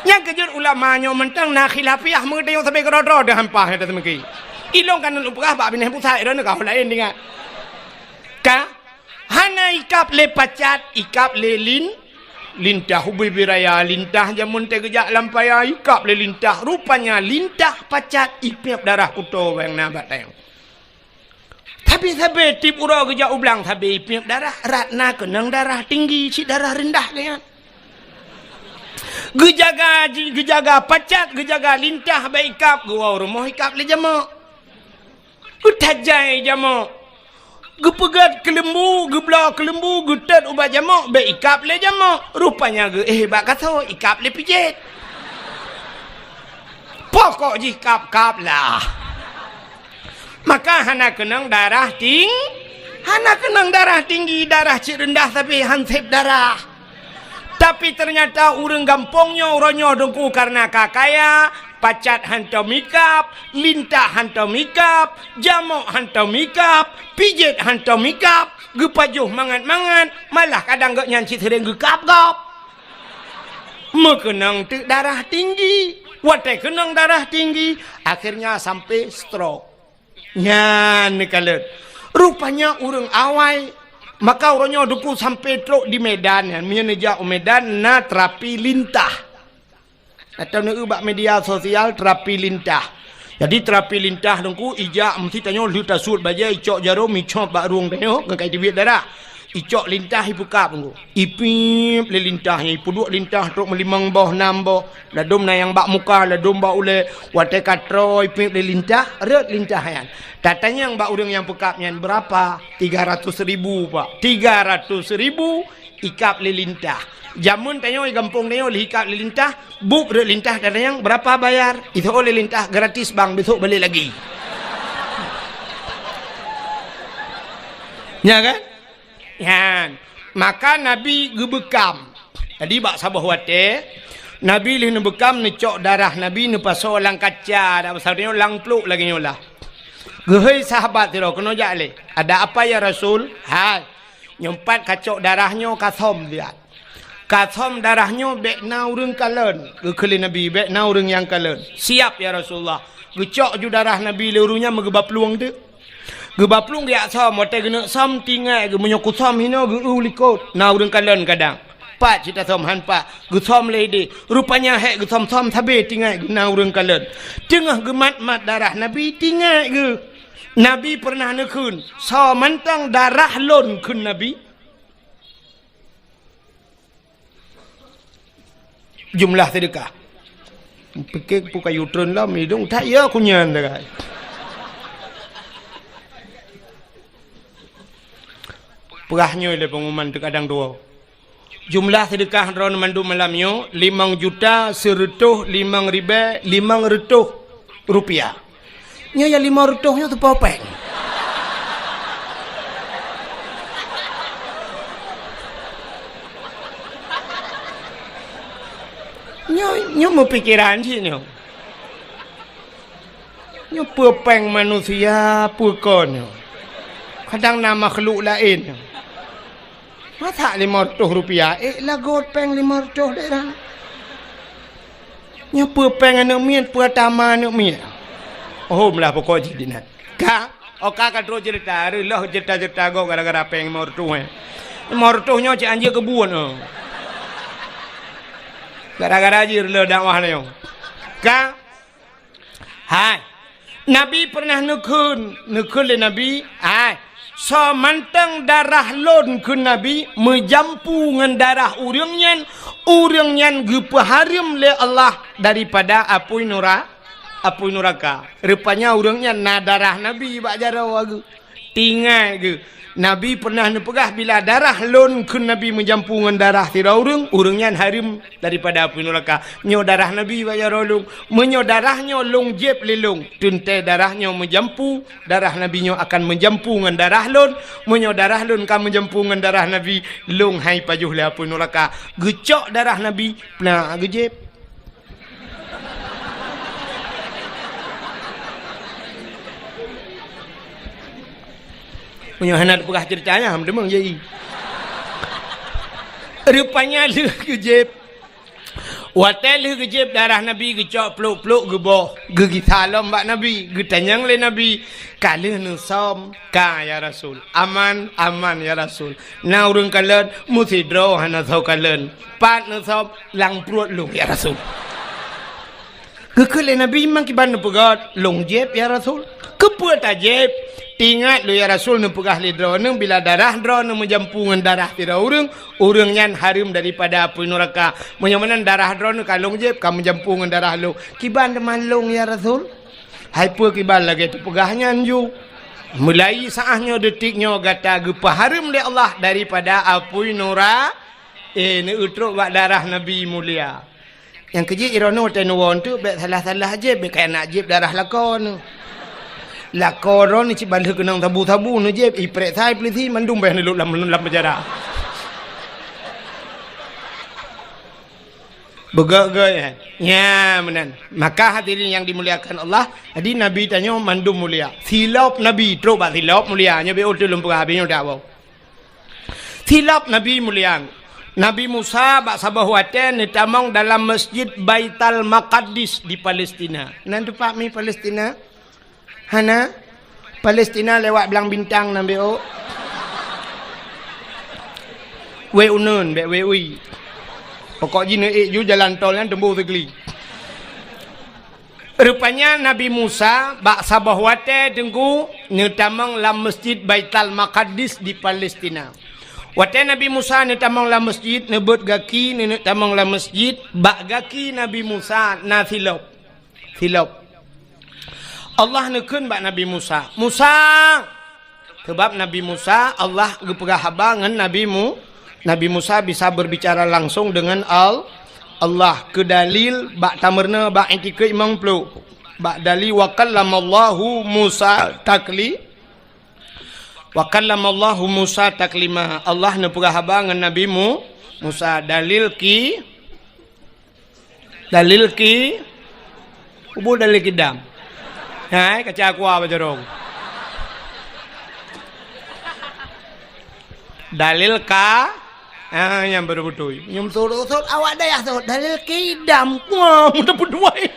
Nyang keujeuet ulama nyoe mantong na khilafiah meuteumèe sabe keudroe-droe deuh hampah nyang teuseumiki. Ilôn ka neupeugah bak binéh pusat, droeneuh ka ho laén teuingat. Ka? Hana ikab lé pacat, ikab lé lin-, lintah. Ubé-bé raya lintah jameun teuh geujak lam paya, ikab lé lintah. Rupanya lintah pacat ipiep darah kuto nyang na bak tayong. Tapi sabe tiep uroe geujak u blang sabe ipiep darah, rot na keunong darah tinggi, cit darah reundah geuh nyan. Geujaga ji-, geujaga pacat, geujaga lintah bèk ikab, geuwoe u rumoh ikab lé jamok. Geutajai jamok. Geupeugöt keuleumbu, geubloe keuleumbu, geutot ubat jamok, bèk ikab lé jamok. Rupanya geuéh bak kaso, ikab lé pijet. Pokok jih kab-kab lah. Maka hana keunong darah ting-, hana keunong darah tinggi, darah cit reundah sabe han sép darah. Tapi teunyata ureueng gampông nyoe uroe nyoe Teungku kareuna ka kaya, pacat hantom ikab, lintah hantom ikab, jamok hantom ikab, pijet hantom ikab, geupajoh mangat-mangat, malah kadang gobnyan cit seuréng geukab gob. Meukeunong teuk darah tinggi. Watèe keunong darah tinggi, akhirnya sampai stroke. Nyan neukalon. Rupanya ureueng awai, maka uroe nyoe Teungku sampai trok di Medan nyan. Meunyoe neujak u Medan na terapi lintah. Atau neueu bak media sosial terapi lintah. Jadi terapi lintah Teungku ijak meusti tanyoe lheueh tasuet bajèe, icok jarôm, icop bak rueng tanyoe, ngon ka iteubiet darah. Icok lintah ipeukab ngon. Ipiep lé lintah nyan, ipeuduek lintah trok meulimong boh, nam boh. Ladôm na nyang bak muka, ladôm bak ulèe. Watèe ka troe ipiep lé lintah, rhot lintah nyan. Tatanyong bak ureueng nyang peukab nyan, "Beurapa?" "Tiga ratus ribu, Pak." Tiga ratus ribu ikab lé lintah. Jameun tanyoe di gampông tanyoe lheuh ikab lé lintah, buet rhot lintah tatanyong, "Berapa bayar?" Iseuôt lé lintah, "Gratis, Bang, besok balik lagi." Nya kan? Nyan. Maka Nabi geubeukam. Jadi bak saboh watèe, Nabi lheuh neubeukam, neucok darah Nabi neupasoe lam kaca, dak pasal nyoe lam plôk lagèe nyoe lah. Geuhôi sahabat sidroe, "Keunoe jak lé." "Ada apa ya Rasul?" "Hai, nyoe pat kacok darah nyoe kasöm siat. Kasöm darah nyoe bèk na ureueng kalon." Geukheun lé Nabi, "Bèk na ureueng nyang kalon." "Siap ya Rasulullah." Geucok ju darah Nabi lé ureueng nyan, meugeubaplueng teuk. Geubaplueng geujak söm, watèe geuneuk söm, teuingat geuh, "Meunyoe kusöm hinoe geu-eu likot, na ureueng kalon kadang." "Pat cit tasöm?" "Han pat." Geusöm lé idéh. Rupanya hék geusöm-söm sabé teuingat geuh na ureueng kalon. Teungoh geumat-mat darah Nabi, teuingat geuh Nabi peureunah neukheun, "Soe mantong darah lôn," kheun Nabi. Jumlah seudeukah. Pikée peue ka yue treun lom, idong that ya kunyan sagai. Peugah nyoe lé pengumuman teugadang dua. Jumlah seudeukah droeneuh mandum malam nyoe limong juta seureutôh limong ribèe limong reutôh rupiah. Nyoe nyang limong reutôh nyoe teupeue péng. Nyoe, nyoe meupikeran cit nyoe. Nyoe peue péng manusia, peue kon nyoe. Kadang na makhluk laén nyoe. Masa limong reutôh rupiah, ék lagot péng limong reutôh dek urang. Nyoe peue péng aneuk miet, peue tama aneuk miet. Oh, meulah pokok jih dinan. Ka, oh, ka, ka trok cerita, reuloh cerita-cerita gob gara-gara péng limong reutôh, eh. Limong reutôh nyoe cit anjeuk keubuet, oh. Gara-gara jih reuloh dakwah nyoe. Ka, Hai, Nabi peureunah neukheun, neukheun lé Nabi, "Hai, soe mantong darah lôn," kheun Nabi, "meujampu ngon darah ureueng nyan, ureueng nyan geupeuhareuem lé Allah daripada apui nura-, apui nuraka." Rupanya ureueng nyan na darah Nabi bak jaroe geuh. Teuingat geuh, Nabi peureunah neupeugah, "Bila darah lôn," kheun Nabi, "meujampu ngon darah sidroe ureueng, ureueng nyan hareuem daripada apui nuraka." Nyoe darah Nabi bak jaroe lôn. Meunyoe darah nyoe lôn jieb lé lôn, teuntée darah nyoe meujampu, darah Nabi nyoe akan meujampu ngon darah lôn. Meunyoe darah lôn ka meujampu ngon darah Nabi, lôn hai pajoh lé apui nuraka. Geucok darah Nabi, plak geujieb. Meunyoe hana teupeugah ceurita nyan, han meudeungoe jai. Rupanya lheueh geujieb. Watée lheueh geujieb darah Nabi, geucok plôk-plôk geuboh, geugisa lom bak Nabi, geutanyong lé Nabi, "Ka lheueh neusöm?" "Ka, ya Rasul." "Aman?" "Aman, ya Rasul." "Na ureuëng kalon?" "Meusidroe hana soe kalon." "Pat neusöm?" "Lam pruet lôn, ya Rasul." Geukheun lé Nabi, "Memang kiban neupeugét?" "Lôn jieb, ya Rasul." "Keupeue tajieb?" "Teuingat lôn, ya Rasul, neupeugah lé droeneuh, bila darah droeneuh meujampu ngon darah sidroe ureuëng, ureuëng nyan hareuem daripada apui nuraka. Meunyoe meunan darah droeneuh ka lôn jieb, ka meujampu ngon darah lôn." "Kiban teuma lôn, ya Rasul?" "Hai peue kiban lagée teupeugah nyan ju? Mulai saát nyoe, detik nyoe gata geupeuhareuem lé Allah daripada apui nura-, eh, neutrok bak darah Nabi mulia." Nyang keujeuet droeneuh watée neuwoe teuk bék salah-salah jieb, bék kaya nak jieb darah lakoe neuh. Lakoe droeneuh cit ban lheueh keunong sabu-sabu neujieb, iprek sai peulisi mandum bék neulok lam, lam penjara. Beugét-gét, eh. Nya, meunan. Maka hadirin yang dimuliakan Allah, jadi Nabi tanyoe mandum mulia. Silop Nabi, trok bak silop mulia. Nyoe bék uteue lôn peugah, habéh nyoe dak boh. Silop Nabi mulia. Nabi Musa bak saboh watée neutamong dalam Masjid Baital Maqaddis di Palestina. Nan teumpat mi Palestina? Hana? Palestina lewat Blang Bintang nan bék ôk. Wée uneun, bék wée ui. Pokok jih neuék ju jalan tol nyan teumbôh Sigli. Rupanya Nabi Musa bak saboh watée teungku neutamong lam Masjid Baital Maqaddis di Palestina. Watée Nabi Musa neutamong lam masjid, neubeuet gaki, neuneuk tamong lam masjid, bak gaki Nabi Musa na silop. Silop. Allah neukheun bak Nabi Musa, "Musa!" Sabab Nabi Musa, Allah geupeugah haba ngon Nabi Mu-, Nabi Musa bisa berbicara langsung dengan Al-, Allah. Keu dalil bak tameurunoe bak itikeuet limong ploh. Bak dalil, "Wa kallamallahu Musa takli-, wa kallamallahu Musa taklima." Allah neupeugah haba ngon Nabi Mu-, Musa. Dalil ki-, dalil ki-, ubu dalil kidam. Hai, kaca kuah bajarong. Dalil ka, ah, nyang baru beutôi. Nyum sot-sot awak dayah sot. Dalil kidam. Wah, mudah beutôi.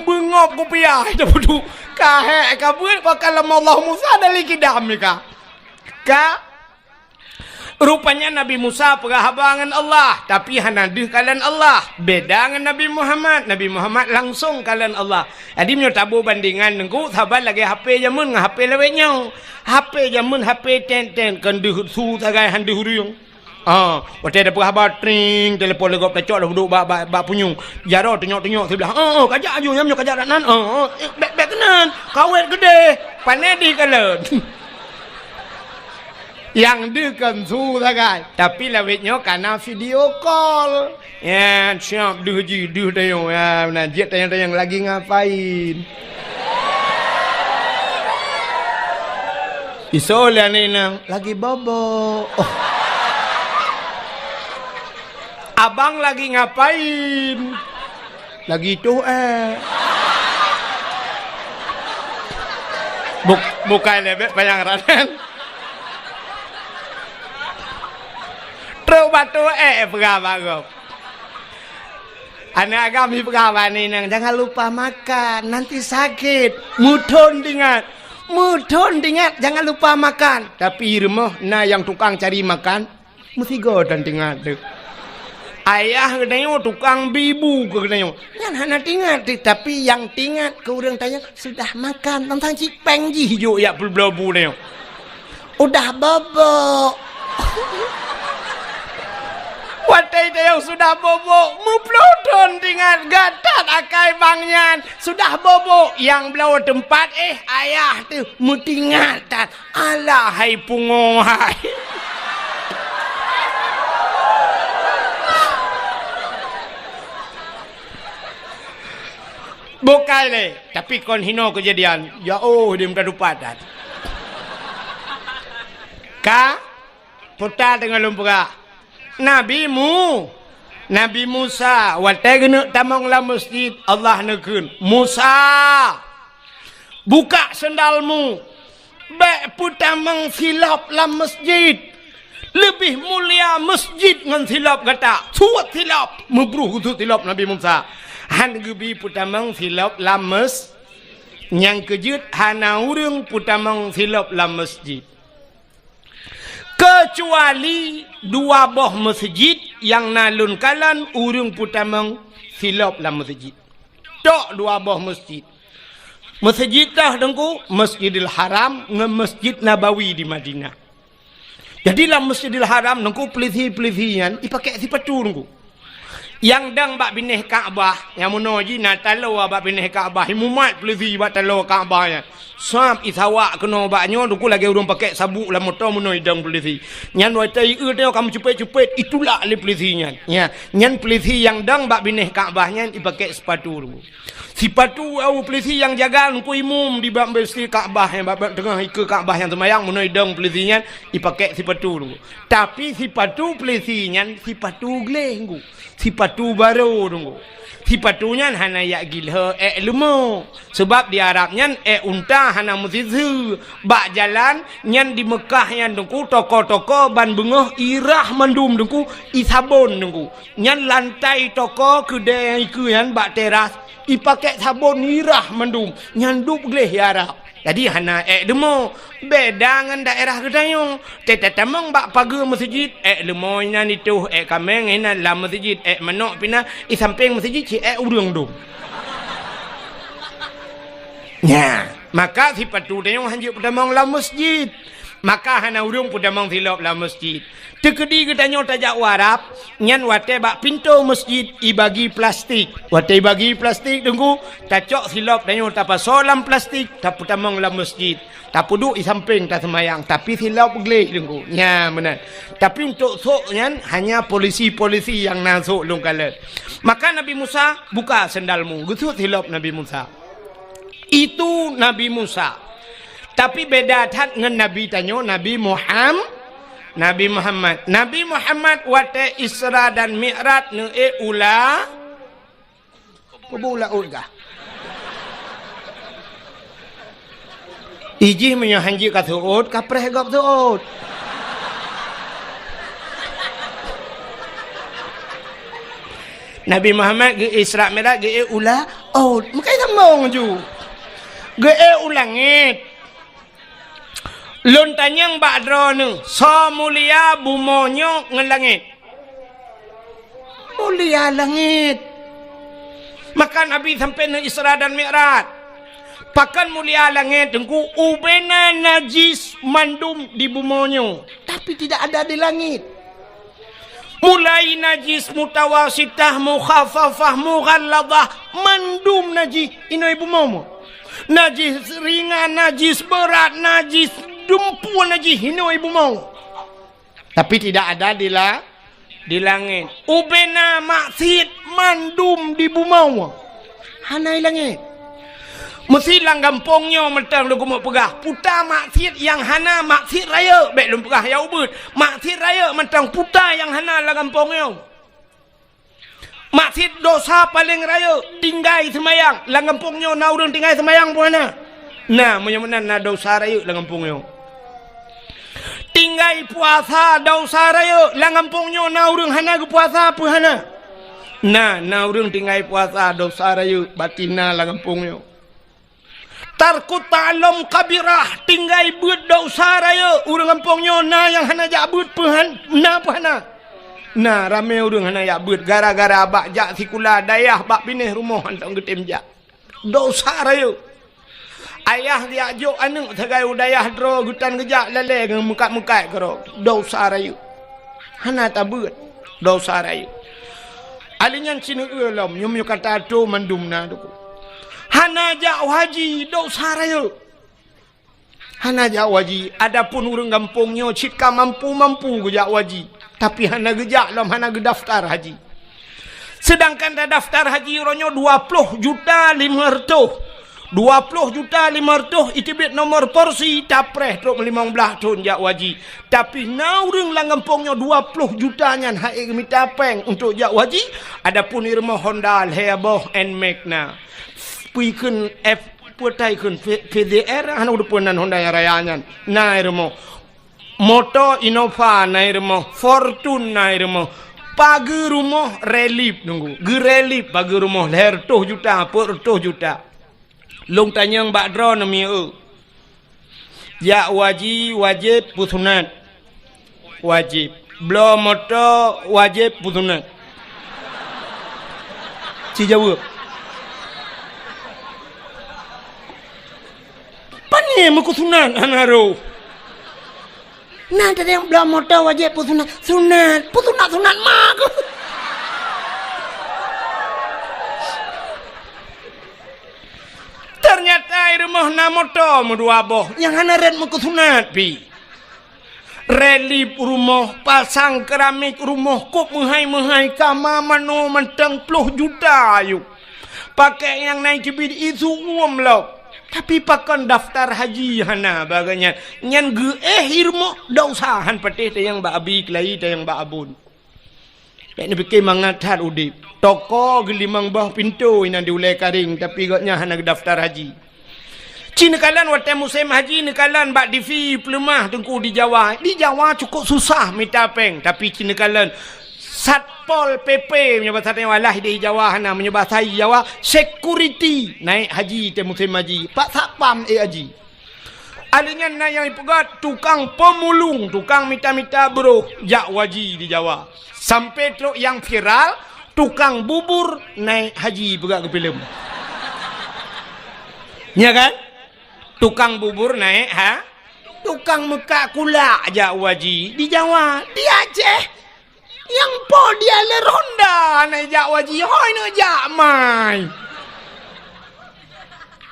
Beungop kupiah, dah beutôi. Ka hek ka buet, wa kallamallahu Musa dalil kidam ni ka. Ka, rupanya Nabi Musa peugah haba ngon Allah, tapi hana deuh kalon Allah. Beda ngon Nabi Muhammad. Nabi Muhammad langsung kalon Allah. Jadi, meunyoe taboh bandingan, Teungku, saban lagée H P jameun ngon H P lawét nyoe. H P jameun, H P ten-ten, kon deuh su sagai han deuh ureuëng. Ah, watée tapeugah haba, tring, telepon lé gob tacok, dah duek bak, bak, bak punyueng. Jaroe tunyok-tunyok siblah. "Oh, oh, kajak aju, nyan nyoe kajak dak nan. Oh, oh, eh, bék, bék keunan. Kawét geudeh. Pané di kalon." Nyang deuh kon su sagai. Tapi lawét nyoe kana video call. Ya, siap deuh jih, deuh tayong. Ya, na jeuet tayong-tayong lagi ngapain? Isoe lé aneuk inong, lagi bobo. Oh. Abang lagi ngapain? Lagi tuh, eh. Buk-, bukai lebek panyang ranan. Trok batu, eh, peugah bak gob. Aneuk agam jipeugah bak aneuk inong, "Jangan lupa makan, nanti sakit." Meuthon tingat. Meuthon tingat, "Jangan lupa makan." Tapi rumoh na nyang tukang cari makan, meusigoe thon tingat teuh. Ayah geutanyoe tukang bi bu keu geutanyoe. Nyan hana tingat teuh, tapi nyang tingat keu ureuëng tanyoe sudah makan, tantang cit péng jih jok jak peubloe bu tanyoe. Udah bobok. Watée tayong sudah bobok, meuploh thon tingat gatat akai bang nyan. Sudah bobok, nyang bloe teumpat, eh, ayah teuh meutingat that. Alah hai pungo hai. Bukai lé, tapi kon hinoe keujadian. Ya oh, dia minta dupat dah. Ka, puta teungoh lôn peugah. Nabi Mu-, Nabi Musa, watée geuneuk tamong lam masjid, Allah neukheun, "Musa, buka sendalmu." Bék peutamong silop lam masjid. Leubeh mulia masjid ngon silop gata. Suet silop. Meubruh geusuet silop Nabi Musa. Han geubi peutamong silop lam mas-, nyang keujeuet hana ureuëng peutamong silop lam masjid. Keucuali dua boh masjid nyang na lôn kalon ureuëng peutamong silop lam masjid. Tok dua boh masjid. Masjid tah Teungku, Masjidil Haram ngon Masjid Nabawi di Madinah. Jadi lam Masjidil Haram Teungku, peulisi-peulisi nyan jipakék sipatu Teungku. Nyang dong bak binéh Ka'bah, nyang meunoe jih na taloe bak binéh Ka'bah, jimumat peulisi bak taloe Ka'bah nyan. Sab jisawak keunoe bak nyoe Teungku lagée ureuëng pakék sabuk lam moto meunoe jidong peulisi. Nyan watée jieu teuh ka meucupet-cupet, jitulak lé peulisi nyan. Nya, nyan peulisi nyang dong bak binéh Ka'bah nyan jipakék sipatu Teungku. Sipatu awak peulisi nyang jaga Teungku imum di bak Masjid Ka'bah nyan, bak, bak teungoh ikeue Ka'bah nyang seumayang, meunoe jidong peulisi nyan jipakék sipatu Teungku. Tapi sipatu peulisi nyan sipatu gleh Teungku. Sipatu barô Teungku. Sipatu nyan hana jak gilho ék leumo. Sabab di Arab nyan ék unta hana meusiseue. Bak jalan nyan di Meukah nyan Teungku, toko-toko ban beungoh irah mandum Teungku, jisabon Teungku. Nyan lantai toko keudée ikeue nyan bak teras, jipakék sabon irah mandum, nyan dub gleh di Arab. Jadi hana ék leumo, beda ngon daerah geutanyoe. Teutamong bak pageue masjid, ék leumo inan jitoh, ék kaméng inan lam masjid, ék manok pih na, di sampéng masjid cit ék ureuëng dum. Nya, maka sipatu tanyoe hanjeuet peutamong lam masjid. Maka hana ureuëng peutamong silop lam meuseujid. Teukeudi geutanyoe tajak u Arab, nyan watée bak pintoe meuseujid ibagi plastik. Watée ibagi plastik, Teungku, tacok silop tanyoe tapasoe lam plastik, tapeutamong lam meuseujid. Tapeuduek di sampéng taseumayang, tapi silop gleh, Teungku. Nya meunan. Tapi untuk sôk nyan hanya polisi-polisi nyang na sôk lôn kalon. Maka Nabi Musa, "Buka sendalmu." Geusut silop Nabi Musa. Itu Nabi Musa. Tapi beda that ngon Nabi tanyoe, Nabi Muham-, Nabi Muhammad. Nabi Muhammad watée Isra dan Mi'raj neuék u la-, peue u laôt kah? Ijih meunyoe hanjeuet ka seuôt, ka preh gob seuôt. Nabi Muhammad geu-Isra Mi'raj geu-ék u laôt, meukai sambong ju. Geu-ék u langét. Lôn tanyong bak droeneuh, soe mulia bumoe nyoe ngon langét? Mulia langét. Maka Nabi sampai neu Isra dan Mi'raj. Pakon mulia langét, Teungku? Ubena najis mandum di bumoe nyoe, tapi tidak ada di langit. Mulai najis mutawasitah, mukhafafah, mughalladah, mandum najis inoe bumoe. Najis ringan, najis berat, najis dumpue, najis inoe bumoe. Tapi tidak ada di la-, di langét. Ubena maksiet mandum di bumoe. Hana i langét. Meusi lam gampông nyoe mantong lôn keumeung peugah, puta maksiet nyang hana maksiet rayeuk, bék lôn peugah nyang ubit. Maksiet rayeuk mantong puta nyang hana lam gampông nyoe. Maksiet dosa paleng rayeuk, tinggai seumayang. Lam gampông nyoe na ureuëng tinggai seumayang peue hana? Na, meunyoe meunan na dosa rayeuk lam gampông nyoe. Tinggai puasa dosa rayeuk, lam gampông nyoe na ureuëng hana geupuasa peue hana? Na, na ureuëng tinggai puasa dosa rayeuk, batin na lam gampông nyoe. Tarkut ta'allum kabirah, tinggai beuet dosa rayeuk, ureuëng gampông nyoe na nyang hana jak beuet peue han-, na peue hana? Na, ramé ureuëng hana jak beuet gara-gara bak jak sikula dayah bak binéh rumoh hana geutem jak. Dosa rayeuk. Ayah jak jok aneuëk sagai u dayah droe geutan geujak lalée ngon meukat-meukat keudroe. Dosa rayeuk. Hana tabeuet. Dosa rayeuk. Alèh nyan sineuk lom, nyoe meunyoe ka tato mandum na Teungku. Hana jak haji, dosa rayeuk. Hana jak haji, adapun ureuëng gampông nyoe cit ka mampu-mampu geujak haji, tapi hana geujak lom, hana geudaftar haji. Seudangkan tadaftar haji uroe nyoe dua ploh juta limong reutôh. Dua ploh juta limong reutôh iteubiet nomor polisi, tapreh trok limong blaih thon jak haji. Tapi na ureuëng lam gampông nyoe dua ploh juta nyan han ék geumita péng untuk jak haji, adapun i rumoh Honda lhée boh Nmax na. Pui kheun F, peue tai kheun V-, V D R, hana udeupeue nan Honda nyang raya nyan. Na i rumoh. Moto Innova na i rumoh, Fortuner na i rumoh. Pageue rumoh relief Teungku. Geurelief pageue rumoh lhée reutôh juta, peuet reutôh juta. Lôn tanyong bak droeneuh mieu. Jak haji wajéb peusunat? Wajéb. Bloe moto wajéb peusunat? Ci jaweueb. Pane meukeusunat hana roh? Na teudeung bloe moto wajéb peusunat? Sunat. Peusunat-sunat ma keuh. Teunyata i rumoh na moto meudua boh nyang hana rot meukeusunat pih. Relief rumoh, pasang keramik rumoh, kôb meuhai-meuhai, kama manoe mantong ploh juta ayue. Pakèk nyang na keubiet isu uem lom. Tapi pakon daftar haji hana bak gobnyan. Nyan geuéh i rumoh, dosa han patéh tanyong bak Abi Keulayi, tanyong bak Abon. Bèk neupike mangat that udép. Toko geulimong boh pintoe inan di Ulèe Karéng, tapi gobnyan hana geudaftar haji. Ci neukalon watèe musém haji neukalon bak T V peuleumah Teungku di Jawa. Di Jawa cukôp susah mita péng, tapi ci neukalon Satpol P P meunyoe basa tanyoe, alah di Jawa hana, meunyoe basa Jawa security naik haji teuh musém haji. Pak Satpam ék haji. Ahli nyan na nyang ipeugah tukang pemulung, tukang mita-mita broh jak haji di Jawa. Sampai trok nyang viral, tukang bubur naik haji peugah keu filem. Nya kan? Tukang bubur naik ha-, Tukang meukat kulak jak u haji di Jawa, di Aceh. Nyang po dia le ronda na jak u haji, hoi neujak mai.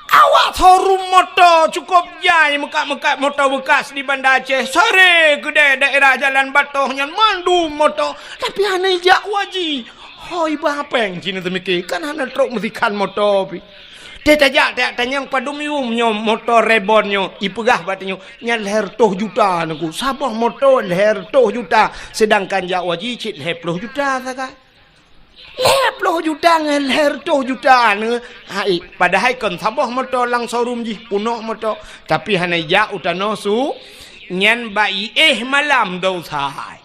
Awak showroom moto cukôp jai meukat-meukat moto beukas di Banda Aceh. Sare keudeh daerah Jalan Batoh nyan mandum moto. Tapi hana jak u haji. Hoi bah péng cina teumike, kan hana trok meusikan moto pi. Teuh tajak tajak tanyong padum yum nyoe moto Reborn nyoe, ipeugah bak tanyoe, nyan lhèe reutôh juta Teungku. Saboh moto lhèe reutôh juta, seudangkan jak u haji cit lhèe ploh juta sagai. Lhèe ploh juta ngon lhèe reutôh juta nyoe. Hai, padahai kon saboh moto lam showroom jih, peunoh moto, tapi hana jak u tanoh su, nyan bak iéh malam dosa hai.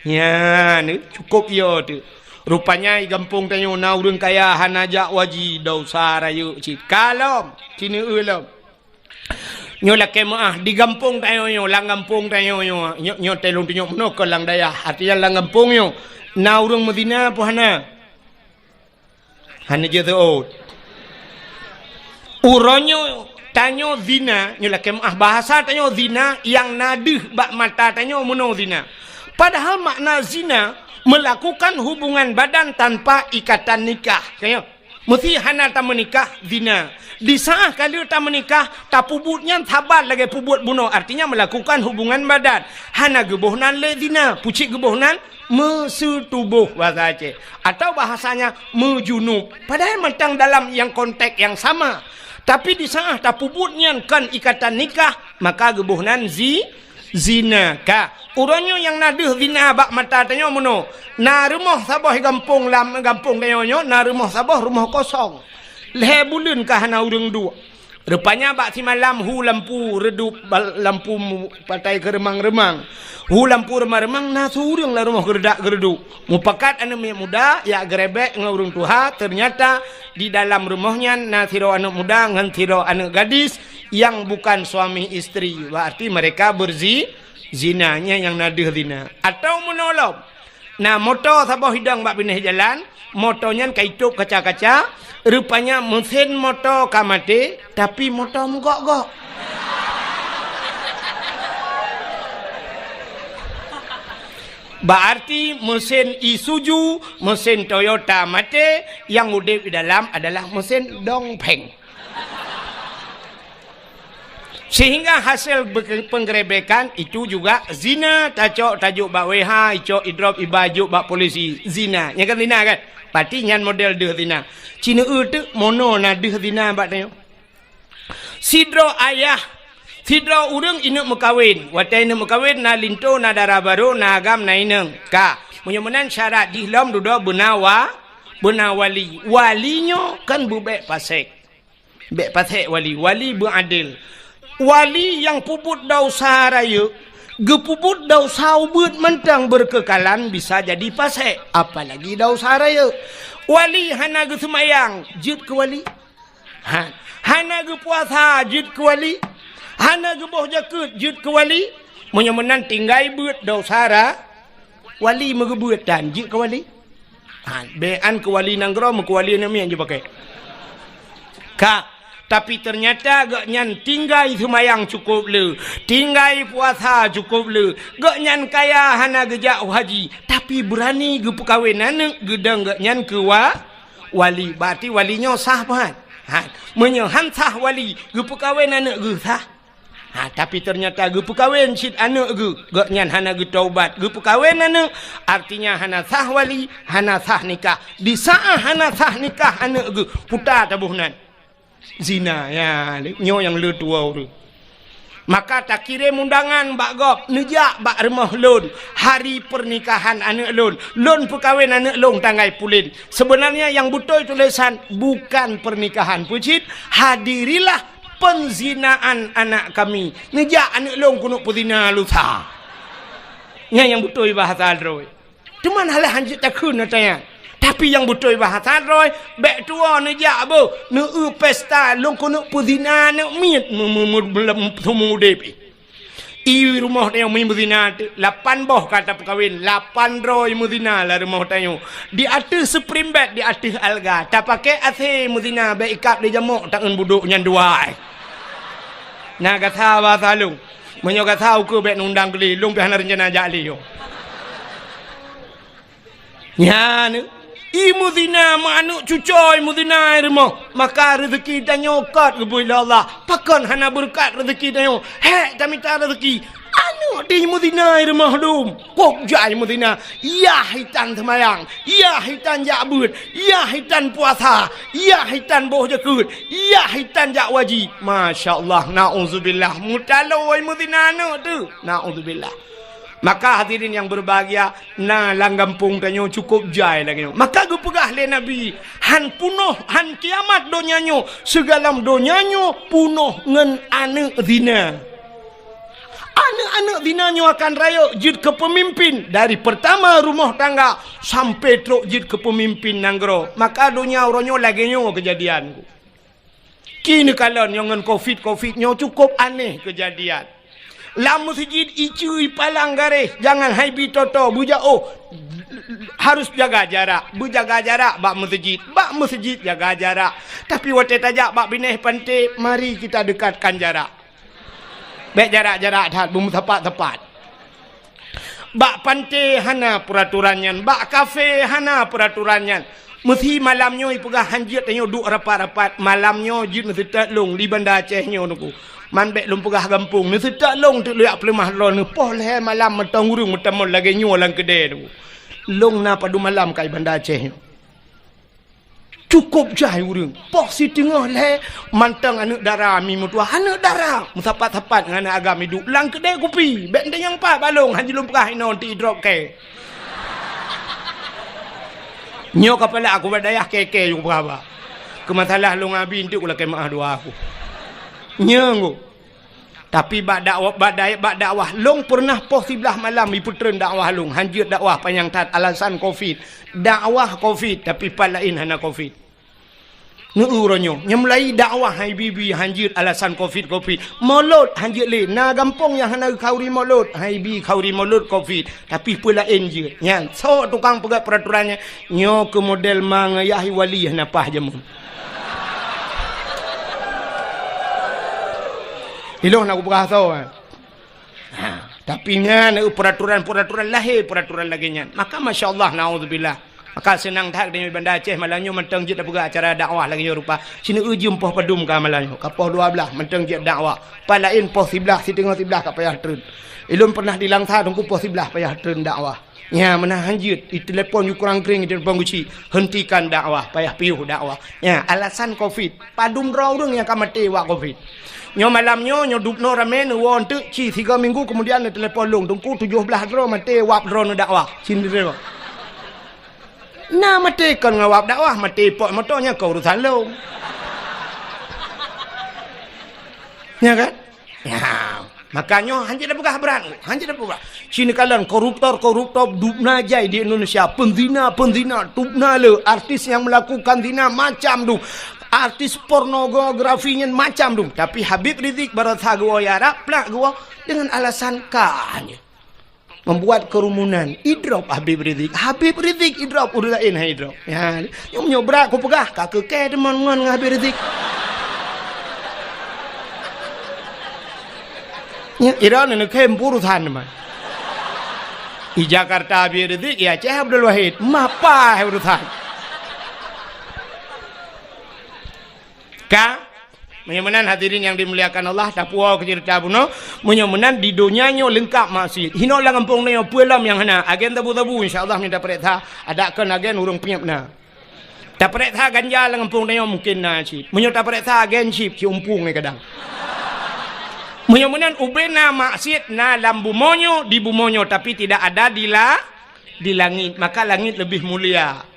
Nyan, cukôp yo teuh. Rupanya di gampông tanyoe na ureuëng kaya hana jak u haji, dosa rayeuk cit. Ka lom, cineue lom. Nyoe lakée meuáh, di gampông tanyoe nyoe, lam gampông tanyoe nyoe, nyoe, nyoe teuh lôn tunyok meunoe keu lam dayah, artinya lam gampông nyoe, na ureuëng meuzina peue hana? Hana jeuet seuôt. Uroe nyoe tanyoe zina, nyoe lakée meuáh, bahasa tanyoe zina nyang na deuh bak mata tanyoe meunoe zina. Padahai makna zina, melakukan hubungan badan tanpa ikatan nikah. Ka nyoe? Meusé hana tameunikah, zina. Di saát ka lheueh tameunikah, tapeubuet nyan saban lagée peubuet bunoe, artinya melakukan hubungan badan. Hana geuboh nan lé zina, peue cit geuboh nan? Meuseutuboh bahasa Aceh. Atau bahasanya meujunub. Padahai mantong dalam nyang konteks nyang sama. Tapi di saát tapeubuet nyan kon ikatan nikah, maka geuboh nan zi-, zina. Ka, uroe nyoe nyang na deuh zina bak mata tanyoe meunoe. Na rumoh saboh gampông lam gampông tanyoe nyoe, na rumoh saboh rumoh kosong. Lhèe buleuen ka hana ureuëng duek. Rupanya bak simalam hu lampu redup, bal-, lampu mu-, patai keureumang-reumang. Hu lampu reumang-reumang na siureuëng lam rumoh geuredak-geureuduk. Mupakat aneuëk miet muda jak geurebek ngon ureuëng tuha, ternyata di dalam rumoh nyan na sidroe aneuëk muda ngon sidroe aneuëk gadis nyang bukan suami istri. Berarti mereka berzi-, zina, nyan nyang na deuh zina. Atau meunoe lom, na moto saboh hidong bak binéh jalan, moto nyan ka itôb kaca-kaca, rupanya meusén moto ka maté, tapi moto meugok-gok. Berarti meusén Isuzu, meusén Toyota maté, nyang udeb di dalam adalah meusén dongpeng. Sehingga hasil be-, penggerebekan itu juga zina, tacok tajok bak W H, icok idrop iba jok bak polisi, zina. Nyan kan zina kan? Berarti nyan model deuh zina. Cineue teuk meunoe na deuh zina bak tanyoe. Sidroe ayah, sidroe ureuëng ineuëk meukawen. Watée ineuëk meukawen na linto, na dara barô, na agam, na inong. Ka, meunyoe meunan syarat jih lom dudoe beuna wa-, beuna wali. Wali nyoe kan beubék pasék. Bék pasék wali, wali beuadil. Wali nyang peubuet desya rayeuk, geupeubuet desya ubeuet mantong beureukeukhalan bisa jadi pasék, apalagi desya rayeuk. Wali hana geuseumayang, jeuet keu wali. Ha, hana geupuasa, jeuet keu wali. Hana geuboh jakeuet, jeuet keu wali. Meunyoe meunan tinggai beuet desya ra-, wali meugeubeuet tan jeuet keu wali. Ha, bék an keu wali nanggroe, meukeu wali aneuëk miet jipaké. Ka, tapi teunyata gobnyan tinggai seumayang cukôp le, tinggai puasa cukôp le, gobnyan kaya hana geujak u haji, tapi beurani geupeukawen aneuëk geudong gobnyan keu wa-, wali. Berarti wali nyoe sah pahat. Ha, meunyoe han sah wali, geupeukawen aneuëk geuh sah. Ha, tapi teunyata geupeukawen cit aneuëk geuh, gobnyan hana geutaubat, geupeukawen aneuëk, artinya hana sah wali, hana sah nikah. Di saát hana sah nikah aneuëk geuh, puta taboh nan. Zina, ya, nyoe nyang le tuwoe ureuëng. Maka takirém undangan bak gob, neujak bak rumoh lôn, hari pernikahan aneuëk lôn, lôn peukawen aneuëk lôn tanggai pulen. Sebenarnya nyang beutôi tulésan bukan pernikahan, peue cit, hadirilah penzinaan anak kami. Neujak aneuëk lôn keuneuk peuzina lusa. Nyan nyang beutôi bahasa droe. Teuma hana lé hanjeuet takheun ata nyan. Tapi nyang beutôi bahasa droe, bék tuwoe neujak beuh, neueu pesta lôn keuneuk peuzina aneuëk miet meu-, meu-, meu-, meu-, seumeu udeb. I rumoh tanyoe meuzina teuk, lapan boh ka tapeukawen, lapan droe meuzina lam rumoh tanyoe. Di ateueh spring bed, di ateueh alga, tapaké AC meuzina, bék ikab lé jamok taeun budok nyan dua. Na gata bahasa lôn. Meunyoe gata ukeue bék nundang geuli, lôn pih hana reuncana jak lé yo. Nyan, i meuzina, meuaneuk cucoe i meuzina i rumoh, maka reuzeki tanyoe kot geubri lé Allah. Pakon hana beureukat reuzeki tanyoe? Hék tamita reuzeki. Aneuk di meuzina i rumoh dum, kok jai meuzina. Yah itan seumayang, yah itan jak beuet, yah itan puasa, yah itan boh jakeuet, yah itan jak wajib. Masya Allah, nauzubillah, meutalô i meuzina aneuk teuh. Nauzubillah. Maka hadirin yang berbahagia, na lam gampông tanyoe cukôp jai lagée nyoe. Maka geupeugah lé Nabi, "Han punoh, han kiamat donya nyoe, sigohlom donya nyoe punoh ngon aneuk zina." Aneuk-aneuk zina nyoe akan rayeuk jeuet keu peumimpin dari peurtama rumoh tangga sampai trok jeuet keu peumimpin nanggroe. Maka donya uroe nyoe lagée nyoe keujadian. Kini kalon nyoe ngon covid-covid nyoe cukôp aneh keujadian. Lam meuseujid iceue ipalang garéh, jangan hai bi toto, beujaoh, harus jaga jarak. Beujaga jarak bak meuseujid, bak meuseujid jaga jarak. Tapi watée tajak bak binéh panté, mari kita dekatkan jarak. Bék jarak-jarak that, beumeusapat-sapat. Bak panté hana peuraturan nyan, bak kafé hana peuraturan nyan. Meusi malam nyoe ipeugah hanjeuet tanyoe duek rapat-rapat, malam nyoe jeuet neuseutôt lôn di Banda Aceh nyoe Teungku. Man bék lôn peugah gampông, neuseutôt lôn teuk lôn jak peuleumah droeneuh poh lhée malam mantong ureuëng meutamong lagée nyoe lam keudée Teungku. Lôn na padub malam ka i Banda Aceh nyoe. Cukôp jai ureuëng. Poh siteungoh lhée mantong aneuk dara mi meutuah. Aneuk dara meusapat-sapat ngon aneuk agam iduek lam keudée kupi. Bék tanyong pat bak lôn, han jeuet lôn peugah inoe ti drop kée. Nyoe kapala aku bak dayah kée-kée nyang peugah ba. Keu masalah lôn abi enteuk ulakée meuah dua aku. Nyoe ngu. Tapi bak dakwah, bak dai-, bak dakwah lôn peureunah poh siblaih malam ipeutreun dakwah lôn, hanjeuet dakwah panyang that alasan covid. Dakwah covid, tapi pat laén hana covid. Neueu uroe nyoe, nyang mulai dakwah hai bi-bi hanjeuet alasan covid, covid. Molot hanjeuet lé, na gampông nyang hana khauri molot, hai bi khauri molot covid. Tapi peue laén jeuet. Nyan, sok tukang peugah peuraturan nyan, nyoe keu model ma ngon yah i wali hana paih jameun. Ilôn na kupeugah soe, eh. Ha, tapi nyan, eh, peuraturan-peuraturan lahé peuraturan lagée nyan. Maka masya Allah, naudzubillah. Maka seunang that geutanyoe Banda Aceh malam nyoe mantong jeuet tapeugah acara dakwah lagée nyoe rupa. Sineuk jeuem poh padum ka malam nyoe, ka poh dua blaih mantong jeuet dakwah. Pat laén poh siblaih, siteungoh siblaih ka payah treun. Ilôn pernah di Langsa Teungku poh siblaih payah treun dakwah. Nya, meunan hanjeuet, itelepon yue kurang kring, itelepon geuchik, hentikan dakwah, payah piôh dakwah. Nya, alasan covid. Padum droe ureuëng nyang ka maté wak covid. Nyoe malam nyoe, nyoe dubnoe ramé neuwoe enteuk, ci sigoe minggu keumudian neutelepon lôn, Teungku tujoh blaih droe maté wab droeneuh dakwah. Cindri. Na maté kon ngon wab dakwah, maté pot moto nyan kon urusan lôn. Nya kan? Nya. Maka nyoe hanjeuet tapeugah brat, hanjeuet tapeugah. Ci neukalon koruptor-koruptor dubna jai di Indonesia, peuzina-peuzina dubna le, artis nyang melakukan zina macam dum, artis pornografi nyan macam dum. Tapi Habib Rizik baroesa geuwoe i Arab, plak geuwoe dengan alasan ka nyoe. Membuat kerumunan. Idrop Habib Rizik. Habib Rizik idrop, ureuëng laén han idrop. Ya, nyoe meunyoe brat kupeugah, ka keu kée teumon ngon ngon Habib Rizik. Ya, ira neukhem urusan teuma. Di Jakarta Habib Rizik, di Aceh Abdul Wahid. Mapa urusan. Ka? Meunyoe meunan hadirin nyang dimuliakan Allah, tapuwoe keu ceurita bunoe, meunyoe meunan di donya nyoe leungkap maksiet. Hinoe lam gampông nyoe peue lom nyang hana, agen sabu-sabu insya Allah meunyoe tapareksa, adak kon agen ureuëng peunyeb na. Tapareksa ganja lam gampông nyoe mungken na cit. Meunyoe tapareksa agen cit, ci umpung nyoe kadang. Meunyoe meunan ubena maksiet na lam bumoe nyoe, di bumoe nyoe, tapi tidak ada di la-, di langit, maka langit lebih mulia.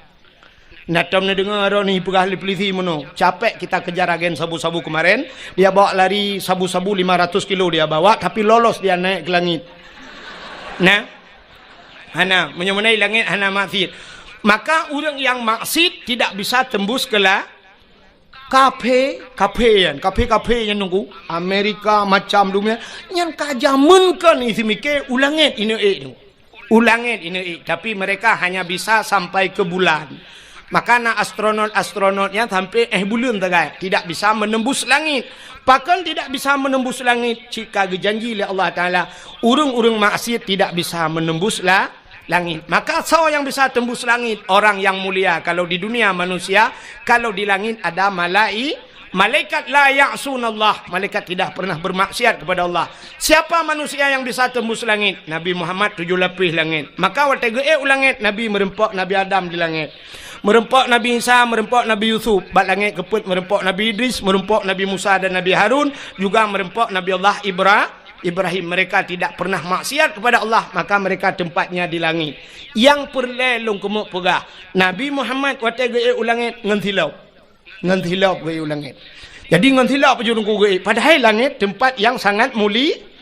Na tom neudeungoe droeneuh peugah lé polisi meunoe, capek kita kejar agen sabu-sabu kemarin, dia bawa lari sabu-sabu lima ratus kilo dia bawa, tapi lolos dia naik ke langit. Nah, hana, meunyoe meunan langit hana maksiet. Maka ureuëng nyang maksiet tidak bisa tembus ke la-, kafe, kafe nyan, kafe-kafe nyan Teungku, Amerika macam dunia, nyan ka jameun kon isi mikir u langit ineuk ék Teungku. U langit ineuk ék, tapi mereka hanya bisa sampai ke bulan. Maka na astronot-astronot nyang sampai éh buleuen sagai, tidak bisa menembus langit. Pakon tidak bisa menembus langit? Cit ka geujanji lé Allah Taala, ureuëng-ureuëng maksiat tidak bisa menembus la-, langit. Maka soe nyang bisa tembus langit? Orang yang mulia. Kalau di dunia manusia, kalau di langit ada malai-, malaikat. La ya'sunallah, malaikat tidak pernah bermaksiat kepada Allah. Siapa manusia yang bisa tembus langit? Nabi Muhammad tujuh lapis langit. Maka watée geuék u langit, Nabi meureumpok Nabi Adam di langit. Meureumpok Nabi Isa, meureumpok Nabi Yusuf. Bak langét keupeuet meureumpok Nabi Idris, meureumpok Nabi Musa dan Nabi Harun, juga meureumpok Nabi Allah Ibra-, Ibrahim. Mereka tidak pernah maksiat kepada Allah, maka mereka tempatnya di langit. Nyang peureulée lôn keumeuk peugah, Nabi Muhammad watée geuék u langét ngon silop. Ngon silop geuék u langét. Jadi ngon silop ju Teungku geuék. Padahai langét tempat yang sangat muli-,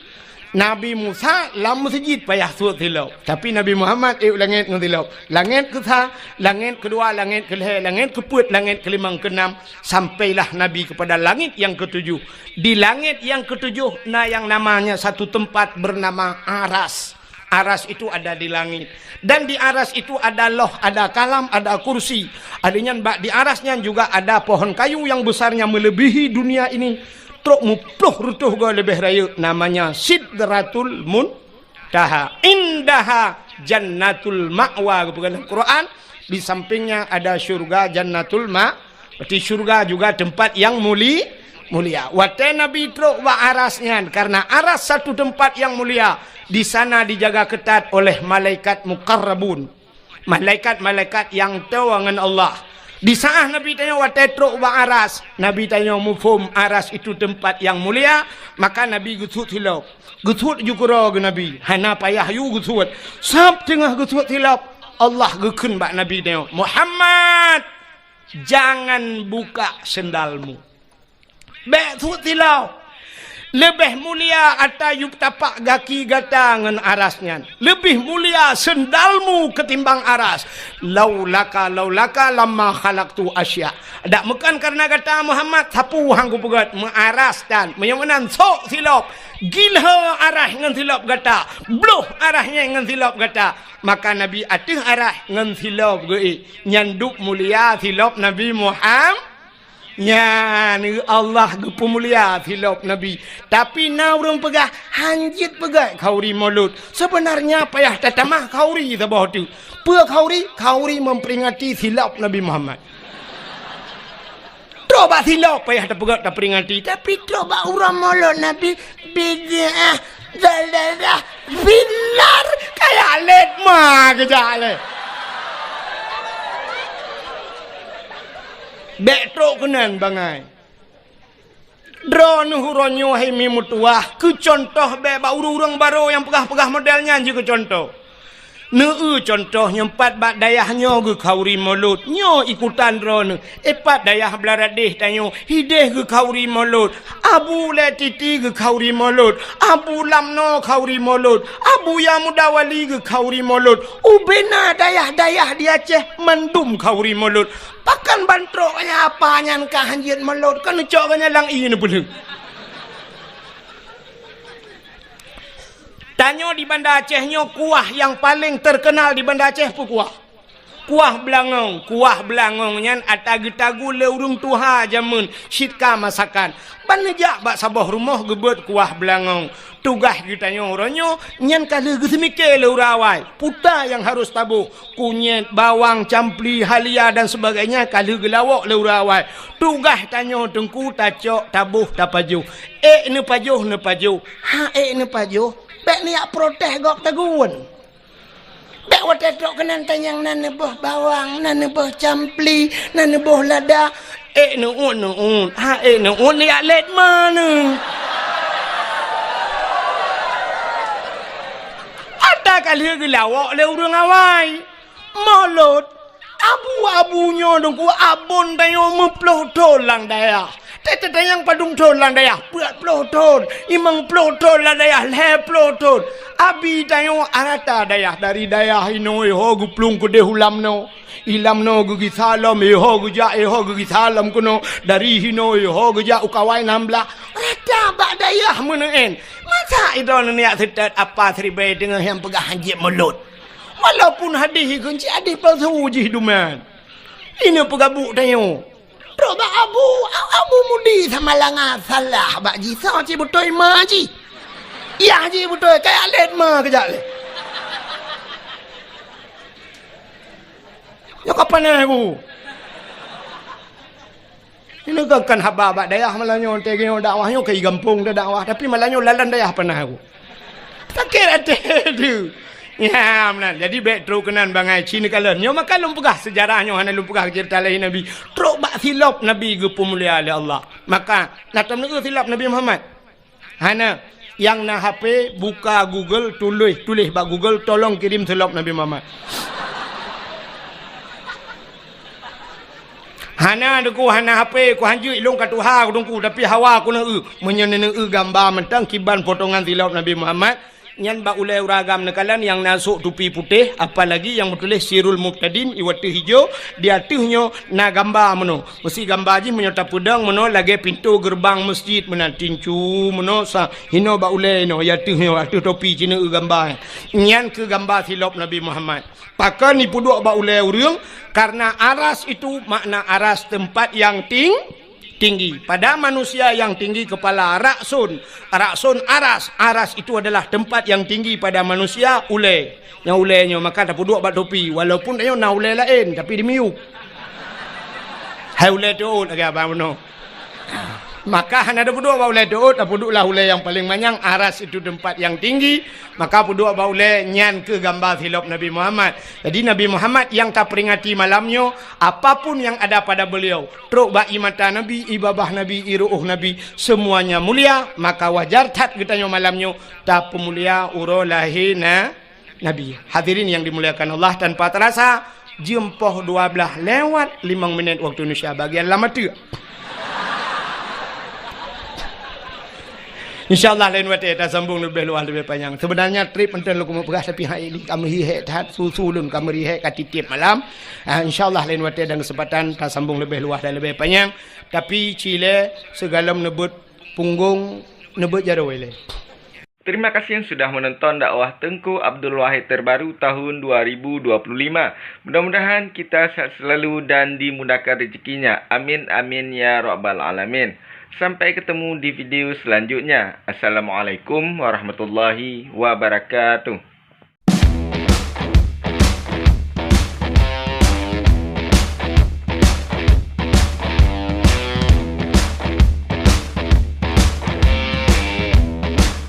Nabi Musa lam meuseujid payah suet silop, tapi Nabi Muhammad ék u langét ngon silop. Langét keusa, langét keudua, langét keulhée, langét keupeuet, langét keulimong, keunam, sampailah Nabi kepada langét nyang keutujoh. Di langét nyang keutujoh na nyang namanya satu tempat bernama Aras. Aras itu ada di langét. Dan di Aras itu ada loh, ada kalam, ada kursi. Adanya bak di Aras nyan juga ada pohon kayu yang besarnya melebihi dunia ini. Trok muploh reutôh goe leubeh rayeuk, namanya Sidratul Muntaha. Indaha Jannatul Ma'wa, geupeugah lam Quran, di sampingnya ada syurga Jannatul Ma-, berarti syurga juga tempat yang muli-, mulia. Watée Nabi trok bak Aras nyan, karena Aras satu tempat yang mulia, di sana dijaga ketat oleh malaikat muqarrabun. Malaikat-malaikat nyang toe ngon Allah. Di saat Nabi tanyoe watée trok bak Aras, Nabi tanyoe muphom Aras itu tempat yang mulia, maka Nabi geusuet silop. Geusuet ju keudroe geuh Nabi, hana payah yue geusuet. Sab teungoh geusuet silop, Allah geukheun bak Nabi tanyoe, "Muhammad, jangan buka sendalmu." Bék suet silop. Leubeh mulia ata yub tapak gaki gata ngon Aras nyan. Leubeh mulia sendalmu ketimbang Aras. Laulaka, laulaka lamma khalaqtu asya. Dak meukan karena gata Muhammad, sapeue han kupeugét, meu Aras tan. Meunyoe meunan sok silop. Gilho Aras ngon silop gata. Bloh Aras nyan ngon silop gata. Maka Nabi ateueh Aras ngon silop geuék. Nyan duek mulia silop Nabi Muhammad. Nyan, Allah geupeumulia silop Nabi. Tapi na ureuëng peugah, "Han jeuet peugét khauri Molot." Sebenarnya payah tatamah khauri saboh teuk. Peue khauri? Khauri memperingati silop Nabi Muhammad. Trok bak silop payah tapeugét taperingati, tapi trok bak uroe Molot Nabi, bid'ah, dalalah, binar, kaya lét ma keujak lé. Bék trok keunan bangai. Droeneuh uroe nyoe hai mi meutuwah, keu cuntoh bék bak ureuëng-ureuëng barô nyang peugah-peugah model nyan jikeu cuntoh. Neu-eu cuntoh nyoe pat bak dayah nyoe geukhauri Molot, nyoe ikutan droeneuh. Eh, pat dayah Blaradéh tanyoe, hidéh geukhauri Molot. Abu Lé Titi geukhauri Molot, Abu Lamno khauri Molot, Abuya Mudawali geukhauri Molot. Ubena dayah-dayah di Aceh mandum khauri Molot. Pakon ban trok nyan apa nyan ka han jeuet Molot, ka neucok geuh nyan lam ié neupeulheueh. Tanyoe di Banda Aceh nyoe kuah nyang paleng teukeunal di Banda Aceh peue kuah? Kuah beulangong. Kuah beulangong nyan ata geutagun lé ureuëng tuha jameun cit ka masakan. Ban neujak bak saboh rumoh geubeuet kuah beulangong. Tugaih geutanyoe uroe nyoe nyan ka lheueh geuseumike lé ureuëng awai. Peue nyang harôh taboh? Kunyét, bawang, campli, halia dan sebagainya ka lheueh geulawok lé ureuëng awai. Tugaih tanyoe teungku tacok, taboh, tapajoh. Ék neupajoh, neupajoh. Ha ék neupajoh, bék neujak protes gob tagun. Bék watée trok keunan tanyong na neuboh bawang, na neuboh campli, na neuboh lada. Ék neuôt, neuôt. Ha ék neuôt neujak lét ma neu. Ata ka lheueh geulawok lé ureuëng awai. Molot, abu-abu nyoe teungku, abon tanyoe meuploh thon lam dayah. Teuteutanyong padum thon lam dayah, peuet ploh thon, limong ploh thon lam dayah, lhée ploh thon. Abi tanyoe rata dayah, dari dayah inoe ho geuplueng keudeh u Lamno. I Lamno geugisa lom, iho geujak, iho geugisa lom keunoe. Dari hinoe iho geujak u Kawai nam blah. Rata bak dayah meuneuén. Masa idroeneuh neujak seutôt apa siribée teungoh nyang peugah han jeuet Molot? Walaupun hadih ikheun cit hadih palsu jih duman. Di na peugabuk tanyoe. Trok bak Abu, Abu Mudi Samalanga salah bak jih. Soe cit beutôi ma jih? Yah jih beutôi, kajak lét ma kajak lét. Nyoe ka panéh ku. Ini kan, kan haba bak dayah malam nyoe, teuh nyoe dakwah nyoe ka i gampông teuh dakwah, tapi malam nyoe lalan dayah panéh ku. Sakét até teuh. Ya, meunan. Jadi, bèk trok keunan bangai ci neukalon. Nyoe maka lôn peugah seujarah nyoe, hana lôn peugah ceurita lahé Nabi. Trok bak silop Nabi geupeumulia lé Allah. Maka, na tom neueu silop Nabi Muhammad? Hana. Nyang na H P, buka Google, tuléh, tuléh bak Google, "Tolong kirim silop Nabi Muhammad." Hana, Teungku, hana H P, ku hanjeuet lôn ka tuha, ku Teungku, tapi hawa ku neueu. Meunyoe neueu gamba mantong kiban potongan silop Nabi Muhammad, nyan bak ulèe ureueng agam neukalon nyang na sôk tupi putéh, apalagi nyang meutuléh Sirul Mubtadin, iwat teuh ijo, di ateueh nyoe na gamba meunoe. Meusi gamba jih meunyoe tapeudong meunoe lagèe pintoe geureubang meuseujid meunan, tincu meunoe sa, hinoe bak ulèe inoe, i ateueh nyoe, ateueh topi cit neueu gamba. Nyan keuh gamba silop Nabi Muhammad. Pakon ipeuduek bak ulèe ureueng? Karena aras itu makna aras tempat yang ting-, tinggi. Pada manusia yang tinggi kepala, ra'sun. Ra'sun aras. Aras itu adalah tempat yang tinggi pada manusia, ulèe. Nyang ulèe nyoe maka tapeuduek bak topi. Walaupun nyoe na ulèe laén, tapi di miyueb. Hai ulèe teuôt lagèe abang bunoe. Maka hana tapeuduek bak ulèe teuôt, tapeuduek lah ulèe nyang paleng manyang, aras itu tempat yang tinggi, maka peuduek bak ulèe nyan keuh gamba silop Nabi Muhammad. Jadi Nabi Muhammad nyang taperingati malam nyoe, apapun yang ada pada beliau, trok bak ié mata Nabi, ié babah Nabi, ié ru'uh Nabi, semuanya mulia, maka wajar that geutanyoe malam nyoe tapeumulia uroe lahé na-, Nabi. Hadirin yang dimuliakan Allah, tanpa terasa, jeuem poh dua blaih lewat limong minét waktu Indonesia bagian lam ateueh. Insya Allah lain watèe tasambong leubeh luwah leubeh panyang. Sebenarnya trip mantong lôn keumeung peugah, tapi hai lôn ka meurihek that, susu lôn ka meurihek ka tiep-tiep malam. Ah, insya Allah lain watèe dan kesempatan tasambong leubeh luwah dan leubeh panyang. Tapi ci lé sigohlom neubeuet punggong, neubeuet jaroe lé. Terima kasih yang sudah menonton dakwah Teungku Abdul Wahid terbaru tahun dua ribu dua puluh lima. Mudah-mudahan kita sehat selalu dan dimudahkan rezekinya. Amin, amin, ya rabbal alamin. Sampai ketemu di video selanjutnya. Assalamualaikum warahmatullahi wabarakatuh.